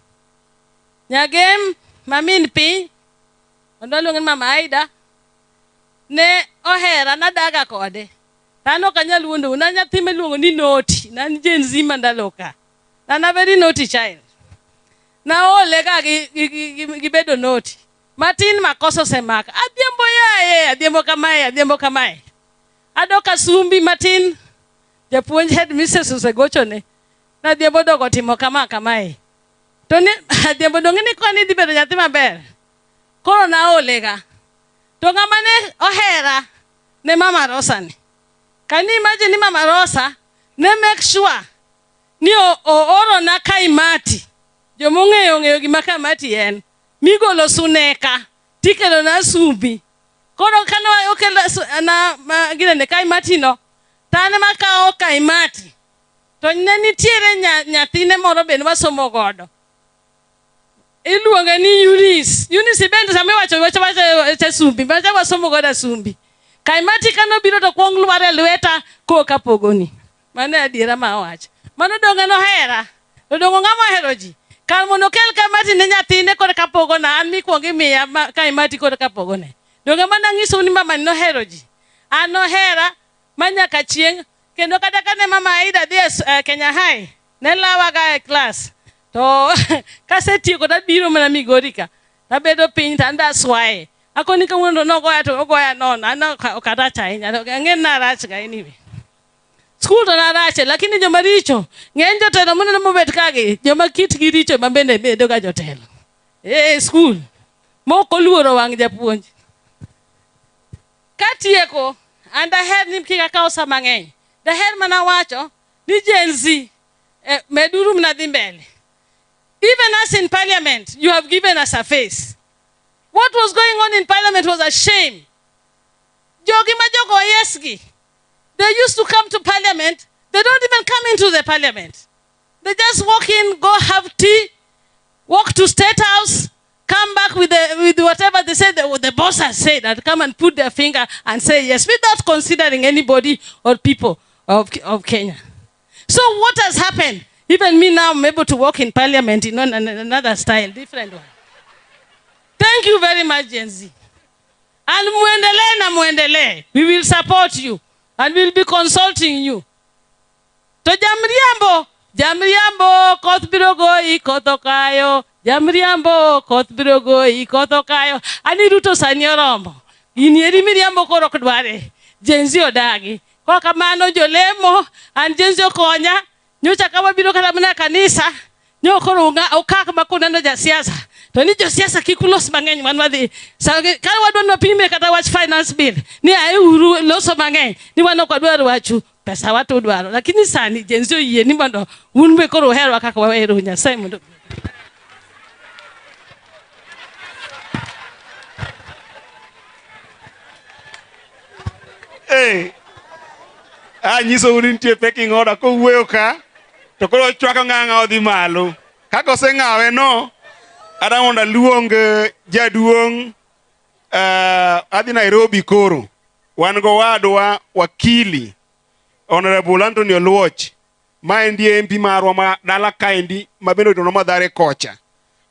Nyagem ma min piny mondo waluonge ni mama Aida ne ohera nadaga kode. To an ok anyal wuondou ne an nyathi miluongo ni naughty ne an Gen Z ma ndalo ka. Ne an a very naughty child. Naole ga gi, gi, gi, gi, gi bedo naughty. Matin makosa osemaka. Adhiambo yaye, adhiambo kamae, adhiambo kamae. Adok asumbi matin, japuonj headmistress osegochone. Nadhiambo dogo timo kama kamae. To ni adhiambo donge ni koni idhi bedo nyathi maber. Koro naolega. To ng'ama ne ohera ne Mama Rosa ni. Can you imagine ni Mama Rosa ne make sure ni oorona kaimati. Joma ong'eyo ong'eyo gima kaimati en. Migolo suneka tikelo na sumbi. Koro kane okelo na ma, ginene kaimati no, to an ema akawo kaimati. To ne nitiere nya, nyathine moro bende wasomo godo. Iluonge ni Eunice. Eunice bende sama iwacho wacho wacho sumbi, macha wasomo godo asumbi. Kaimati kane obiro to kwong lwar e lweta koka pogoni. Mano e adiera ma awacho. Mano donge nohera? To donge ng'ama ohero ji? Kar mondo okel kaimati ne nyathine koro ka pogona, an mikwongo imiya kaimati koro ka pogone. Donge mano anyisou ni mamani nohero ji? An nohera ma nyaka chieng' kendo kata kane mama Aida dhi e Kenya High, ne lawaga e klas. To kasetieko to abiro mana Migori ka. Tabedo piny to an be aswaye. Akoni kawuono to nogoya to ogoya nono. An ok arach ahinya. Ang'e ni narach ga anyway. Skul to narache, lakini joma richo, ng'eny jotelo muneno mobet kagi, joma kitgi richo ma bende bedo ga jotelo. E skul, mok oluoro wang' japuonj. Katieko, an daher ni kik akaw sa mang'eny. Daher mana wacho ni Gen Z, eh, meduru mana dhi mbele. Even us in parliament, you have given us a face. What was going on in parliament was a shame. Jogi ma jogo yes gi. They used to come to parliament. They don't even come into the parliament. They just walk in, go have tea, walk to state house, come back with, the, with whatever they say, the, the boss has said, and come and put their finger and say yes, without considering anybody or people of, of Kenya. So what has happened? Even me now, I'm able to walk in parliament in another style, different one. Thank you very much, Gen Z. And muendelee na muendelee. We will support you and we'll be consulting you. To jamriambo, jamriambo, koth biro goyi, koth okayo. Jamriambo, koth biro goyi, koth okayo. Ani Ruto sani oromo. Gini eri miriambo koro ok dware. Gen Z odagi. Koro kamano jolemo, an Gen Z okonya. Nyocha ka wabiro kata mana e kanisa, nyo koro unga- ukak ma kuneno jasiasa. To ni josiasa kik ulos mang'eny wan wadhi. Sa- Ka wadwa ni wapime kata wach finance bill, ni aeuru loso mang'eny, ni wan ok wadwar wachu. Pesa wa to udwaro. Lakini sani Gen Z oyie ni mondo un be koro uherwa kaka wahero Nyasaye mondo Hey. Anyisou ni nitie pecking order kowuoyo ka to koro ochwako ng'ang'a odhi malo. Kaka oseng'awe no, adwa mondo aluong eh, jaduong' eh, adhi Nairobi koro. Wan gowadwa wakili Honorable Anthony Oluoch ma endi MP marwa ma dala kaendi ma bende otono Mathare kocha.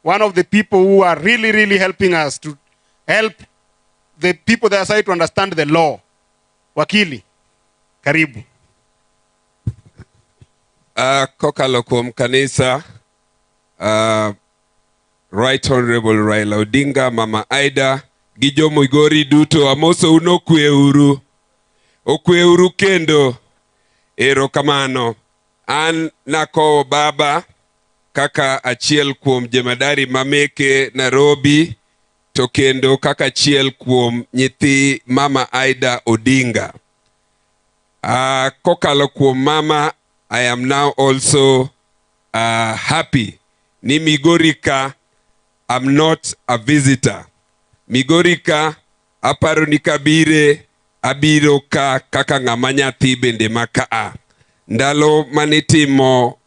One of the people who are really really helping us to help the people that are side to understand the law. Wakili, karibu. Kokalo kuom kanisa Right Honorable Raila Odinga, Mama Aida gi jo Migori duto amosou nokwe uru. Okwe uru kendo. Erokamano. An nakowo baba kaka achiel kuom jemadari mameke Nairobi to kendo kaka achiel kuom nyithi Mama Aida Odinga. Kokalo kuom mama, I am now also happy ni Migori ka I'm not a visitor. Migori ka aparo ni kabire abiro ka kaka ng'ama nyathi bende ma kaa. Ndalo manitimo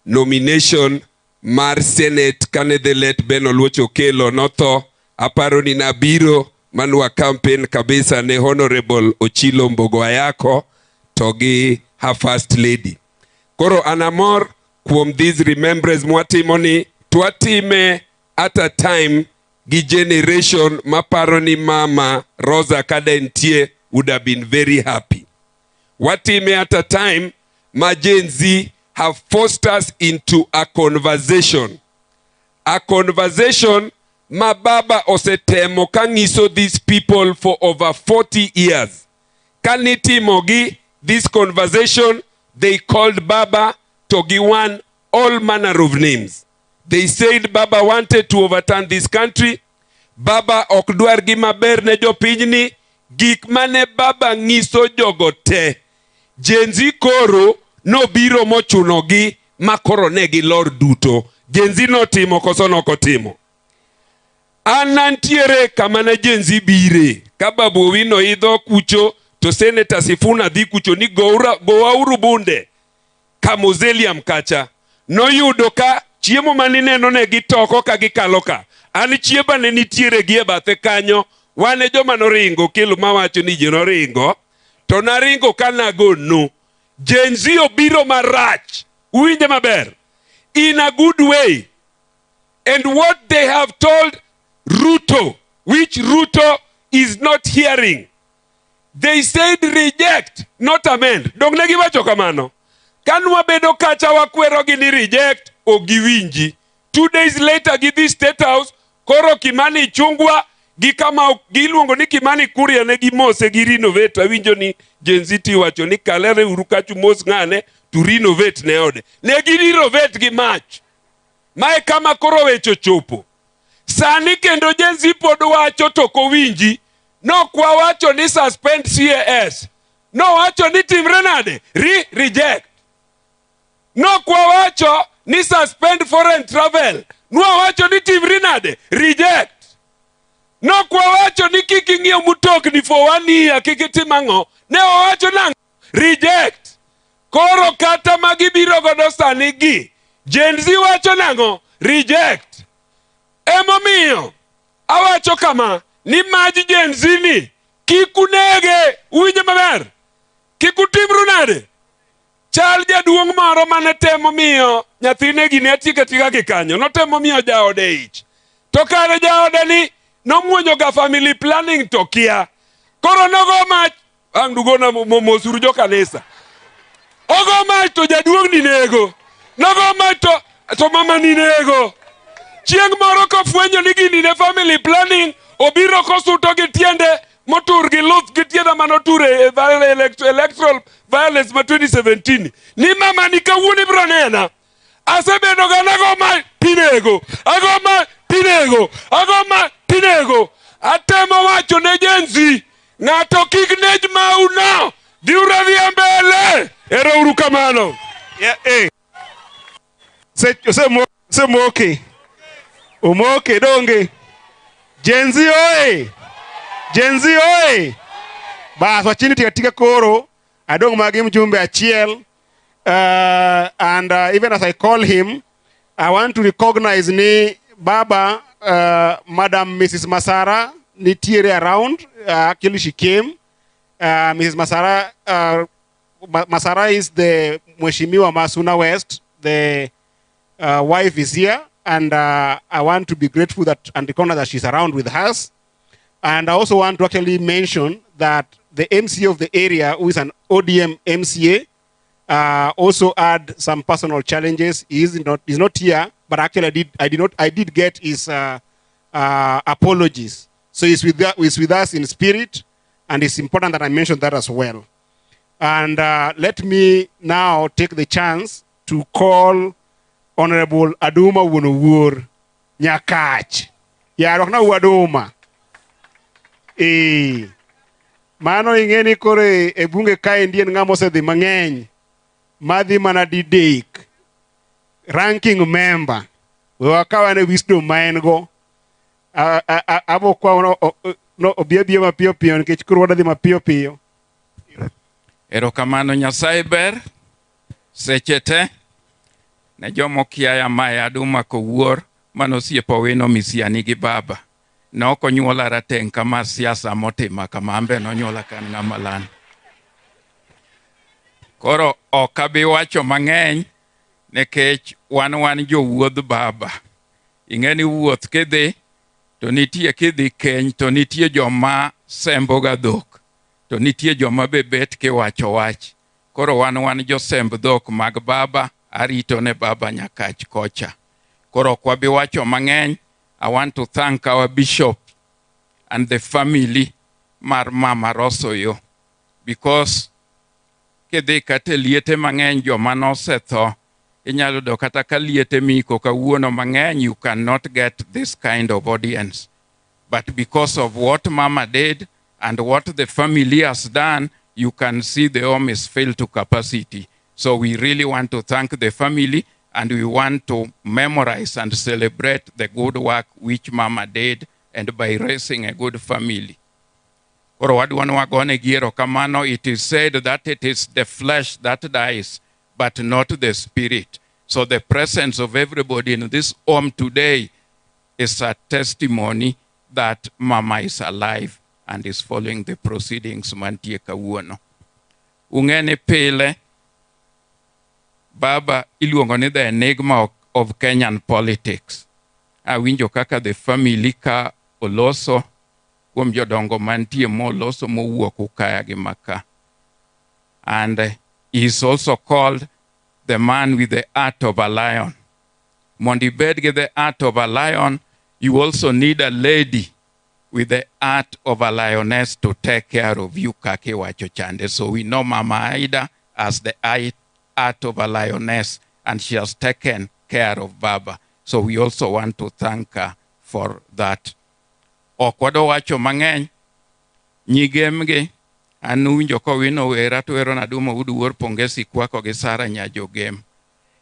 nomination mar Senate kane the late Ben Oluoch Okello notho, aparo ni nabiro manwa campaign kabisa ne Honorable Ochilo Mbogo Ayako to gi her first lady. Koro an amor kuom this remembrance mwatimo ni twatime at a time gi generation maparo ni mama Rosa kada entie would have been very happy. Watime at a time ma Gen Z have forced us into a conversation. A conversation ma baba osetemo ka nyiso these people for over 40 years. Ka nitimogi this conversation, they called Baba to giwan all manner of names. They said Baba wanted to overturn this country. Baba ok dwar gima ber ne jopinyni. Gik mane Baba nyiso jogo te. Gen Z koro nobiro mochunogi ma koro ne gilor duto. Gen Z notimo koso nokotimo? An nantiere kama ne Gen Z bire. Ka Babu Owino idho kucho to Senator Sifuna dhi kucho ni gowauru bunde ka Mausoleum kacha. Noyudo ka chiemo manineno ne gitoko ka gikalo ka. An chiemba ne nitiere gi e bathe kanyo. Wan e joma noringo kelo mawacho ni ji noringo. To naringo ka nagonu. Gen Z obiro marach. Uwinje maber. In a good way. And what they have told Ruto, which Ruto is not hearing. They said reject, not amend. Dong ne giwacho kamano. Ka nwabedo kacha wakwerogi ni reject, ok giwinji. 2 days later gidhi State House, koro Kimani Ichung'wa gi kama giluongo ni Kimani Kuria ne gimose gi renovate. Awinjo ni Gen Z ti wacho ni kalere uru kachu mos ng'ane to renovate ne ode. Ne gi renovate gi mach. Mae kama koro weche ochopo. Sani kendo Gen Z pod wacho to ok owinji. Nokwa wacho ni suspend CAS. Nowacho ni timre nade? Re reject. Nokwa wacho ni suspend foreign travel. Nwawacho ni timri nade? Reject. Nok wawacho ni kik ing'iew mutokni for one year kik itim ang'o? Ne wawacho nang'o? Reject. Koro kata ma gibiro godo sani gi, Gen Z wacho nang'o? Reject. Emomiyo awacho kama ni maj Gen Z ni kik unege, uwinjo maber? Kik utimru nade? Chal jaduong' moro mane temo miyo nyathine gini atieko atika gi kanyo, notemo miyo jaode ich. To kare jaode ni nomuonyo ga family planning to kia. Koro nogo mach, ang' dugona mosuru jo kanisa. Ogo mach to jaduong' ni nego. Nogo mach to, to mama ni nego. Chieng' moro kofwenyo ni gini ne family planning, obiro kosuto gi tiende motur gi luth gi tienda mane otur e electoral violence ma 2017 ni mama ni kawuono ibiro nena asebedo ga nago ma tinego ago ma tinego ago ma tinego atemo wacho ne Gen Z ng'ato kik nej mau no dhiuru adhiya mbele ero uru kamano Yeah, eh. Osemoke. Omoke donge. Gen Z oye! Gen Z oye! Bas wachini tika tika koro adong' magi mjumbe achiel and even as I call him I want to recognize ni baba Madam Mrs. Masara nitiere around actually she came Mrs. Masara Masara is the Mheshimiwa Masuna West. The wife is here, and I want to be grateful that and recognize that she's around with us. And I also want to actually mention that the MCA of the area, who is an ODM MCA, also had some personal challenges. He is not, he's not here, but actually I did, I did not, I did get his apologies. So he's with us in spirit, and it's important that I mention that as well. And let me now take the chance to call Honorable Aduma Wuonowuor Nyakach. Yarok na Aduma. Mano ing'e ni koro e bunge kaendi en ng'ama osedhi mang'eny madhi mana didek. Ranking member. We wakaw ane wisdom ma en go. Abo kwawo no obi abiya mapiyo piyo nikech koro wadhi mapiyo piyo. Erokamano Nyasaye ber seche te ne joma okiaya mae Aduma Kowuor mane osiepo Owino Misiani gi baba. Ne ok onyuola rateng' kama siasa motima kama, an be nonyuola ka an ng'ama lan. Koro ok abi wacho mang'eny nikech wan wan jowuodh baba. Ing'e ni wuoth kidhi to nitie kidhi keny to nitie joma semboga dhok to nitie joma be bet kiwacho wach. Koro wan wan josemb dhok mag baba, arito ne baba Nyakach kocha. Koro ok wabi wacho mang'eny. I want to thank our bishop and the family mar Mama Rosoyo because kidhi kata e liete mang'eny joma nosetho inyalo yudo kata ka liete miko kawuono mang'eny you cannot get this kind of audience. But because of what Mama did and what the family has done, you can see the home is filled to capacity. So we really want to thank the family and we want to memorize and celebrate the good work which Mama did and by raising a good family. Koro wadwa ni wagone gi erokamano. It is said that it is the flesh that dies, but not the spirit. So the presence of everybody in this home today is a testimony that Mama is alive and is following the proceedings mantie kawuono. Ung'e ni pile, Baba iluongo ni the enigma of Kenyan politics. Awinjo kaka the family ka oloso kuom jodongo mantie moloso mowuok Ukaya gi maka. And he is also called the man with the heart of a lion. Mondo ibed gi the heart of a lion, you also need a lady with the heart of a lioness to take care of you kaka iwacho chande. So we know Mama Ida as the heart of a lioness, and she has taken care of Baba. So we also want to thank her for that. Ok wadwa wacho mang'eny, nyigemgi, an uwinjo kowino wera to wero na Aduma Wuod Wuor Pongesi Kwako gi Sara Nyajogem.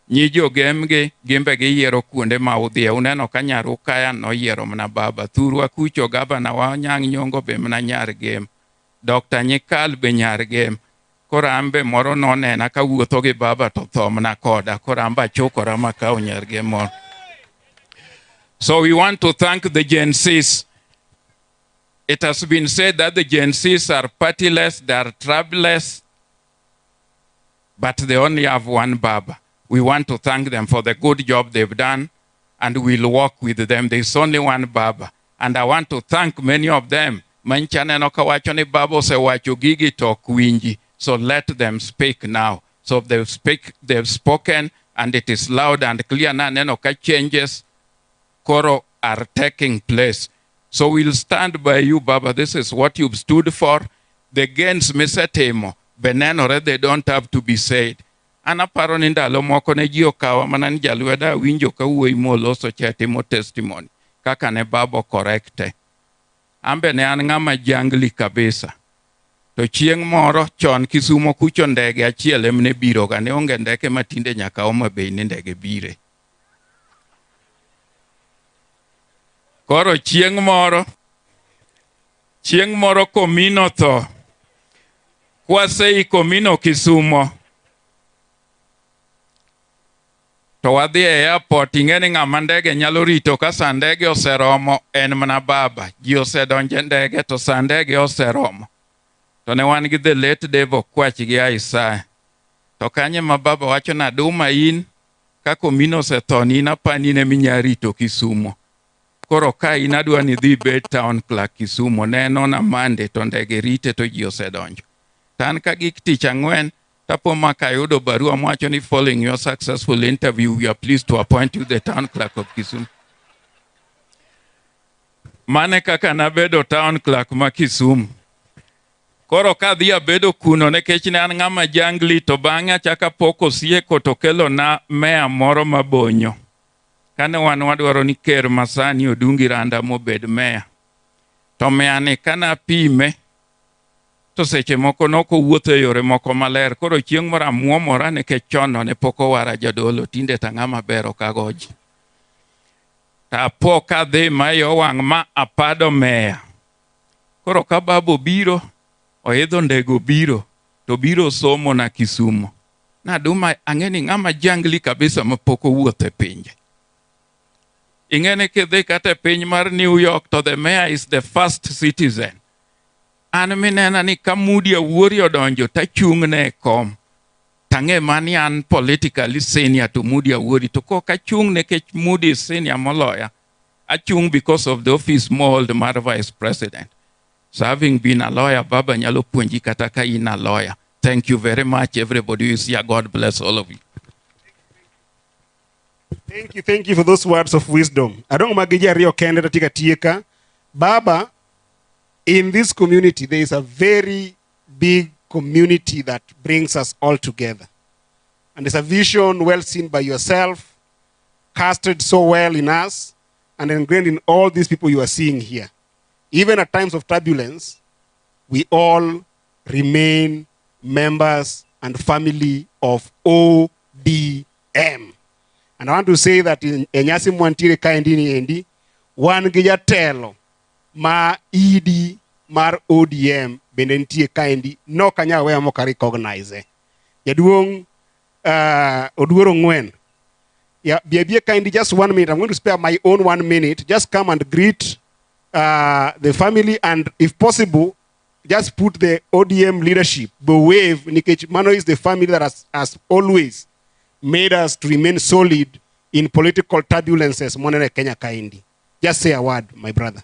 Nyi jogem gi gimbe giyiero kuonde ma udhiye. Uneno ka nyar Ukaya noyiero mana baba. Thurwa kucho gavana wa Anyang' Nyong'o be mana nyar Gem. Dr. Nyikal be nyar Gem. Koro an be moro nonena kawuotho gi baba to tho mana koda. Koro an be achukora makawo nyar Gem moro. So we want to thank the Gen Zs. It has been said that the Gen Zs are partyless, they are tribeless, but they only have one Baba. We want to thank them for the good job they've done, and we'll work with them. There's only one Baba. And I want to thank many of them. Mancha neno kawacho ni Baba osewacho gigi to ok winji. So let them speak now. So they've, speak, they've spoken, and it is loud and clear. Na neno ka changes koro are taking place. So we'll stand by you, Baba. This is what you've stood for. The gains misetimo, benenore, they don't have to be said. An aparo ni ndalo moko ne ji okawa mana ni jalwedo awinjo ka wuoyi moloso cha timo testimony kaka ne baba correcte. An be ne an ng'ama jangli kabisa. To chieng' moro chon Kisumo kucho ndege achiel em ne biroga, ne onge ndeke matinde nyaka Homa Bay ni ndege bire. Koro chieng' moro, chieng' moro Komino tho, kwaseiko Komino Kisumo, to wadhi e airport, ing'e ni ng'ama ndege nyalo rito ka sa ndege oseromo en mana baba. Ji osedonjo e ndege to sa ndege oseromo. To ne wan gi the late Dave Okwach gi Isaya. To kanye ma baba wacho na Duma in ka Komino osetho ni in apani in ema inya rito Kisumo. Koro ka in adwa ni idhi ibed town clerk Kisumo, ne en on a Monday to ndege rite to ji osedonjo. To an ka gik tich ang'wen tapo ma kayudo barua mwacho ni following your successful interview we are pleased to appoint you the town clerk of Kisumu. Mane kaka nabedo town clerk ma Kisumu. Koro kadhi abedo kuno nikech ne an ng'ama jangli to bang'e achako apo kosieko to kelona meya moro mabonyo. Kane wan wadwaro ni ker masani Odungi Randa mobed meya. To meya ni kane apime to seche moko nokowuotho e yore moko maler. Koro chieng' moro amuomora nikech chon no ne pok owara jadolo, tinde to ang'ama ber ok agoji. To apo kadhi ma iye owang' ma apado meya. Koro ka baba obiro, oidho ndege obiro, to obiro somo na Kisumo. Naduma ang'e ni ng'ama jangli kabisa mapok owuotho e pinje. Ing'e ni kidhi kata e piny mar New York to the mayor is the first citizen. An minena ni ka Moody Awuori odonjo tachung'ne e kom. Tang'e mani an politically senior to Moody Awuori to kok achung' nikech Moody is senior moloya. Achung' because of the office mold mar vice president. So having been a lawyer, Baba nyalo puonji kata ka in a lawyer. Thank you very much, everybody who is here. God bless all of you. Thank you, thank you for those words of wisdom. Adong' magi ji ariyo kende tatika tieka. Baba, in this community, there is a very big community that brings us all together. And it's a vision well seen by yourself, casted so well in us, and ingrained in all these people you are seeing here. Even at times of turbulence, we all remain members and family of ODM. And I want to say that in e nyasi mwantiere kaendi ni endi, wan gi jatelo ma ED mar ODM bende nitie kaendi, nok anyal weyo mok a recognize. Jaduong' Oduor Ong'wen. Yeah, bi kaendi just one minute. I'm going to spare my own 1 minute. Just come and greet the family and if possible, just put the ODM leadership, the wave, nikech mano is the family that has always made us to remain solid in political turbulences monene Kenya kaendi. Just say a word, my brother.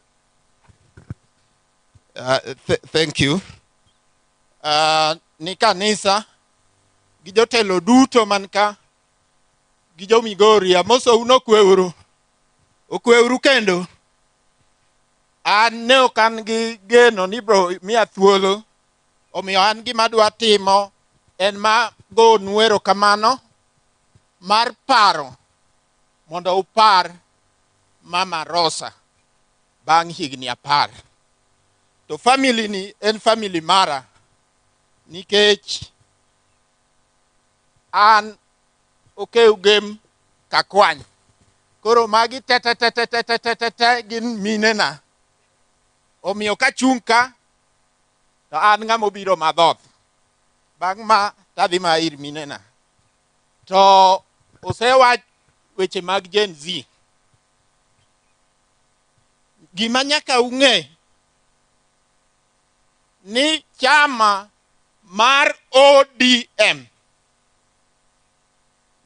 Thank you. Ni kanisa, gi jotelo duto man ka, gi jo Migori, amosou nokweuru. Okweuru kendo. An ne ok an gi geno ni bro miya thuolo, omiyo an gima adwa timo en ma gonu erokamano mar paro mondo upar Mama Rosa bang' higni 10. To family ni en family mara nikech an Okew Gem Kakwany. Koro magi te te te te te te te te te gin minena. Omiyo kachung' ka to an ng'ama obiro madhoth. Bang' ma tadhi ma ir minena. To osewach weche mag Gen Z. Gima nyaka ung'e ni chama mar ODM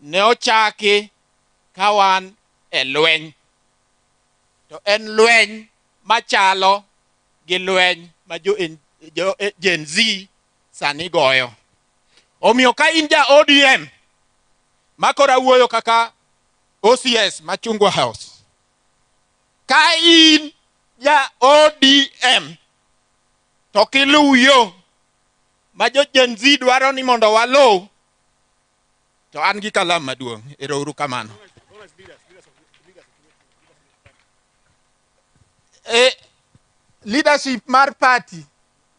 ne ochaki ka wan e lweny. To en lweny machalo gi lweny ma jo, jo Gen Z sani goyo. Omiyo ka in ja ODM, ma koro awuoyo kaka OCS ma Chungwa House, ka in ja ODM to kiluw yo ma jo Gen Z dwaro ni mondo waluw, to an gi kalam maduong'. Ero uru kamano. E, leadership mar party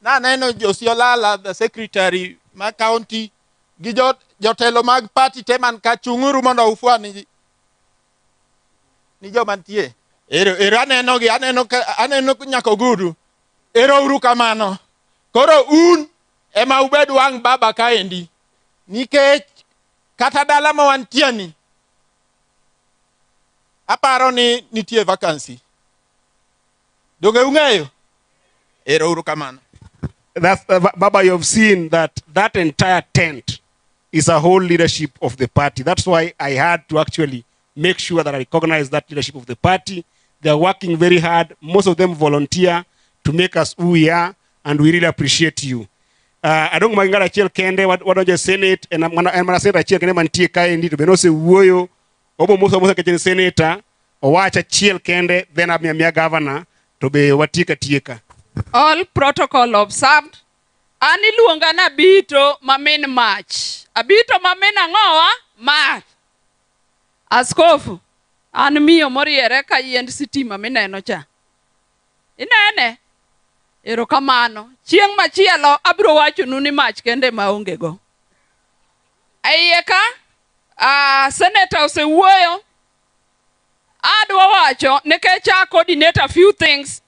naneno Josi Olala the secretary ma county gi jotelo mag party te man ka chung'uru mondo ufwa ni, ni joma nitie. Ero, ero aneno gi aneno, aneno nyaka Ogudu. Ero uru kamano. Koro un ema ubed wang' baba kaendi nikech kata dala ma wantie ni aparo ni nitie vacancy. Donge ung'eyo? Ero uru kamano. That's, Baba, you have seen that that entire tent is a whole leadership of the party. That's why I had to actually make sure that I recognize that leadership of the party. They are working very hard. Most of them volunteer to make us who we are, and we really appreciate you. Adong' mag ng'ato achiel kende wadonjo e Senate, en mana en mana senator achiel kende mantie kaendi to be nosewuoyo. Obo moso amosa nikech en senator, owach achiel kende, then amiyo amiya governor, to be watiek atieka. All protocol observed. An iluonga ni Abito ma min mach. Abito ma min ang'owa? Mach. Askofu, an miyo moriere ka yiend sitima mineno cha. Inene? Erokamano. Chieng' machielo abiro wachonu ni mach kende ma onge go. E iye ka, uh, senator osewuoyo. Adwa wacho nikech a coordinate a few things.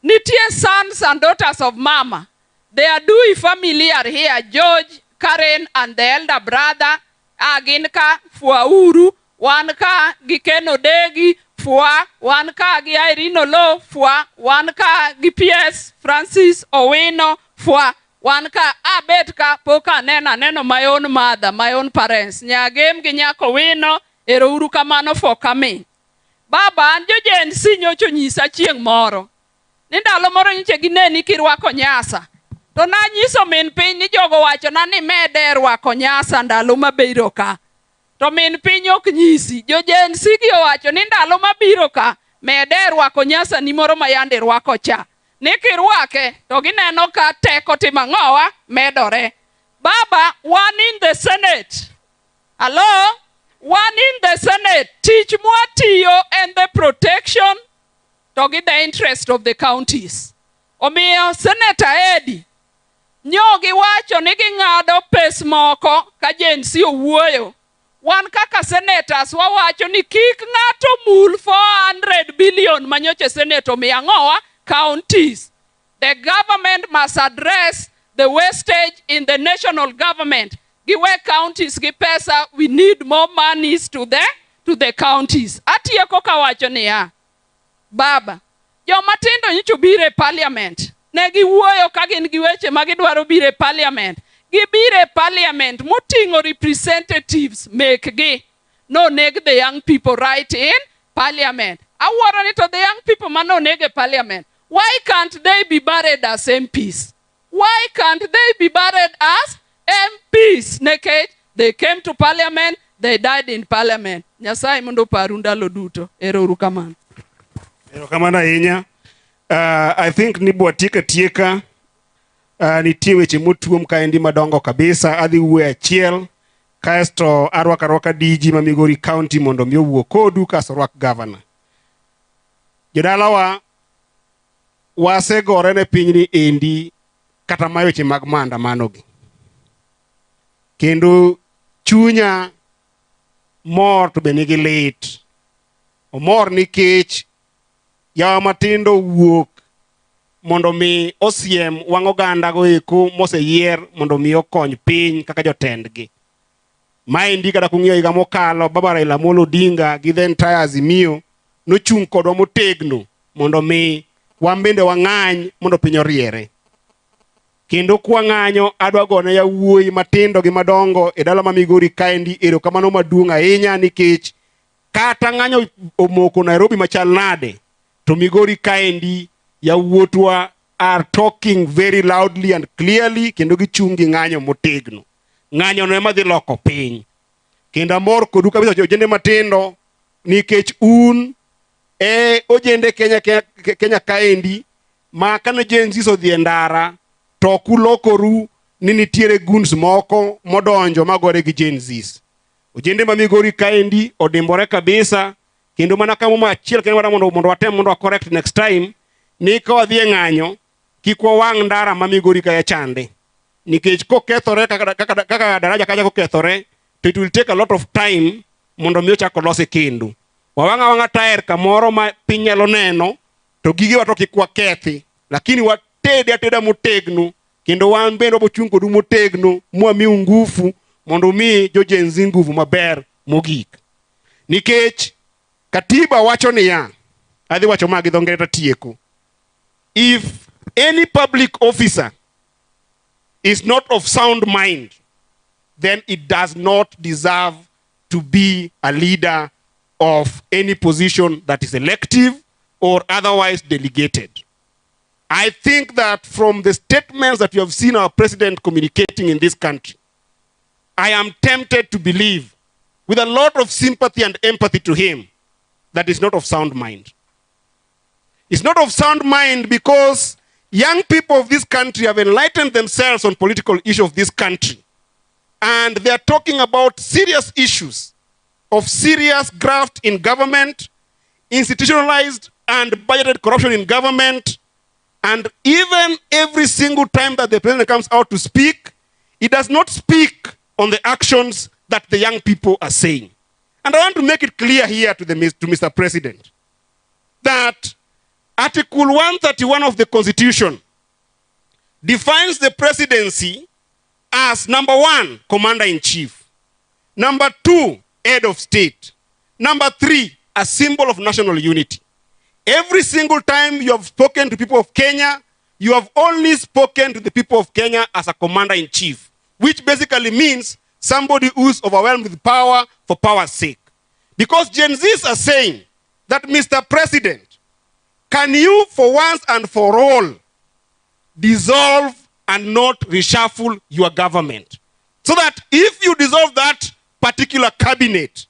Nitie sons and daughters of mama. The Adui family are here. George, Karen and the elder brother. A gin ka fwauru. Wan ka gi Ken Odegi, fwa. Wan ka gi Irene Olo, fwa. Wan ka gi PS Francis Owino, fwa. Wan ka abet ka pok aneno aneno my own mother, my own parents. Nyagem gi nyako Owino, ero uru kamano for coming. Baba, an jo Gen Z nyocha onyisa chieng' moro ni ndalo moro nyocha gineni kirwako nyasa. To nanyiso min piny ni jogo wachona ni mede rwako nyasa ndalo mabiro ka. To min piny ok nyisi. Jo Gen Z gi owacho ni ndalo mabiro ka mede rwako nyasa ni moro ma yande rwako cha. Ni kirwake to gineno ka teko timo ang'owa medore. Baba, wan in the Senate. Hello? Wan in the Senate. Tich mwatiyo en the protection to gi the interest of the counties. Omiyo Senator Eddie nyo giwacho ni ging'ado pes moko ka Gen Z owuoyo. Wan kaka senators wawacho ni kik ng'ato mul 400 billion manyocha Senate omiyo ang'owa counties. The government must address the wastage in the national government. Giwe counties gi pesa, we need more monies to the, to the counties. Atieko kawacho niya, baba, joma tindo nyocha obiro e parliament. Ne giwuoyo ka gin gi weche ma gidwaro biro e parliament. Gibiro e parliament moting'o representatives mekgi. Noneg the young people right in parliament. Awuoro ni to the young people manoneg e parliament, why can't they be buried as MPs? Why can't they be buried as MPs? Nikech they came to parliament, they died in parliament. Nyasaye mondo oparu ndalo duto. Ero uru kamano. Erokamano ahinya. I think ni bwatieka tieka. Nitie weche motuom kaendi madongo kabisa. Adhi wuoyo achiel kaeto arwako arwaka DG ma Migori County mondo mi owuo kodu kasto arwak governor. Jodalawa, wasegore ne pinyni endi kata ma weche mag maandamano gi. Kendo chunya mor to be nigi lit. Omor nikech yawa matindo owuok mondo mi osiem wang' oganda go eko moseyier mondo mi okony piny kaka jotendgi. Maendi kata kung'iyo higa mokalo, Baba Raila Amolo Odinga gi the entire Azimio nochung' kodwa motegno mondo mi wan bende wang'any mondo piny oriere. Kendo kwang'anyo, adwa gone yawuoyi matindo gi madongo e dala ma Migori kaendi erokamano maduong' ahinya nikech kata ng'anyo omoko Nairobi machal nade, to Migori kaendi yawuotwa are talking very loudly and clearly kendo gichung' gi ng'anyo motegno. Ng'anyono ema dhi loko piny. Kendo amor kodu kabisa ojende matindo nikech un e ojende Kenya, Kenya kaendi ma kane Gen Z odhi e ndara to ok ulokoru ni nitiere goons moko modonjo magore gi Gen Zs. Ojende ma Migori kaendi odimbore kabisa kendo mana kamo achiel kende wadwa mondo mondo watem mondo wa correct next time ni ka wadhi e ng'anyo kik wawang' ndara ma Migori kae chande nikech kokethore kaka, kaka, kaka daraja kacha kokethore to it will take a lot of time mondo mi ochak olose kendo. Wawang' awang'a taer kamoro ma piny nyalo neno to gigewa to kik wakethi, lakini watede ateda motegno kendo wan bende wabochung' kodu motegno mwamiu ngufu mondo umi jo Gen Z nguvu maber mogik. Nikech katiba wacho niya, adhi wacho ma gi dho ngere tatieko. If any public officer is not of sound mind, then it does not deserve to be a leader of any position that is elective or otherwise delegated. I think that from the statements that you have seen our president communicating in this country, I am tempted to believe, with a lot of sympathy and empathy to him, that is not of sound mind. It's not of sound mind because young people of this country have enlightened themselves on political issues of this country. And they are talking about serious issues of serious graft in government, institutionalized and budgeted corruption in government. And even every single time that the president comes out to speak, he does not speak on the actions that the young people are saying. And I want to make it clear here to, the, to Mr. President that Article 131 of the Constitution defines the presidency as number one, commander in chief, number two, head of state, number three, a symbol of national unity. Every single time you have spoken to people of Kenya, you have only spoken to the people of Kenya as a commander in chief, which basically means somebody who's overwhelmed with power for power's sake. Because Gen Zs are saying that, Mr. President, can you for once and for all dissolve and not reshuffle your government? So that if you dissolve that particular cabinet,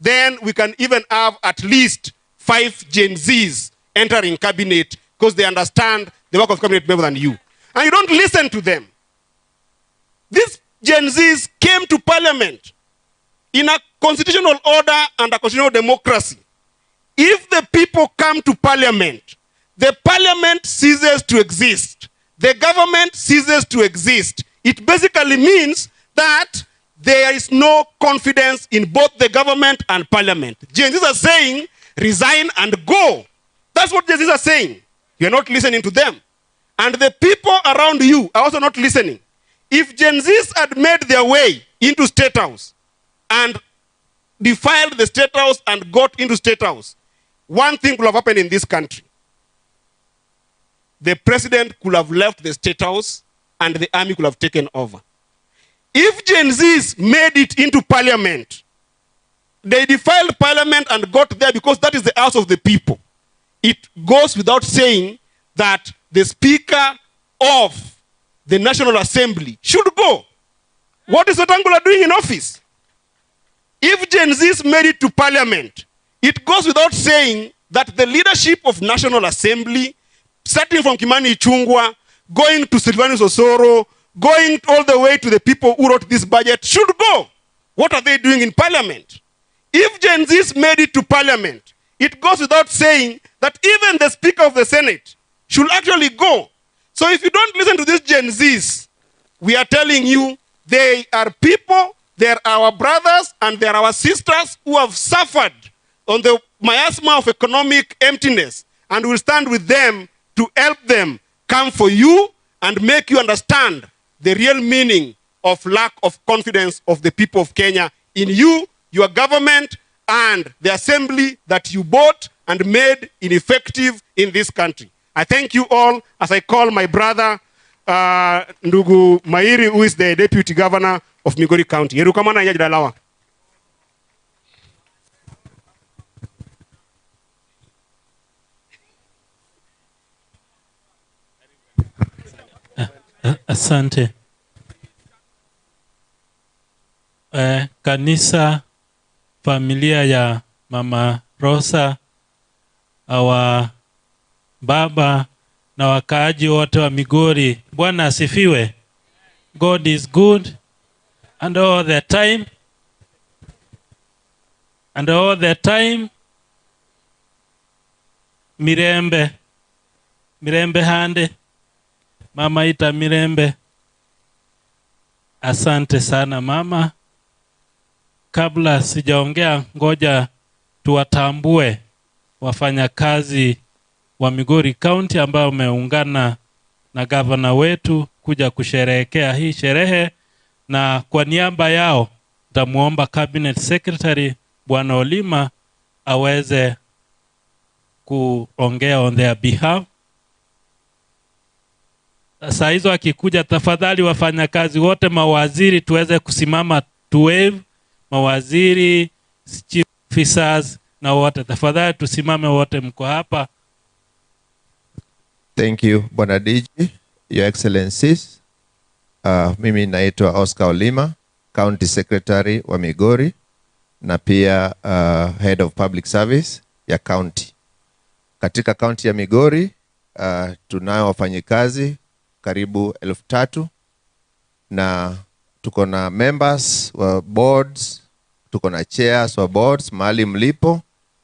then we can even have at least 5 Gen Zs entering cabinet because they understand the work of cabinet better than you. And you don't listen to them. These Gen Zs came to parliament in a constitutional order and a constitutional democracy. If the people come to parliament, the parliament ceases to exist. The government ceases to exist. It basically means that there is no confidence in both the government and parliament. Gen Zs are saying, resign and go. That's what Gen Zs are saying. You're not listening to them. And the people around you are also not listening. If Gen Zs had made their way into State House and defiled the State House and got into State House, one thing could have happened in this country. The president could have left the State House and the army could have taken over. If Gen Zs made it into parliament, they defiled parliament and got there because that is the house of the people. It goes without saying that the Speaker of the National Assembly should go. What is Wetangula doing in office? If Gen Zs made it to parliament, it goes without saying that the leadership of National Assembly, starting from Kimani Ichung'wah, going to Silvanus Osoro, going all the way to the people who wrote this budget, should go. What are they doing in parliament? If Gen Zs made it to parliament, it goes without saying that even the Speaker of the Senate should actually go. So if you don't listen to these Gen Zs, we are telling you they are people, They are our brothers and they are our sisters who have suffered on the miasma of economic emptiness and will stand with them to help them come for you and make you understand the real meaning of lack of confidence of the people of Kenya in you, your government, and the assembly that you bought and made ineffective in this country. I thank you all as I call my brother Ndugu Mairi, who is the deputy governor of Migori County. Erokamano ahinya jodalawa. Asante. Eh, kanisa, familia ya Mama Rosa, our baba na wakaaji wote wa Migori. Bwana asifiwe. God is good and all the time. And all the time. Mirembe. Mirembe hande. Mama ita Mirembe. Asante sana mama. Kabla sijaongea, ngoja tuwatambue wafanyakazi wa Migori County ambao wameungana na gavana wetu kuja kusherehekea hii sherehe, na kwa niaba yao nitamuomba Cabinet Secretary Bwana Olima aweze kuongea on their behalf. Saa hizo akikuja, tafadhali wafanyakazi wote, mawaziri, tuweze kusimama tu wave, mawaziri, chief officers na wote, tafadhali tusimame wote, mko hapa. Thank you, Bwana DG, Your Excellencies. Mimi naitwa Oscar Olima, County Secretary wa Migori na pia Head of Public Service ya County. Katika County ya Migori tunayo wafanyikazi karibu 3,000 na tuko na members wa boards, tuko na chairs wa boards mahali mlipo.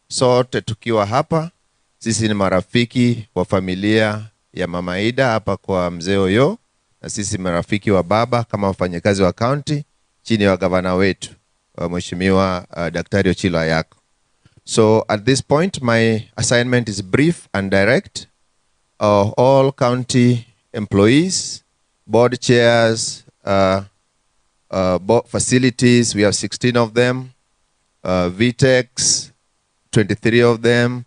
Sote tukiwa hapa, sisi ni marafiki wa familia ya Mama Ida hapa kwa Mzee Oyo, na sisi marafiki wa baba kama wafanyakazi wa county chini ya gavana wetu Mheshimiwa Daktari Ochilo Ayacko. So at this point my assignment is brief and direct. All county employees, board chairs, board facilities, we have 16 of them, VTECs, 23 of them,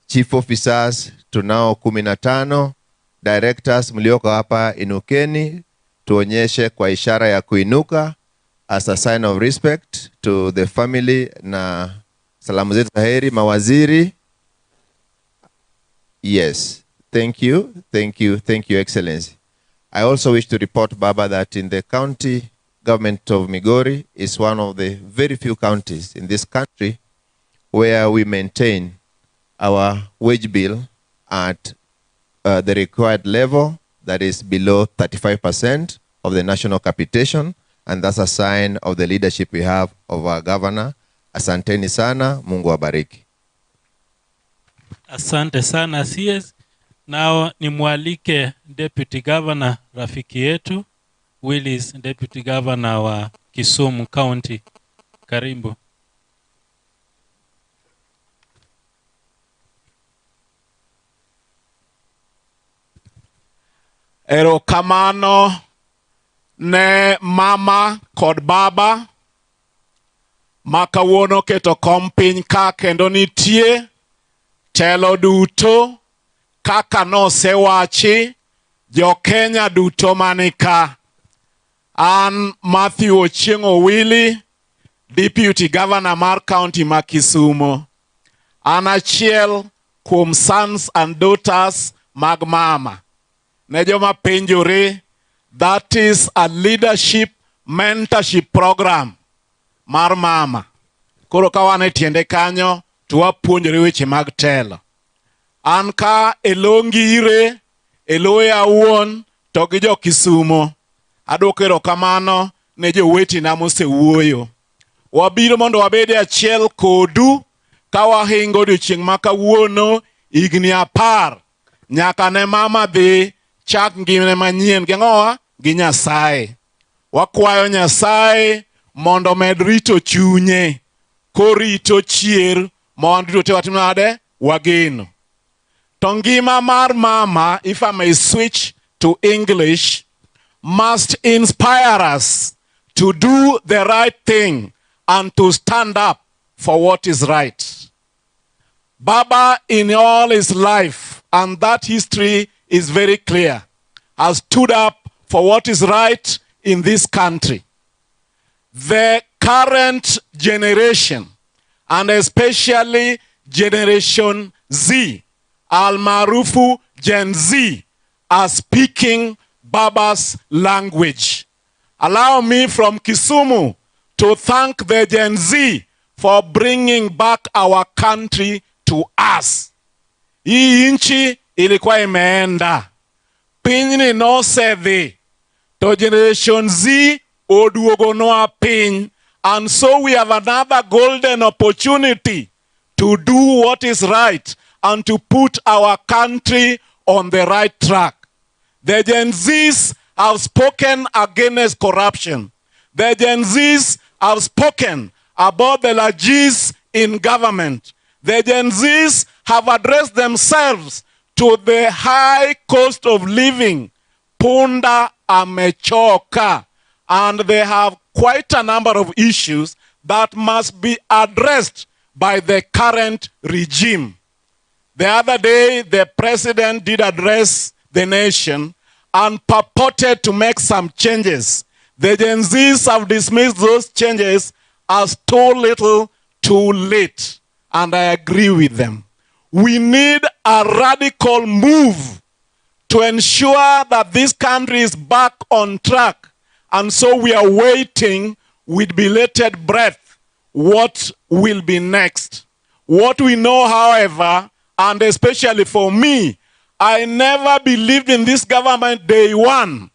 chief officers tunao 15, directors mlioko hapa inukeni, tuonyeshe kwa ishara ya kuinuka as a sign of respect to the family, na salamu zetu za heri mawaziri. Yes, thank you, thank you, thank you, Excellency. I also wish to report, Baba, that in the county government of Migori is one of the very few counties in this country where we maintain our wage bill at the required level, that is below 35% of the national capitation, and that's a sign of the leadership we have of our governor. Asanteni sana, Mungu awabariki. Asante sana CS. Nao nimwalike Deputy Governor rafiki yetu Willis, Deputy Governor wa Kisumu County. Karibu. Erokamano ne mama kod baba ma kawuono keto kom piny ka kendo nitie telo duto kaka nosewachi jo Kenya duto mani ka. An Matthew Ochieng' Owili, Deputy Governor mar County ma Kisumo. An achiel kuom sons and daughters mag mama. Ne joma penjore, that is a leadership mentorship program mar mama. Koro ka wan e tiende kanyo to wapuonjore weche mag telo. An ka e lo ngire, e loya awuon to gi jo Kisumo. Adwoko erokamano ne jowetena mosewuoyo. Wabiro mondo wabed e achiel kodu ka wahingo odiochieng' ma kawuono higni 10 nyaka ne mama dhi chak ngimane manyien gi ang'owa? Gi Nyasaye. Wakwayo Nyasaye mondo omed rito chunye korito chier ma wan duto te watimo nade wageno. To ngima mar mama, if I may switch to English, must inspire us to do the right thing and to stand up for what is right. Baba, in all his life, and that history is very clear, has stood up for what is right in this country. The current generation, and especially Generation Z, almaarufu Gen Z, are speaking Baba's language. Allow me from Kisumu to thank the Gen Z for bringing back our country to us. Hii nchi ilikuwa imeenda, pinyni nosedhi, to Generation Z oduogonwa piny, and so we have another golden opportunity to do what is right and to put our country on the right track. The Gen Zs have spoken against corruption. The Gen Zs have spoken about the largesse in government. The Gen Zs have addressed themselves to the high cost of living. Punda amechoka. And they have quite a number of issues that must be addressed by the current regime. The other day, the president did address the nation and purported to make some changes. The Gen Zs have dismissed those changes as too little, too late. And I agree with them. We need a radical move to ensure that this country is back on track. And so we are waiting with belated breath what will be next. What we know, however, and especially for me, I never believed in this government day one,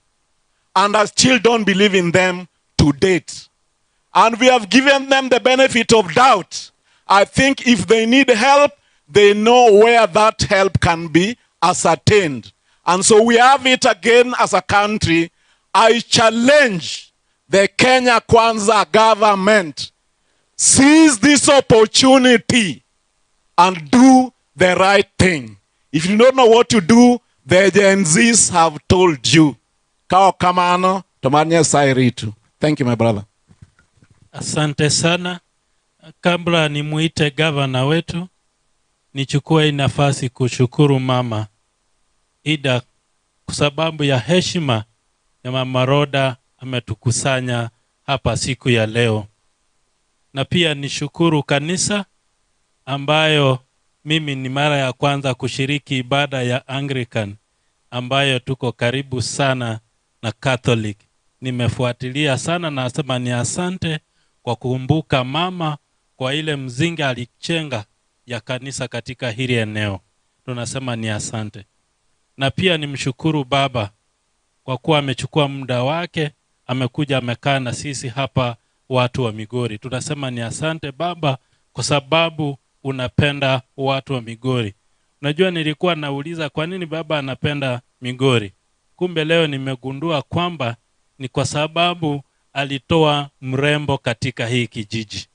and I still don't believe in them to date. And we have given them the benefit of doubt. I think if they need help, they know where that help can be ascertained. And so we have it again as a country. I challenge the Kenya Kwanza government, seize this opportunity and do the right thing. If you don't know what to do, the Gen Zs have told you. Kao kamano, to mar Nyasaye ritu. Thank you, my brother. Asante sana. Kabla nimuite gavana wetu, nichukue hii nafasi kushukuru Mama Ida kwa sababu ya heshima ya Mama Rhoda ametukusanya hapa siku ya leo, na pia nishukuru kanisa ambayo mimi ni mara ya kwanza kushiriki ibada ya Anglican ambayo tuko karibu sana na Catholic. Nimefuatilia sana na nasema ni asante kwa kumbuka mama kwa ile mzinga alichenga ya kanisa katika hili eneo. Tunasema ni asante. Na pia nimshukuru baba kwa kuwa amechukua muda wake, amekuja amekaa na sisi hapa watu wa Migori. Tunasema ni asante baba kwa sababu unapenda watu wa Migori. Unajua nilikuwa nauliza kwa nini baba anapenda Migori. Kumbe leo nimegundua kwamba ni kwa sababu alitoa mrembo katika hii kijiji.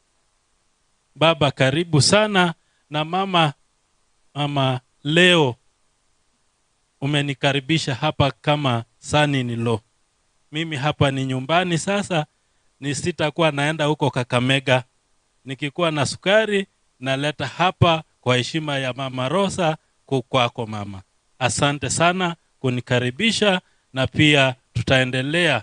Baba karibu sana na mama, mama leo umenikaribisha hapa kama son-in-law. Mimi hapa ni nyumbani sasa, ni sitakuwa naenda huko Kakamega. Nikikuwa na sukari naleta hapa kwa heshima ya Mama Rosa kwako mama. Asante sana kunikaribisha, na pia tutaendelea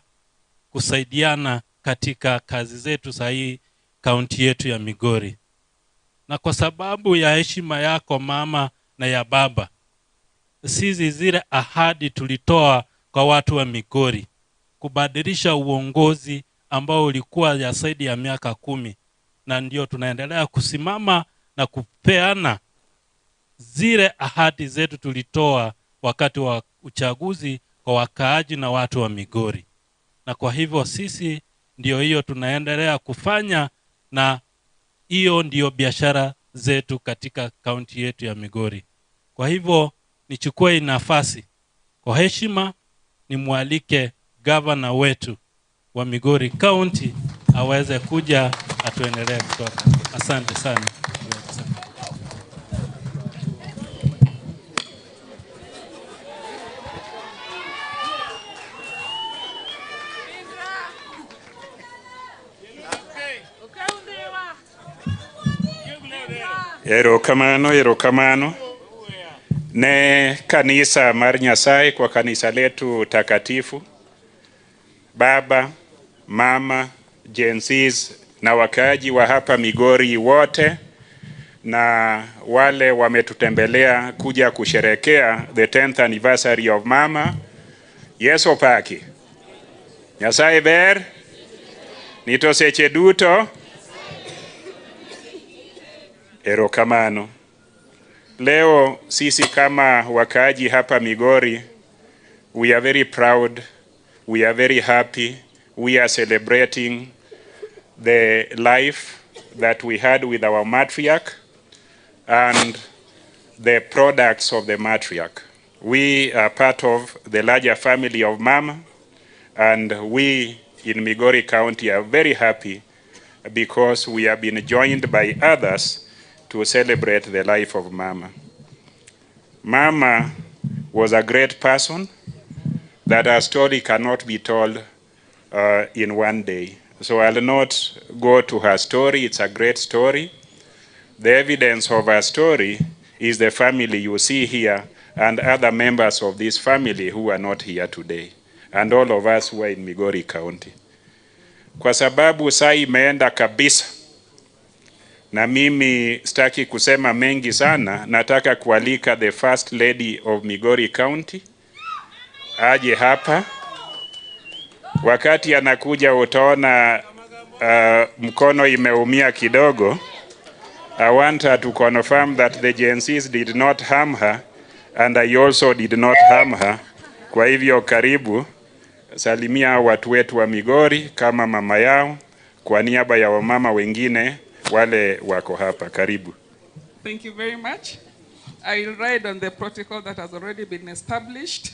kusaidiana katika kazi zetu za hii kaunti yetu ya Migori. Na kwa sababu ya heshima yako mama na ya baba, sisi zile ahadi tulitoa kwa watu wa Migori kubadilisha uongozi ambao ulikuwa ya zaidi ya miaka 10, na ndio tunaendelea kusimama na kupeana zile ahadi zetu tulitoa wakati wa uchaguzi kwa wakaaji na watu wa Migori. Na kwa hivyo sisi ndio hiyo tunaendelea kufanya, na hiyo ndio biashara zetu katika kaunti yetu ya Migori. Kwa hivyo nichukue nafasi kwa heshima nimwalike gavana wetu wa Migori County, aweze kuja atuendelee kutoka. Asante sana. Erokamano, erokamano ne kanisa mar Nyasaye kwa kanisa letu takatifu, baba, mama, Gen Zs na wakaaji wa hapa Migori wote na wale wametutembelea kuja kusherekea the 10th anniversary of mama. Yesu opaki. Nyasaye ber nito seche duto. Erokamano. Leo sisi kama wakaaji hapa Migori, we are very proud, we are very happy, we are celebrating the life that we had with our matriarch and the products of the matriarch. We are part of the larger family of Mama, and we in Migori County are very happy because we have been joined by others to celebrate the life of Mama. Mama was a great person that her story cannot be told in one day. So I'll not go to her story, it's a great story. The evidence of her story is the family you see here and other members of this family who are not here today, and all of us who are in Migori County. Kwa sababu saa imeenda kabisa, na mimi sitaki kusema mengi sana, nataka kualika the First Lady of Migori County aje hapa. Wakati anakuja utaona mkono imeumia kidogo. I want her to confirm that the Gen Zs did not harm her and I also did not harm her. Kwa hivyo karibu, salimia watu wetu wa Migori kama mama yao, kwa niaba ya wamama wengine wale wako hapa. Karibu. Thank you very much. I will ride on the protocol that has already been established.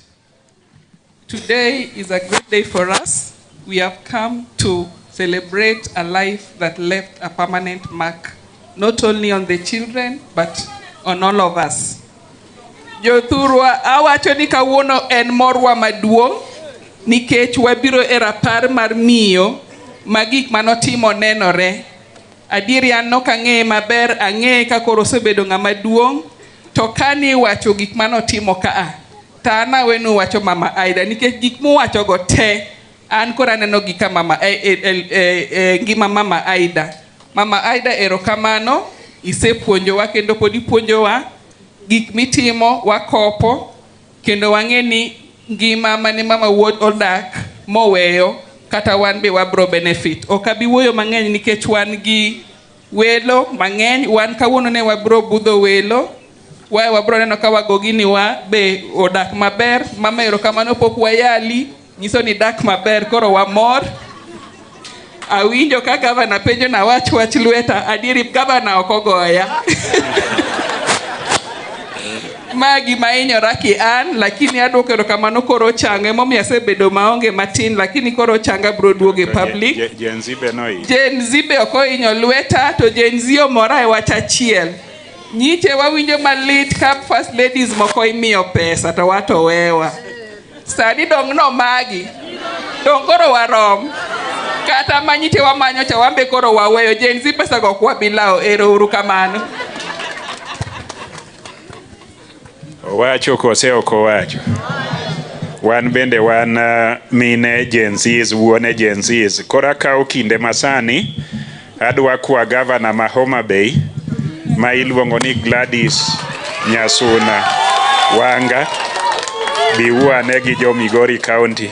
Today is a great day for us. We have come to celebrate a life that left a permanent mark, not only on the children, but on all of us. Jothurwa awacho ni kawuono en morwa maduong' nikech wabiro e rapar mar miyo ma gik manotimo nenore. Adieri an nok ang'eye maber, ang'eye ka koro osebedo ng'ama duong' to kani iwacho gik manotimo kaa, to an awenu wacho mama Aida nikech gik muwachogo te an koro aneno gi ka mama, e, e, e, e, e, ngima mama Aida. Mama Aida erokamano, isepuonjowa kendo pod ipuonjowa gik mitimo wakopo kendo wang'e ni ngima mane mama wuod odak moweyo kata wan be wabro benefit. Ok abi wuoyo mang'eny nikech wan gi welo mang'eny. Wan kawuono ne wabro budho welo, wae wabro neno ka wago gini wa be odak maber. Mama erokamano pok wayali, nyiso ni dak maber, koro wamor. Awinjo ka gavana penjo na wach wach lweta, adieri gavana ok ogoya. Ma gima hinyora ki an, lakini aduoko erokamano koro chango, emomiyo asebedo maonge matin, lakini koro chango abro duogo e public. Gen Z be nohinyo. Gen Z be ok ohinyo lweta, to Gen Z omora e wach achiel. Nyiche wawinjo malit ka first ladies moko imiyo pesa to wato wewa. Sani dong' nomagi. Dong' koro warom. Kata manyiche wamanyo cha wambe koro waweyo. Gen Z pesa go ok wabilawo. Ero uru kamano. Owacho kose ok owacho? Wan bende wan mine Gen Zs, wuone Gen Zs. Koro akawo kinde masani, adwa kwa gavana ma Homa Bay ma iluongo ni Gladys Nyasuna Wanga bi wuane gi jo Migori County.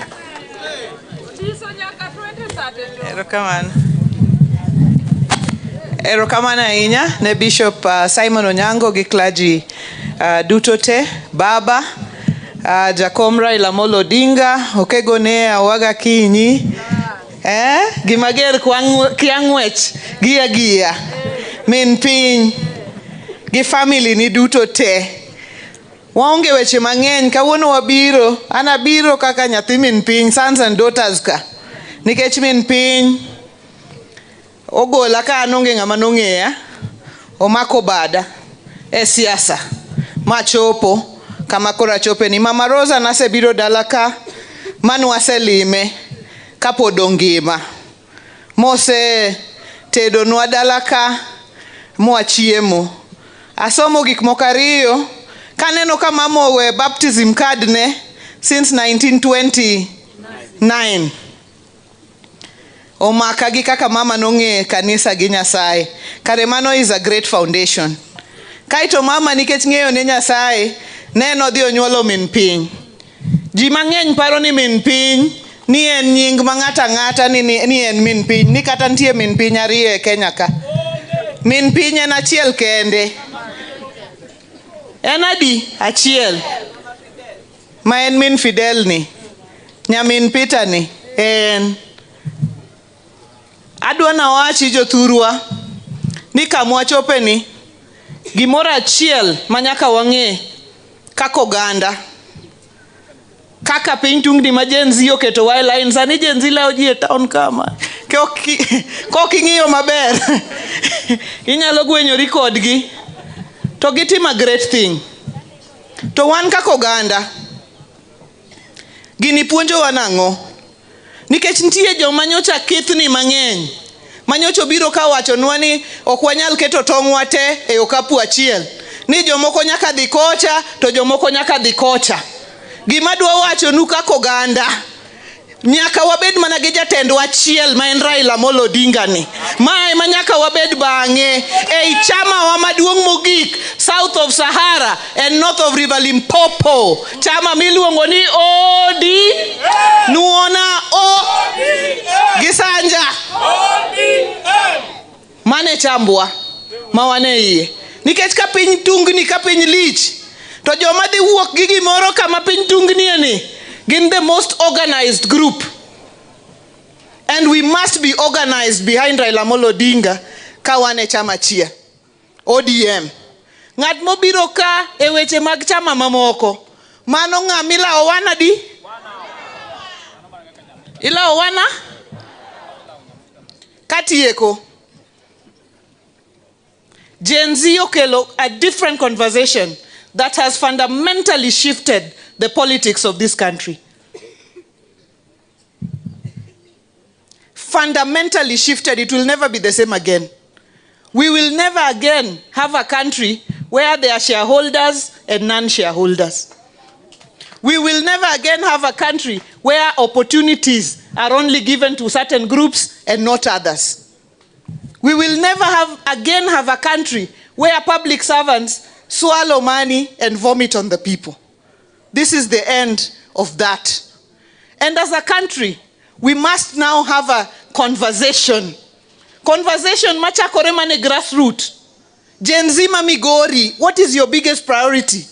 Erokamano. Erokamano ahinya ne Bishop Simon Onyango gi clergy duto te, baba, Jakom Raila Amolo Odinga, okego ne awaga kinyi. Eh? Gima ger kia ng'wech, gia gia. Min piny gi family ni duto te. Waonge weche mang'eny, kawuono wabiro, an abiro kaka nyathi min piny, sons and daughters ka. Nikech min piny Ogola ka an onge ng'ama nong'eya, omako bada e siasa machopo kama koro achope ni. Mama Rosa nasebiro dala ka manwaselime kapod ongima. Mose tedonwa dala ka mwachiemo. Asomo gik moko ariyo kaneno ka mama owe baptism card ne since 1929 omaka gi kaka mama nong'e kanisa gi Nyasaye. Kare mano is a great foundation. Kaeto mama nikech ng'eyo ne Nyasaye, ne en odhi onyuolo min piny. Ji mang'eny paro ni min piny ni en nying ma ng'ato ang'ata ni, ni, ni en min piny, ni kata nitie min piny ariyo e Kenya ka. Min piny en achiel kende. En adi? Achiel. Ma en min Fidel ni. Nyamin Peter ni. En. Adwa nawachi jothurwa ni kamwachope ni gimoro achiel ma nyaka wang'e kaka oganda kaka piny tungni ma Gen Z oketowa e line sani Gen Z lawo ji e town kama kok ing'iyo maber inyalo gwenyori kodgi to gitimo a great thing to wan kaka oganda gini puonjowa nang'o nikech nitie joma nyocha kithni mang'eny manyocha obiro ka wachonwa ni ok wanyal keto tong'wa te e okapu achiel ni jomoko nyaka dhi kocha to jomoko nyaka dhi kocha gima adwa wachonu kaka oganda nyaka wabed mana gi jatendwa achiel ma en Raila Amolo Odinga ni ma ema nyaka wabed bang'e ei chama wa maduong' mogik south of Sahara and north of River Limpopo chama miluongo ni OD nuona o gi Sanja mane chambwa ma wan e iye nikech ka piny tungni ka piny lich to joma dhi wuok gi gimoro kama piny tungnie ni gin the most organized group and we must be organized behind Raila Amolo Odinga ka wan e chama achiel ODM ng'at mobiro ka e weche mag chama mamoko mano ng'ama ilawo wana di ilawo wana katieko Gen Z okelo a different conversation that has fundamentally shifted the politics of this country. Fundamentally shifted, it will never be the same again. We will never again have a country where there are shareholders and non shareholders. We will never again have a country where opportunities are only given to certain groups and not others. We will never have again have a country where public servants swallow money and vomit on the people. This is the end of that. And as a country, we must now have a conversation. Conversation machakore mane grassroots. Gen Z ma Migori, what is your biggest priority?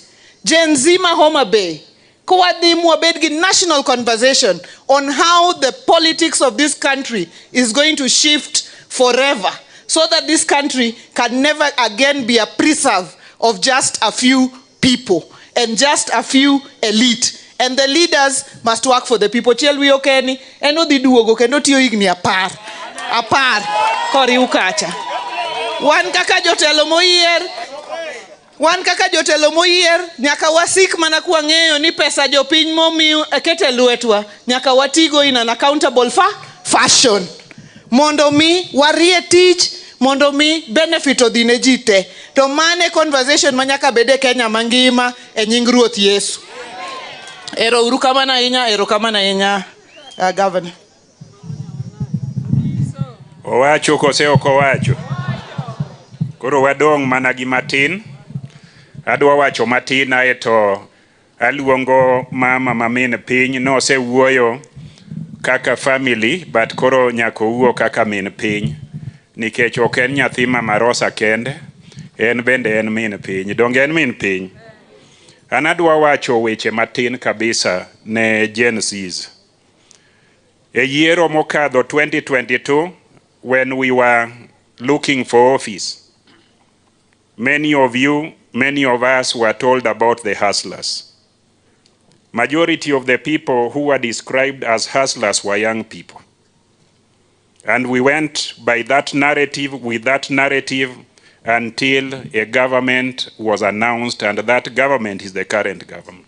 Gen Z ma Homa Bay. Kwadhi mwabed gi national conversation on how the politics of this country is going to shift forever so that this country can never again be a preserve of just a few people and just a few elite. And the leaders must work for the people. Chiel wiyo keni, en odhi duogo kendo tiyo higni apar. Apar koriw kacha. Wan kaka jotelo moyier, wan kaka jotelo moyier nyaka wasik mana kwang'eyo ni pesa jopiny momi ket e lwetwa nyaka watigo in an accountable fa fashion mondo mi warie tich mondo mi benefit odhi ne ji te to mane conversation ma nyaka bed e Kenya mangima e nying Ruoth Yesu ero uru kamano ahinya ero kamano ahinya uh, governor Owacho kose ok owacho? Koro wadong' mana gi matin. Adwa wacho matin aeto aluongo mama ma min piny nosewuoyo kaka family but koro nyaka owuo kaka min piny nikech ok en nyathi mama Rosa kende en bende en min piny donge en min piny an adwa wacho weche matin kabisa ne Gen Zs e yiero mokadho 2022 when we were looking for office many of you many of us were told about the hustlers majority of the people who were described as hustlers were young people. And we went by that narrative, with that narrative, until a government was announced, and that government is the current government.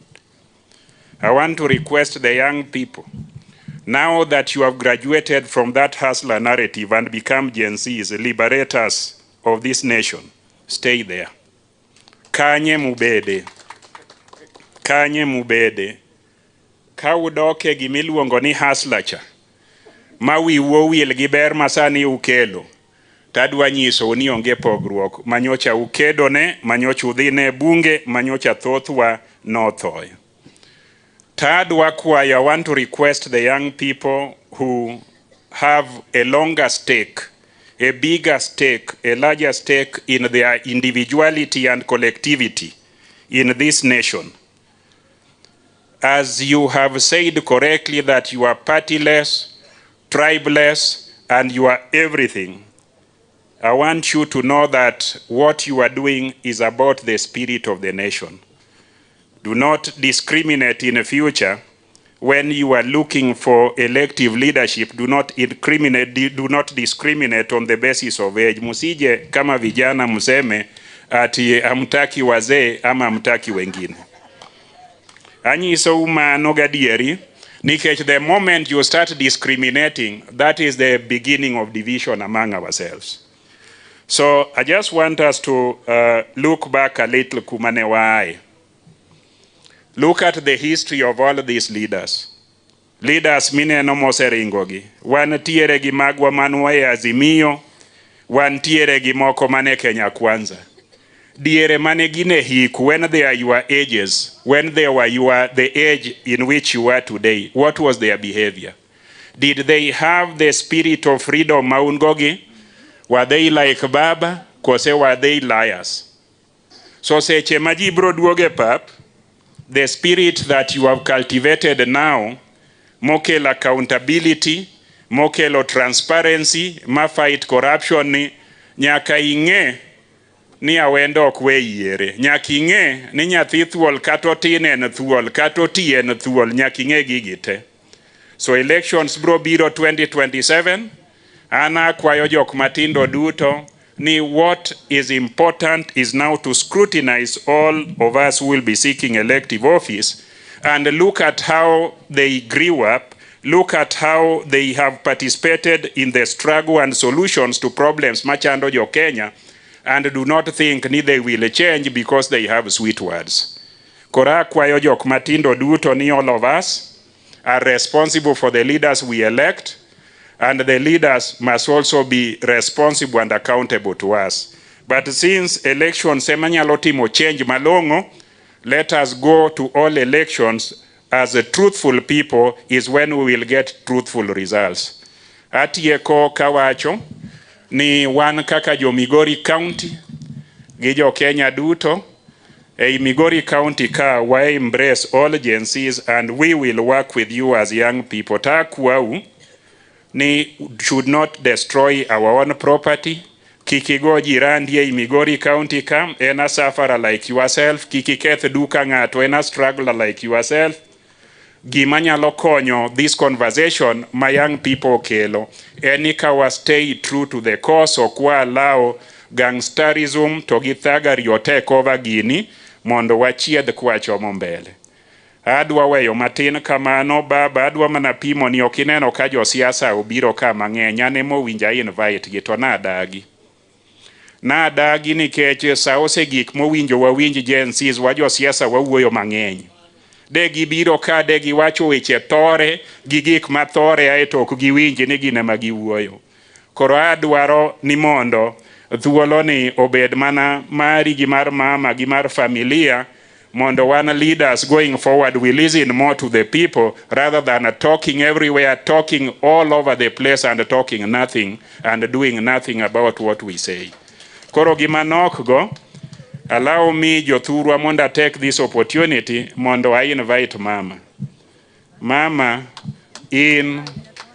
I want to request the young people, now that you have graduated from that hustler narrative and become Gen Zs, liberators of this nation, stay there. Kanye mubede. Kanye mubede. Ka udok e gimiluongo ni hustler cha, ma wiu owil gi ber ma sani ukelo, tadwa nyisou ni onge pogruok manyocha ukedone, manyocha udhine e bunge, manyocha thothwa nothoe. Tadwa kwayo, I want to request the young people who have a longer stake, a bigger stake, a larger stake in their individuality and collectivity in this nation. As you have said correctly that you are partyless, tribeless, and you are everything, I want you to know that what you are doing is about the spirit of the nation. Do not discriminate in the future when you are looking for elective leadership. Do not incriminate, do not discriminate on the basis of age. Musije kama vijana mseme ati hamtaki wazee ama hamtaki wengine. Anyisou mano gadieri nikech the moment you start discriminating, that is the beginning of division among ourselves. So I just want us to look back a little kumane wae. Look at the history of all these leaders. Leaders mineno moseringogi. Wantiere gi magwa manwa e Azimio, wantiere gi moko mane Kenya Kwanza. Diere mane gin e hik, when they are your ages, when they were your, the age in which you are today, what was their behavior? Did they have the spirit of freedom ma un go gi? Were they like Baba? Kose were they liars? So seche ma ji biro duogo e pap, the spirit that you have cultivated now, mokelo accountability, mokelo transparency, ma fight corruption ni, nyaka ing'e ni awendo ok we yiere. Nyaka ing'e ni nyathi thuol kata otin en thuol, kata oti en thuol, nyaka ing'e gigi te. So elections bro biro 2027, an akwayo jok matindo duto ni what is important is now to scrutinize all of us who will be seeking elective office and look at how they grew up, look at how they have participated in the struggle and solutions to problems machando jo Kenya, and do not think ni they will change because they have sweet words. Koro akwayo jok matindo duto ni all of us are responsible for the leaders we elect, and the leaders must also be responsible and accountable to us. But since elections ema nyalo timo change malong'o, let us go to all elections as a truthful people is when we will get truthful results. Atieko kawacho ni wan kaka jo Migori County gi jo Kenya duto, ei Migori County ka wa embrace all Gen Zs and we will work with you as young people. Takwau ni should not destroy our own property. Kik igo jirandi ei Migori County ka, en a sufferer like yourself. Kik iketh duka ng'ato, en a struggler like yourself. Gima nyalo konyo this conversation ma young people okelo en ni ka wa stay true to the cause, ok wa allow gangsterism to gi thuggery o take over gini mondo wachiedh kwachomo mbele. Adwa weyo matin kamano baba, adwa mana pimo ni ok ineno ka josiasa obiro ka mang'eny, an ema owinjo a invite gi to nadagi. Nadagi nikech sa osegik mowinjo wawinj Gen Zs, wa josiasa wawuoyo mang'eny. De gibiro ka de giwacho weche thore gi gik ma thore aeto ok giwinj ni gin ema giwuoyo. Koro adwaro ni mondo thuolo ni obed mana mari gi mar mama gi mar familia mondo wan leaders going forward we listen more to the people rather than talking everywhere, talking all over the place and talking nothing and doing nothing about what we say. Koro gima nok go, allow me jothurwa mondo I take this opportunity mondo I invite mama. Mama, in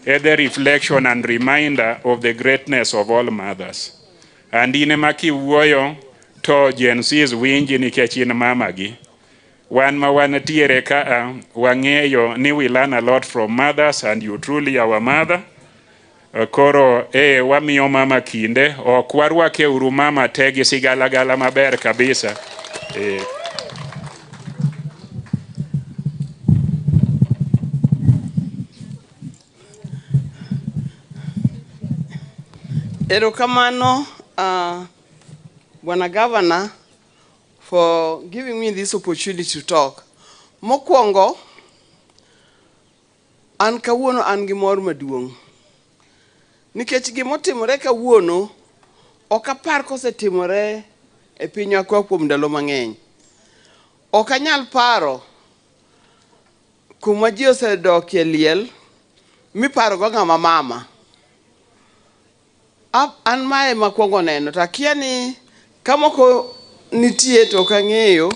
the reflection and reminder of the greatness of all mothers. And in ema kiwuoyo to Gen Zs winji nikech in mama gi. Wan ma wantiere kaa wang'eyo ni we learn a lot from mothers and you truly our mother. Koro eh wamiyo mama kinde, ok warwake uru mama te gi sigalagala maber kabisa. Eh. Erokamano, Bwana Governor, for giving me this opportunity to talk. Mokwongo, an kawuono an gi mor maduong'. Nikech gimotimore kawuono, ok apar kosetimore e pinywa ka kuom ndalo mang'eny. Ok anyal paro kuma ji osedokie liel miparogo ng'ama mama. An mae ema akwongo neno to akia ni kamoko nitie to ok ang'eyo.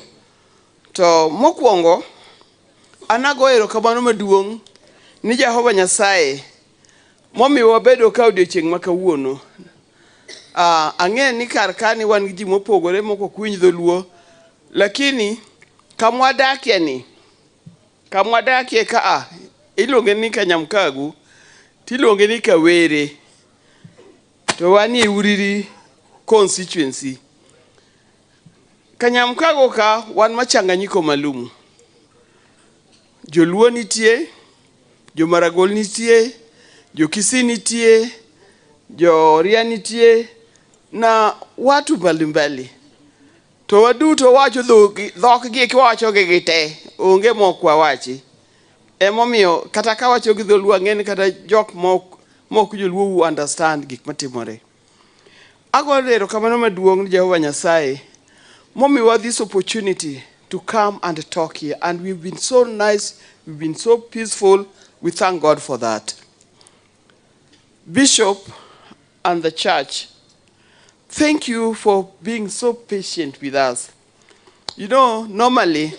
To mokwongo an ago erokamano maduong' ni Jehova Nyasaye momiyo wabedo ka odiochieng' ma kawuono. Ang'e ni kar ka ni wan gi ji mopogore moko ok winj dholuo, lakini kamwadakie ni, kamwadakie ka a, iluonge ni Kanyamkago, tiluonge ni Kawere, to wanie Uriri constituency. Kanyamkago ka wan machanganyiko malumu. Joluo nitie, Jomaragol nitie, Jokisii nitie, Joria nitie na watu mbalimbali. To waduto wacho dhok gi kiwacho gi gite, onge mok wawachi. Emomiyo kata ka wacho gi dholuo ang'e ni kata jok mok joluo wu understand gik matimore. Agoyo erokamano maduong' ni Jehova Nyasaye momiwa this opportunity to come and talk here, and we've been so nice, we've been so peaceful. We thank God for that. Bishop and the church, thank you for being so patient with us. Normally,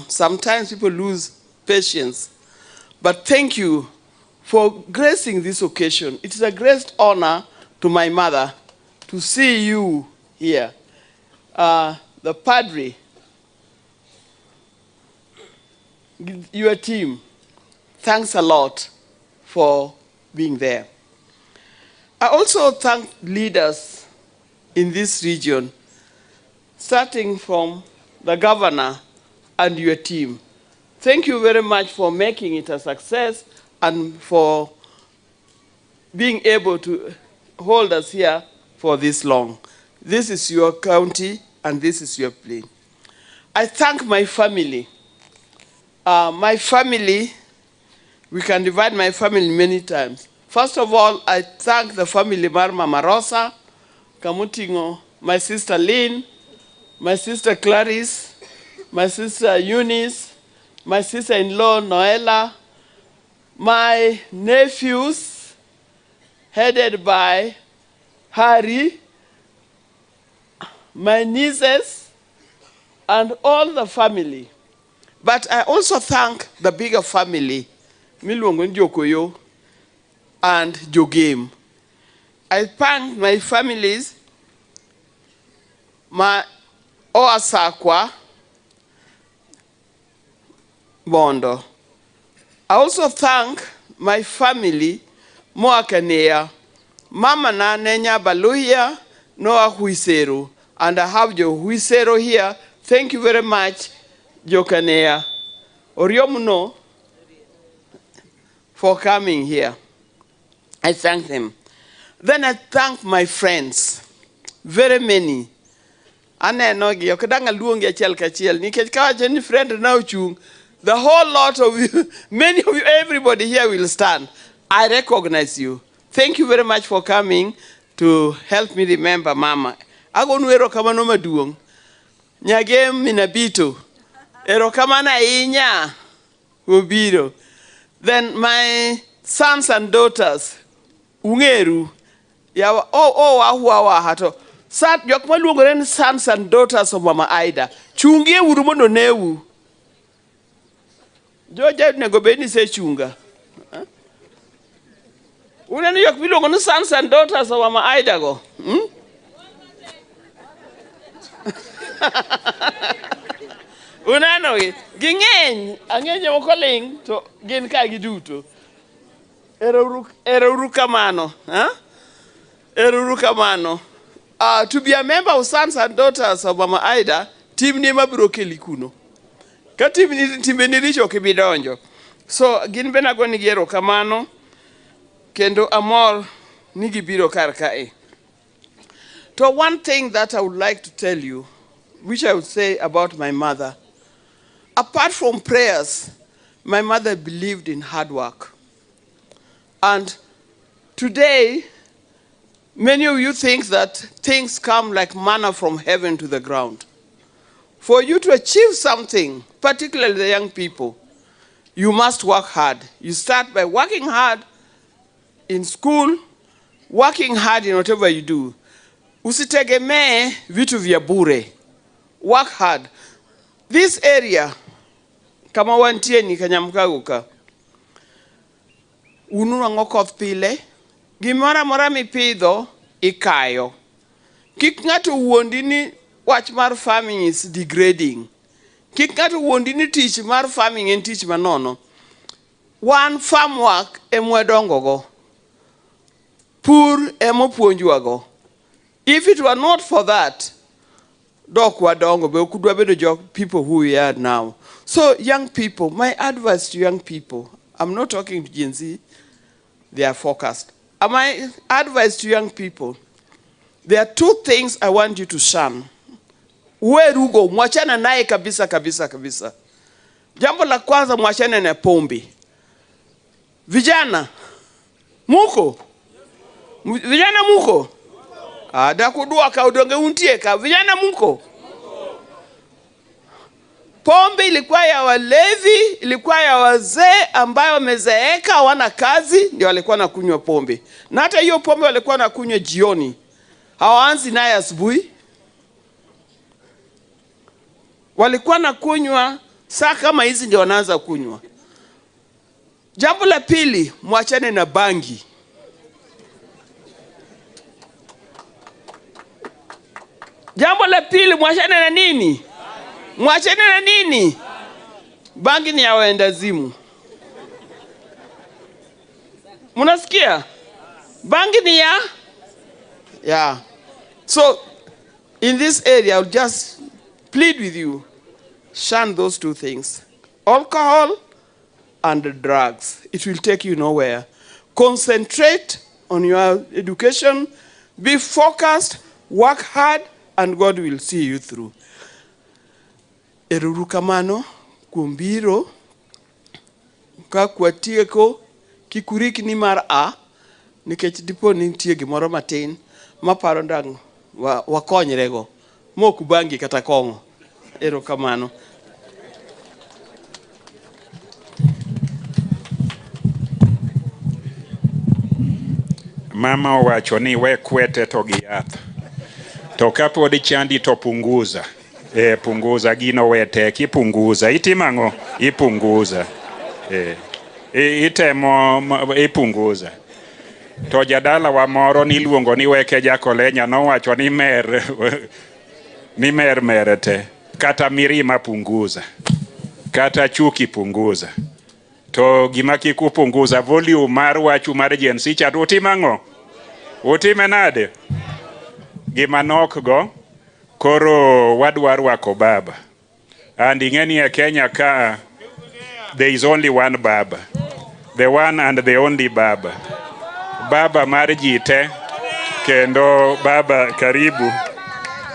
sometimes people lose patience, but thank you for gracing this occasion. It is a great honor to my mother to see you here. The padre, your team, thanks a lot for being there. I also thank leaders in this region, starting from the governor and your team. Thank you very much for making it a success and for being able to hold us here for this long. This is your county and this is your plane. I thank my family. My family, we can divide my family many times. First of all, I thank the family Mar Mama Rosa, Kamutingo, my sister Lynn, my sister Clarice, my sister Eunice, my sister-in-law Noela, my nephews, headed by Harry, my nieces, and all the family. But I also thank the bigger family, miluongo ni Jokoyo and Jogem. I thank my families, my Oasakwa, Bondo. I also thank my family, Moakanea, Mama na Nenya Baluhia, Noah Huisero, and I have Jo Huisero here. Thank you very much, Jokanea. Oriomuno, for coming here. I thank them. Then I thank my friends, very many. Aneno gi, ok dang' aluongi achiel kachiel, nikech kawacho ni friend na ochung', the whole lot of you, many of you, everybody here will stand. I recognize you. Thank you very much for coming to help me remember Mama. Agonu erokamano maduong'. Nyagem Minabito. Erokamano ahinya obiro. Then my sons and daughters, ung'eru. Yawa, oh, oh, wahua waha to. Sa, jok maluongore ni sons and daughters of Mama Ida. Chungie uru mondo newu. Joja onego bed ni sechunga. Huh? Uneno jok miluongo ni sons and daughters of Mama Ida go? Uneno gi? Ging'eny. Ang'eny jomoko ling' to gin ka giduto. Ero uru kamano. Huh? Ero uru kamano. To be a member of Sons and Daughters of Mama Ida, timni ema biro keli kuno. Ka timni timbeni richo ok ibi donjo. So gin bende agonigi erokamano kendo amor ni gibiro kar kae. To one thing that I would like to tell you, which I would say about my mother, apart from prayers, my mother believed in hard work. And today, many of you think that things come like manna from heaven to the ground. For you to achieve something, particularly the young people, you must work hard. You start by working hard in school, working hard in whatever you do. Usitegemee vitu vya bure. Work hard. This area, kama wantie ni Kanyamkago ka, unwang'o koth pile, gimoro amora mipidho ikayo. Kik ng'ato wuondi ni wach mar farming is degrading. Kik ng'ato wuondi ni tich mar farming en tich manono. Wan farm work emwadongo go. Pur emopuonjwago. If it were not for that, dok wadongo be ok dwabedo jo people who we are now. So young people, my advice to young people, I'm not talking to Gen Z, they are focused. My advice to young people, there are two things I want you to shun. Uwerugo, mwachana naye kabisa kabisa kabisa. Jambo la kwanza, mwachane na pombe. Vijana, muko? Vijana muko? Ada kudwaka udonge untie ka. Vijana muko? Pombe ilikuwa ya walevi, ilikuwa ya wazee ambayo wamezeeka hawana kazi, ndio walikuwa nakunywa pombe. Na hata hiyo pombe walikuwa nakunywa jioni, hawaanzi naye asubuhi. Walikuwa nakunywa saa kama hizi ndio wanaanza kunywa. Jambo la pili, mwachane na bangi. Jambo la pili, mwachane na nini? Mwachane na nini? Bangi ni ya waendazimu. Mnasikia? Bangi ni ya? Yeah. So, in this area, I'll just plead with you, shun those two things. Alcohol and drugs. It will take you nowhere. Concentrate on your education, be focused, work hard, and God will see you through. Ero kamano kuom biro ka kwatieko kik urikni mar a nikech dipo ni nitie gimoro matin maparo ndang' wakonyrego mok bangi kata kong'o. Erokamano. Mama owacho ni we kwete to gi yath. To kapod chandi to punguza. Punguza gino we tek ipunguza. Itimo ang'o? Ipunguza. Itemo ipunguza. To jadala wa moro niluongo ni Weke Jakolenya nowacho ni mer ni mer mere te. Kata mirima punguza. Kata chuki punguza. To gima kik upunguza volume mar wachu mar Gen Z cha to utimo ang'o? Utime nade? Gima nok go koro wadwa rwako baba. And ing'e ni e Kenya ka there is only one baba. The one and the only baba. Baba mar ji te kendo baba karibu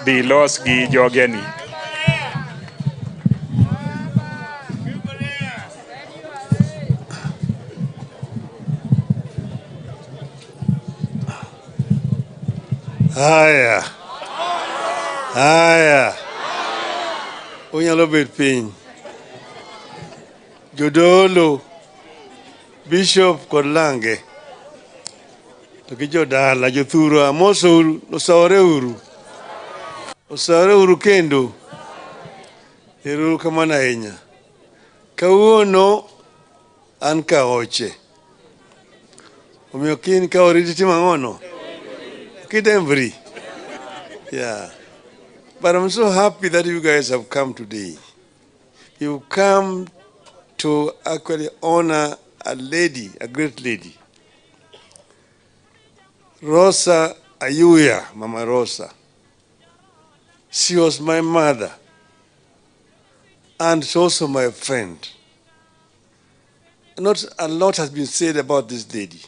dhi los gi jogeni. Haya. Haya. Unyalo bet piny. Jodolo, Bishop kod Lange. To gi jodala, jothuru amosouru, osawore uru. Osawore uru kendo. Ero kamano ahinya. Kawuono an ka oche. Omiyo kin ka oriti timo ang'ono? Kidembri. Yeah. But I'm so happy that you guys have come today. You've come to actually honor a lady, a great lady. Rosa Ayuya, Mama Rosa. She was my mother and she also my friend. Not a lot has been said about this lady.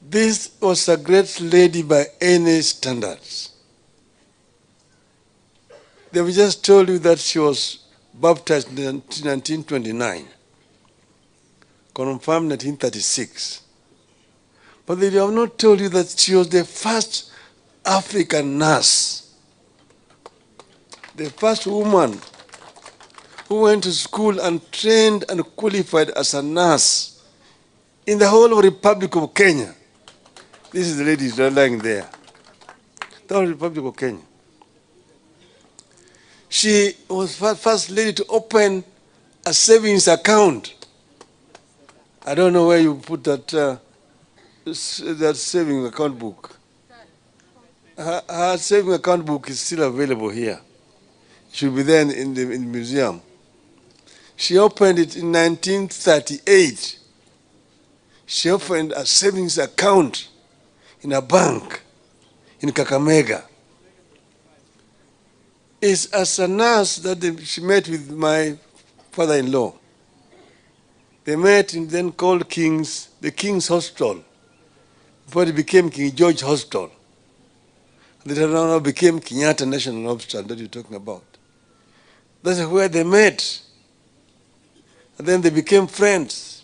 This was a great lady by any standards. They just told you that she was baptized in 1929, confirmed 1936. But they have not told you that she was the first African nurse, the first woman who went to school and trained and qualified as a nurse in the whole of Republic of Kenya. This is the lady lying there. The whole Republic of Kenya. She was first lady to open a savings account. I don't know where you put that, that saving account book. Her saving account book is still available here. It should be there in the museum. She opened it in 1938. She opened a savings account in a bank in Kakamega. It's as a nurse that she met with my father-in-law. They met in then called King's, the King's Hospital, before it became King George Hospital. Later on became Kenyatta National Hospital that you're talking about. That's where they met. And then they became friends.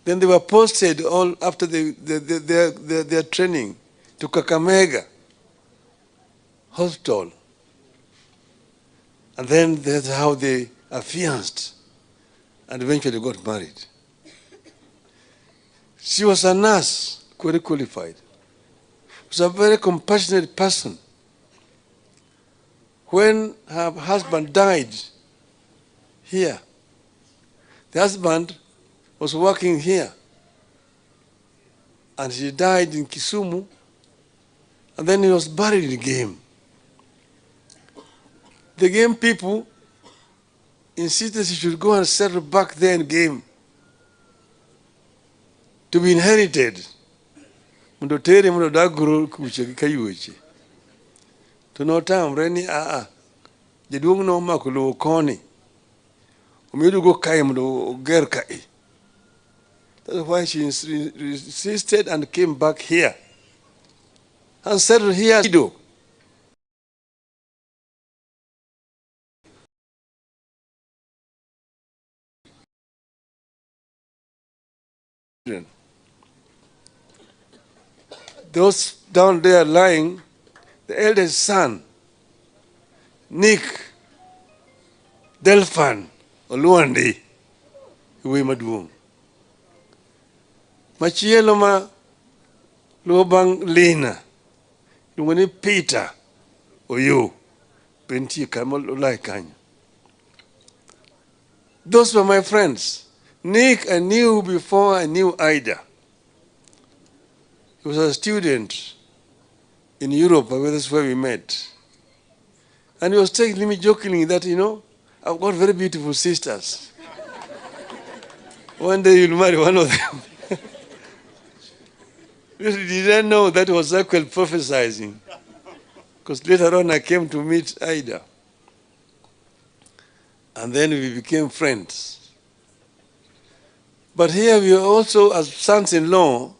Then they were posted all after their training to Kakamega Hospital. And then that's how they affianced and eventually got married. She was a nurse, very qualified. She was a very compassionate person. When her husband died here, the husband was working here, and she died in Kisumu, and then he was buried in Gem. The Gem people insisted she should go and settle back there in Gem to be inherited. Mondo tere mondo odag kucha gi kayuoche. To notamre ni aa, jaduong' nomako lowo koni. Omiyo oduogo kae mondo oger kae. That's why she insisted and came back here and settled here. Those down there lying, the eldest son, Nick Delphan Oluandi, wuoyi maduong'. Machielo ma luwo bang' Lina, iluongo ni Peter Oyo, be nitie kama olai kanyo. Those were my friends. Nick I knew before I knew Ida. He was a student in Europe, that's where we met. And he was telling me jokingly that, I've got very beautiful sisters. One day you'll marry one of them. Little did I know that was actually prophesizing. Because later on I came to meet Ida. And then we became friends. But here we are also, as sons-in-law,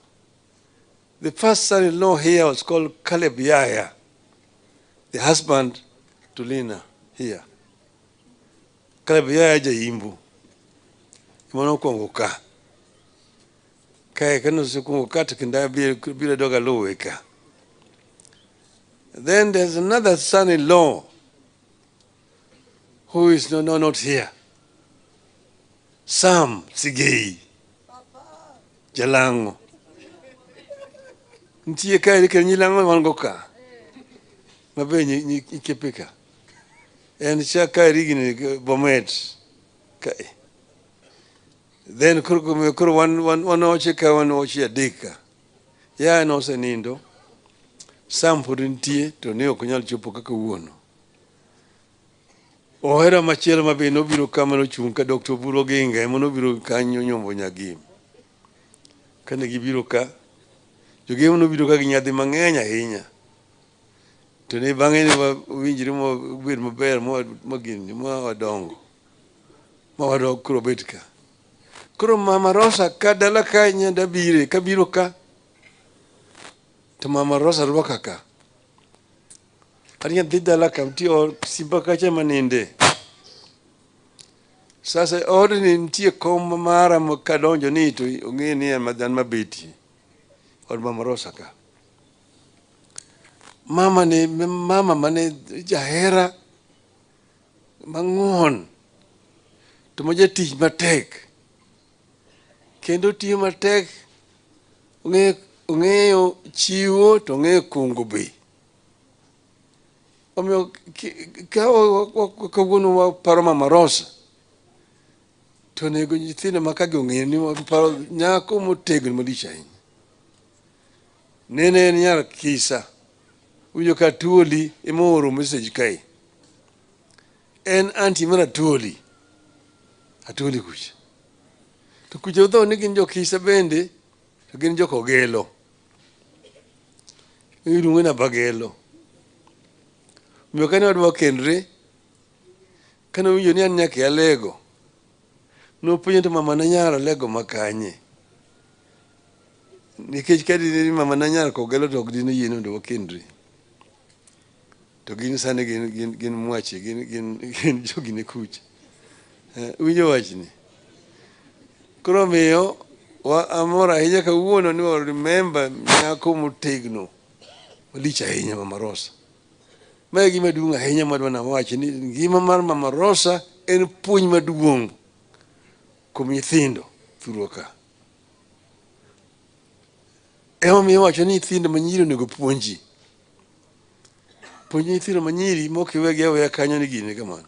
the first son-in-law here was called Caleb Yaya, the husband to Lina here. Caleb Yaya Jaimbu. Ema nokwongo ka. Kae kane osekwongo ka to kendo biro doga luwe ka. Then there's another son-in-law who is no, no, not here. Sam Sigei. Jalango. Nitie kae kendo nyi wan go ka. Mabe nyikepe ka. En cha kae gini Bomet kae. Then koro koro wan wan wan oche ka wan oche adek ka. Ya nosenindo. Sam pod nitie to ne ok onyal chopo kaka wuono. Ohera machielo ma be nobiro ka manochung' ka Dr. Oburu Oginga ema nobiro kanyo nyombo Nyagim. Kane gibiro ka, Jogemo nobiro ka gi nyadhi mang'eny ahinya. To ne bang'e ne wawinjre ma wabed maber ma gini ma wadongo. Ma wadok koro wabet ka. Koro Mama Rosa ka dala ka nyanda bire kabiro ka to Mama Rosa rwaka ka. An nyathi dala ka nitie ot simba kacha maninde. Sasa odni nitie kom mara ma kadonjo ni to ong'e ni an an mabetie. Od Mama Rosa ka. Mama ni mama mane jahera mang'won to ma jatich matek kendo tiyo matek ong'eyo chiwo to ong'eyo kungo be. Omiyo ka kawuono waparo Mama Rosa to onego nyithindo ma kagi ong'e ni waparo nyako motegno malich ahinya. Nene en nyar Kisa. Uwinjo ka Tuoli ema ooro message kae. En auntie mar Atuoli. Atuoli kucha. To kucha utho ni gin jo Kisa bende to gin jo Kogelo. Iluongo ni Abagelo. Omiyo kane wadwa kendre, kane owinjo ni an nyaka Alego, nopenjo to mama na nyar Alego ma kanye? Nikech ka dine ni mama na nyar Kogelo to ok dine oyie mondo wakendre. To gin sani gin, gin, gin mwache, gin, gin, gin jogine kucha. Eh, winjo wachni? Koro omiyo wa amor ahinya kawuono ni wa remember nyako motegno malich ahinya Mama Rosa. Ma e gima duong' ahinya madwa nawachi ni ngima mar Mama Rosa en puonj maduong' kuom nyithindo thurwa ka. Emomiyo iwacho ni nyithindo manyiri onego puonji. Puonj nyithindo manyiri mok iwegi aweya kanyo ni gini kamano.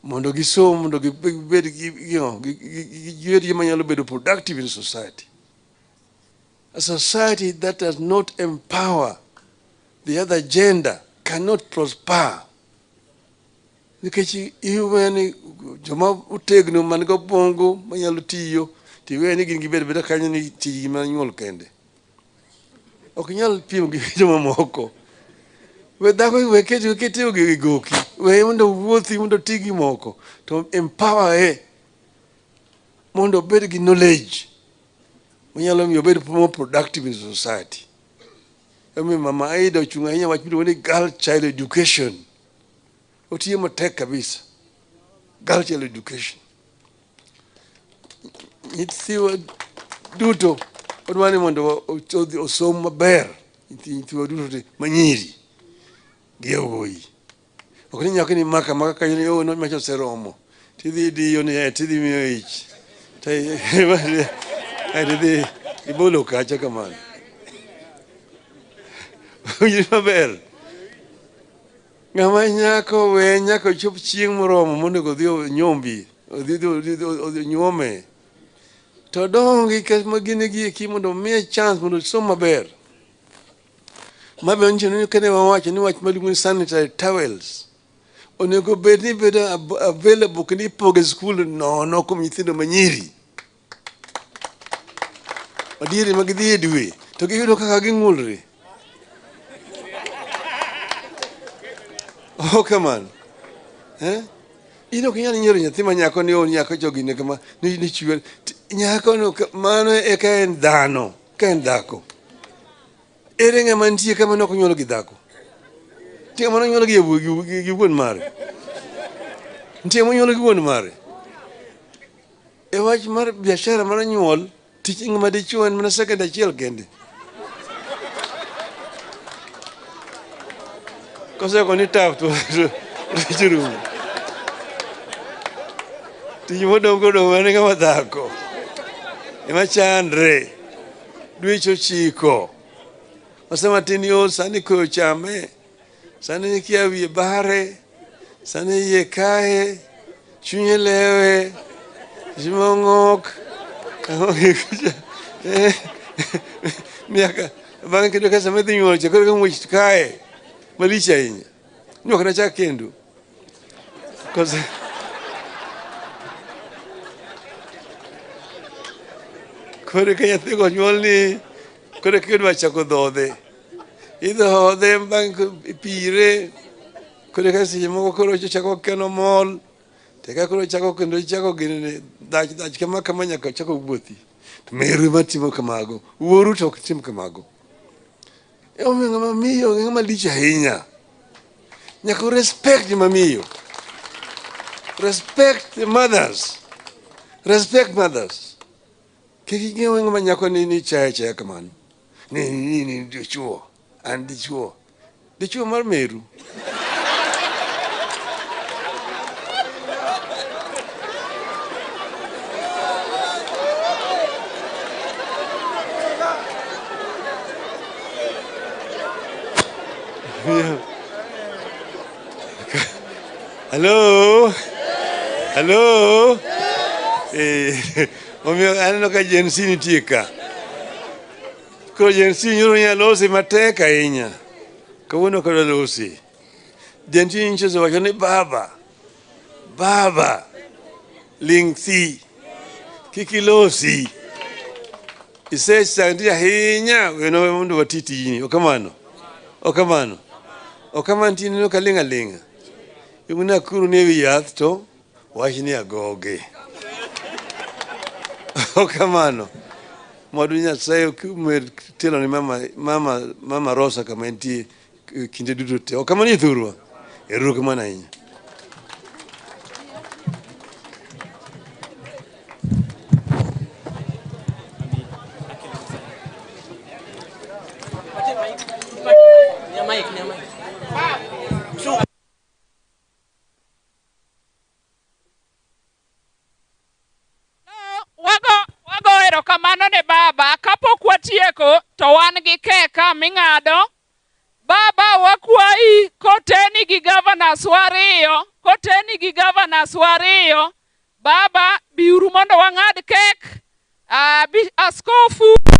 Mondo gisom, mondo gibed gi, gibed gima nyalo bedo productive in society. A society that does not empower the other gender cannot prosper. Nikech iweyo ni joma otegno man gi obwongo manyalo tiyo to iweyo ni gin gibed abeda kanyo ni tijgi mana nyuol kende. Ok inyal piem gi joma moko. We dhako we kete kete e goki. We mondo owuothi mondo oti gi moko. To empower e mondo obed gi knowledge manyalo miyo obed more productive in society. Emomiyo Mama Aida ochung' ahinya wach miluongo ni girl child education. Otiyo matek kabisa. Girl child education. Nyithiwa duto odwa ni mondo osom maber nyithiwa duto te manyiri gi yawuoyi. Ok ni nyako ni maka maka kanyo ni oh no macha oseromo. Tidhi diyo ni eh tidhi miyo ich. Tidhi ibolo kacha kamano. Winji maber. Ng'ama nyako we nyaka ochop chieng' moromo monego odhi onyombi, odhi odhi onyuome. To dongi kama gin gi eki mondo omiye chance mondo osom maber. Ma be onyiso ni kane wawacho ni wach maluongo ni sanitary towels onego bed ni bedo available kendo ipogo e skul nono kuom nyithindo manyiri. Adieri ma gidhi e dwe to giyudo kaka ging'ulre. Oh, kamano. Eh? In ok inyal nyiero nyathi ma nyako ni oh nyako cho gine kama ni ni chwer. Nyako no mano eka en dhano, ka en dhako. Ere ng'ama nitie kama ne ok onyuol gi dhako? Nitie ng'ama nonyuol gi gi wuon mare? Nitie ng'ama onyuol gi wuon mare? E wach mar biashara mar nyuol, tich ng'ama dichuo en mana second achiel kende. Kosego ni tap to tich rumo. Tich modong' kodong' mana ng'ama dhako. Ema chandre. Dweche ochiko. Wasema tin yo sani koyo chame. Sani kia wiye bare. Sani iye kaye. Chunye lewe. Jimong'ok. Miaka bang'e kendo ka sama idhi nyuol cha koro ka muoch kaye malich ahinya. Ni ok nachak kendo. Kose koro ka nyathi go nyuol ni Koro eka idwa chako dhodhe. Idhodhe bang' ipire. Koro eka seche moko koro chako keno mol. To eka koro chako kendo chako ginene dhach dhach kama kama nyaka chako wuothi. To meru ema timo kamago. Wuoru to ok tim kamago. Emomiyo ng'ama miyo ng'ama lich ahinya. Nyaka u respect joma miyo. Respect the mothers. Respect mothers. Kik ing'ew ng'ama nyako ni ni chaya chaya kamano. Ni ni ni dichuo. An dichuo. Dichuo mar meru. Yeah. Hello? Hello? Eh, omiyo aneno ka Gen Z nitie ka. Koro Gen Z nyoro nyalo losi matek ahinya. Kawuono ok adwa losi. Gen Z nyicho osewacho ni baba, baba, ling' thi, kik ilosi. Isechandi ahinya, weno mondo wati tijni. Ok kamano? Ok kamano? Ok kamano tineno ka ling' aling'a. Iluongo ni akuru ni ewi yath to wach ni agoge. Ok kamano? Mad Nyasaye omed telo ni mama, mama, mama Rosa kama entie kinde duto te. Ok kamano jothurwa? Erokamano ahinya. Wago, wago erokamano ne baba. Kapok watieko to wan gi kek ka ming'ado. Baba wakwayi koteni gi governors wariyo, koteni gi governors wariyo. Baba biuru mondo wang'ad kek. Uh, askofu.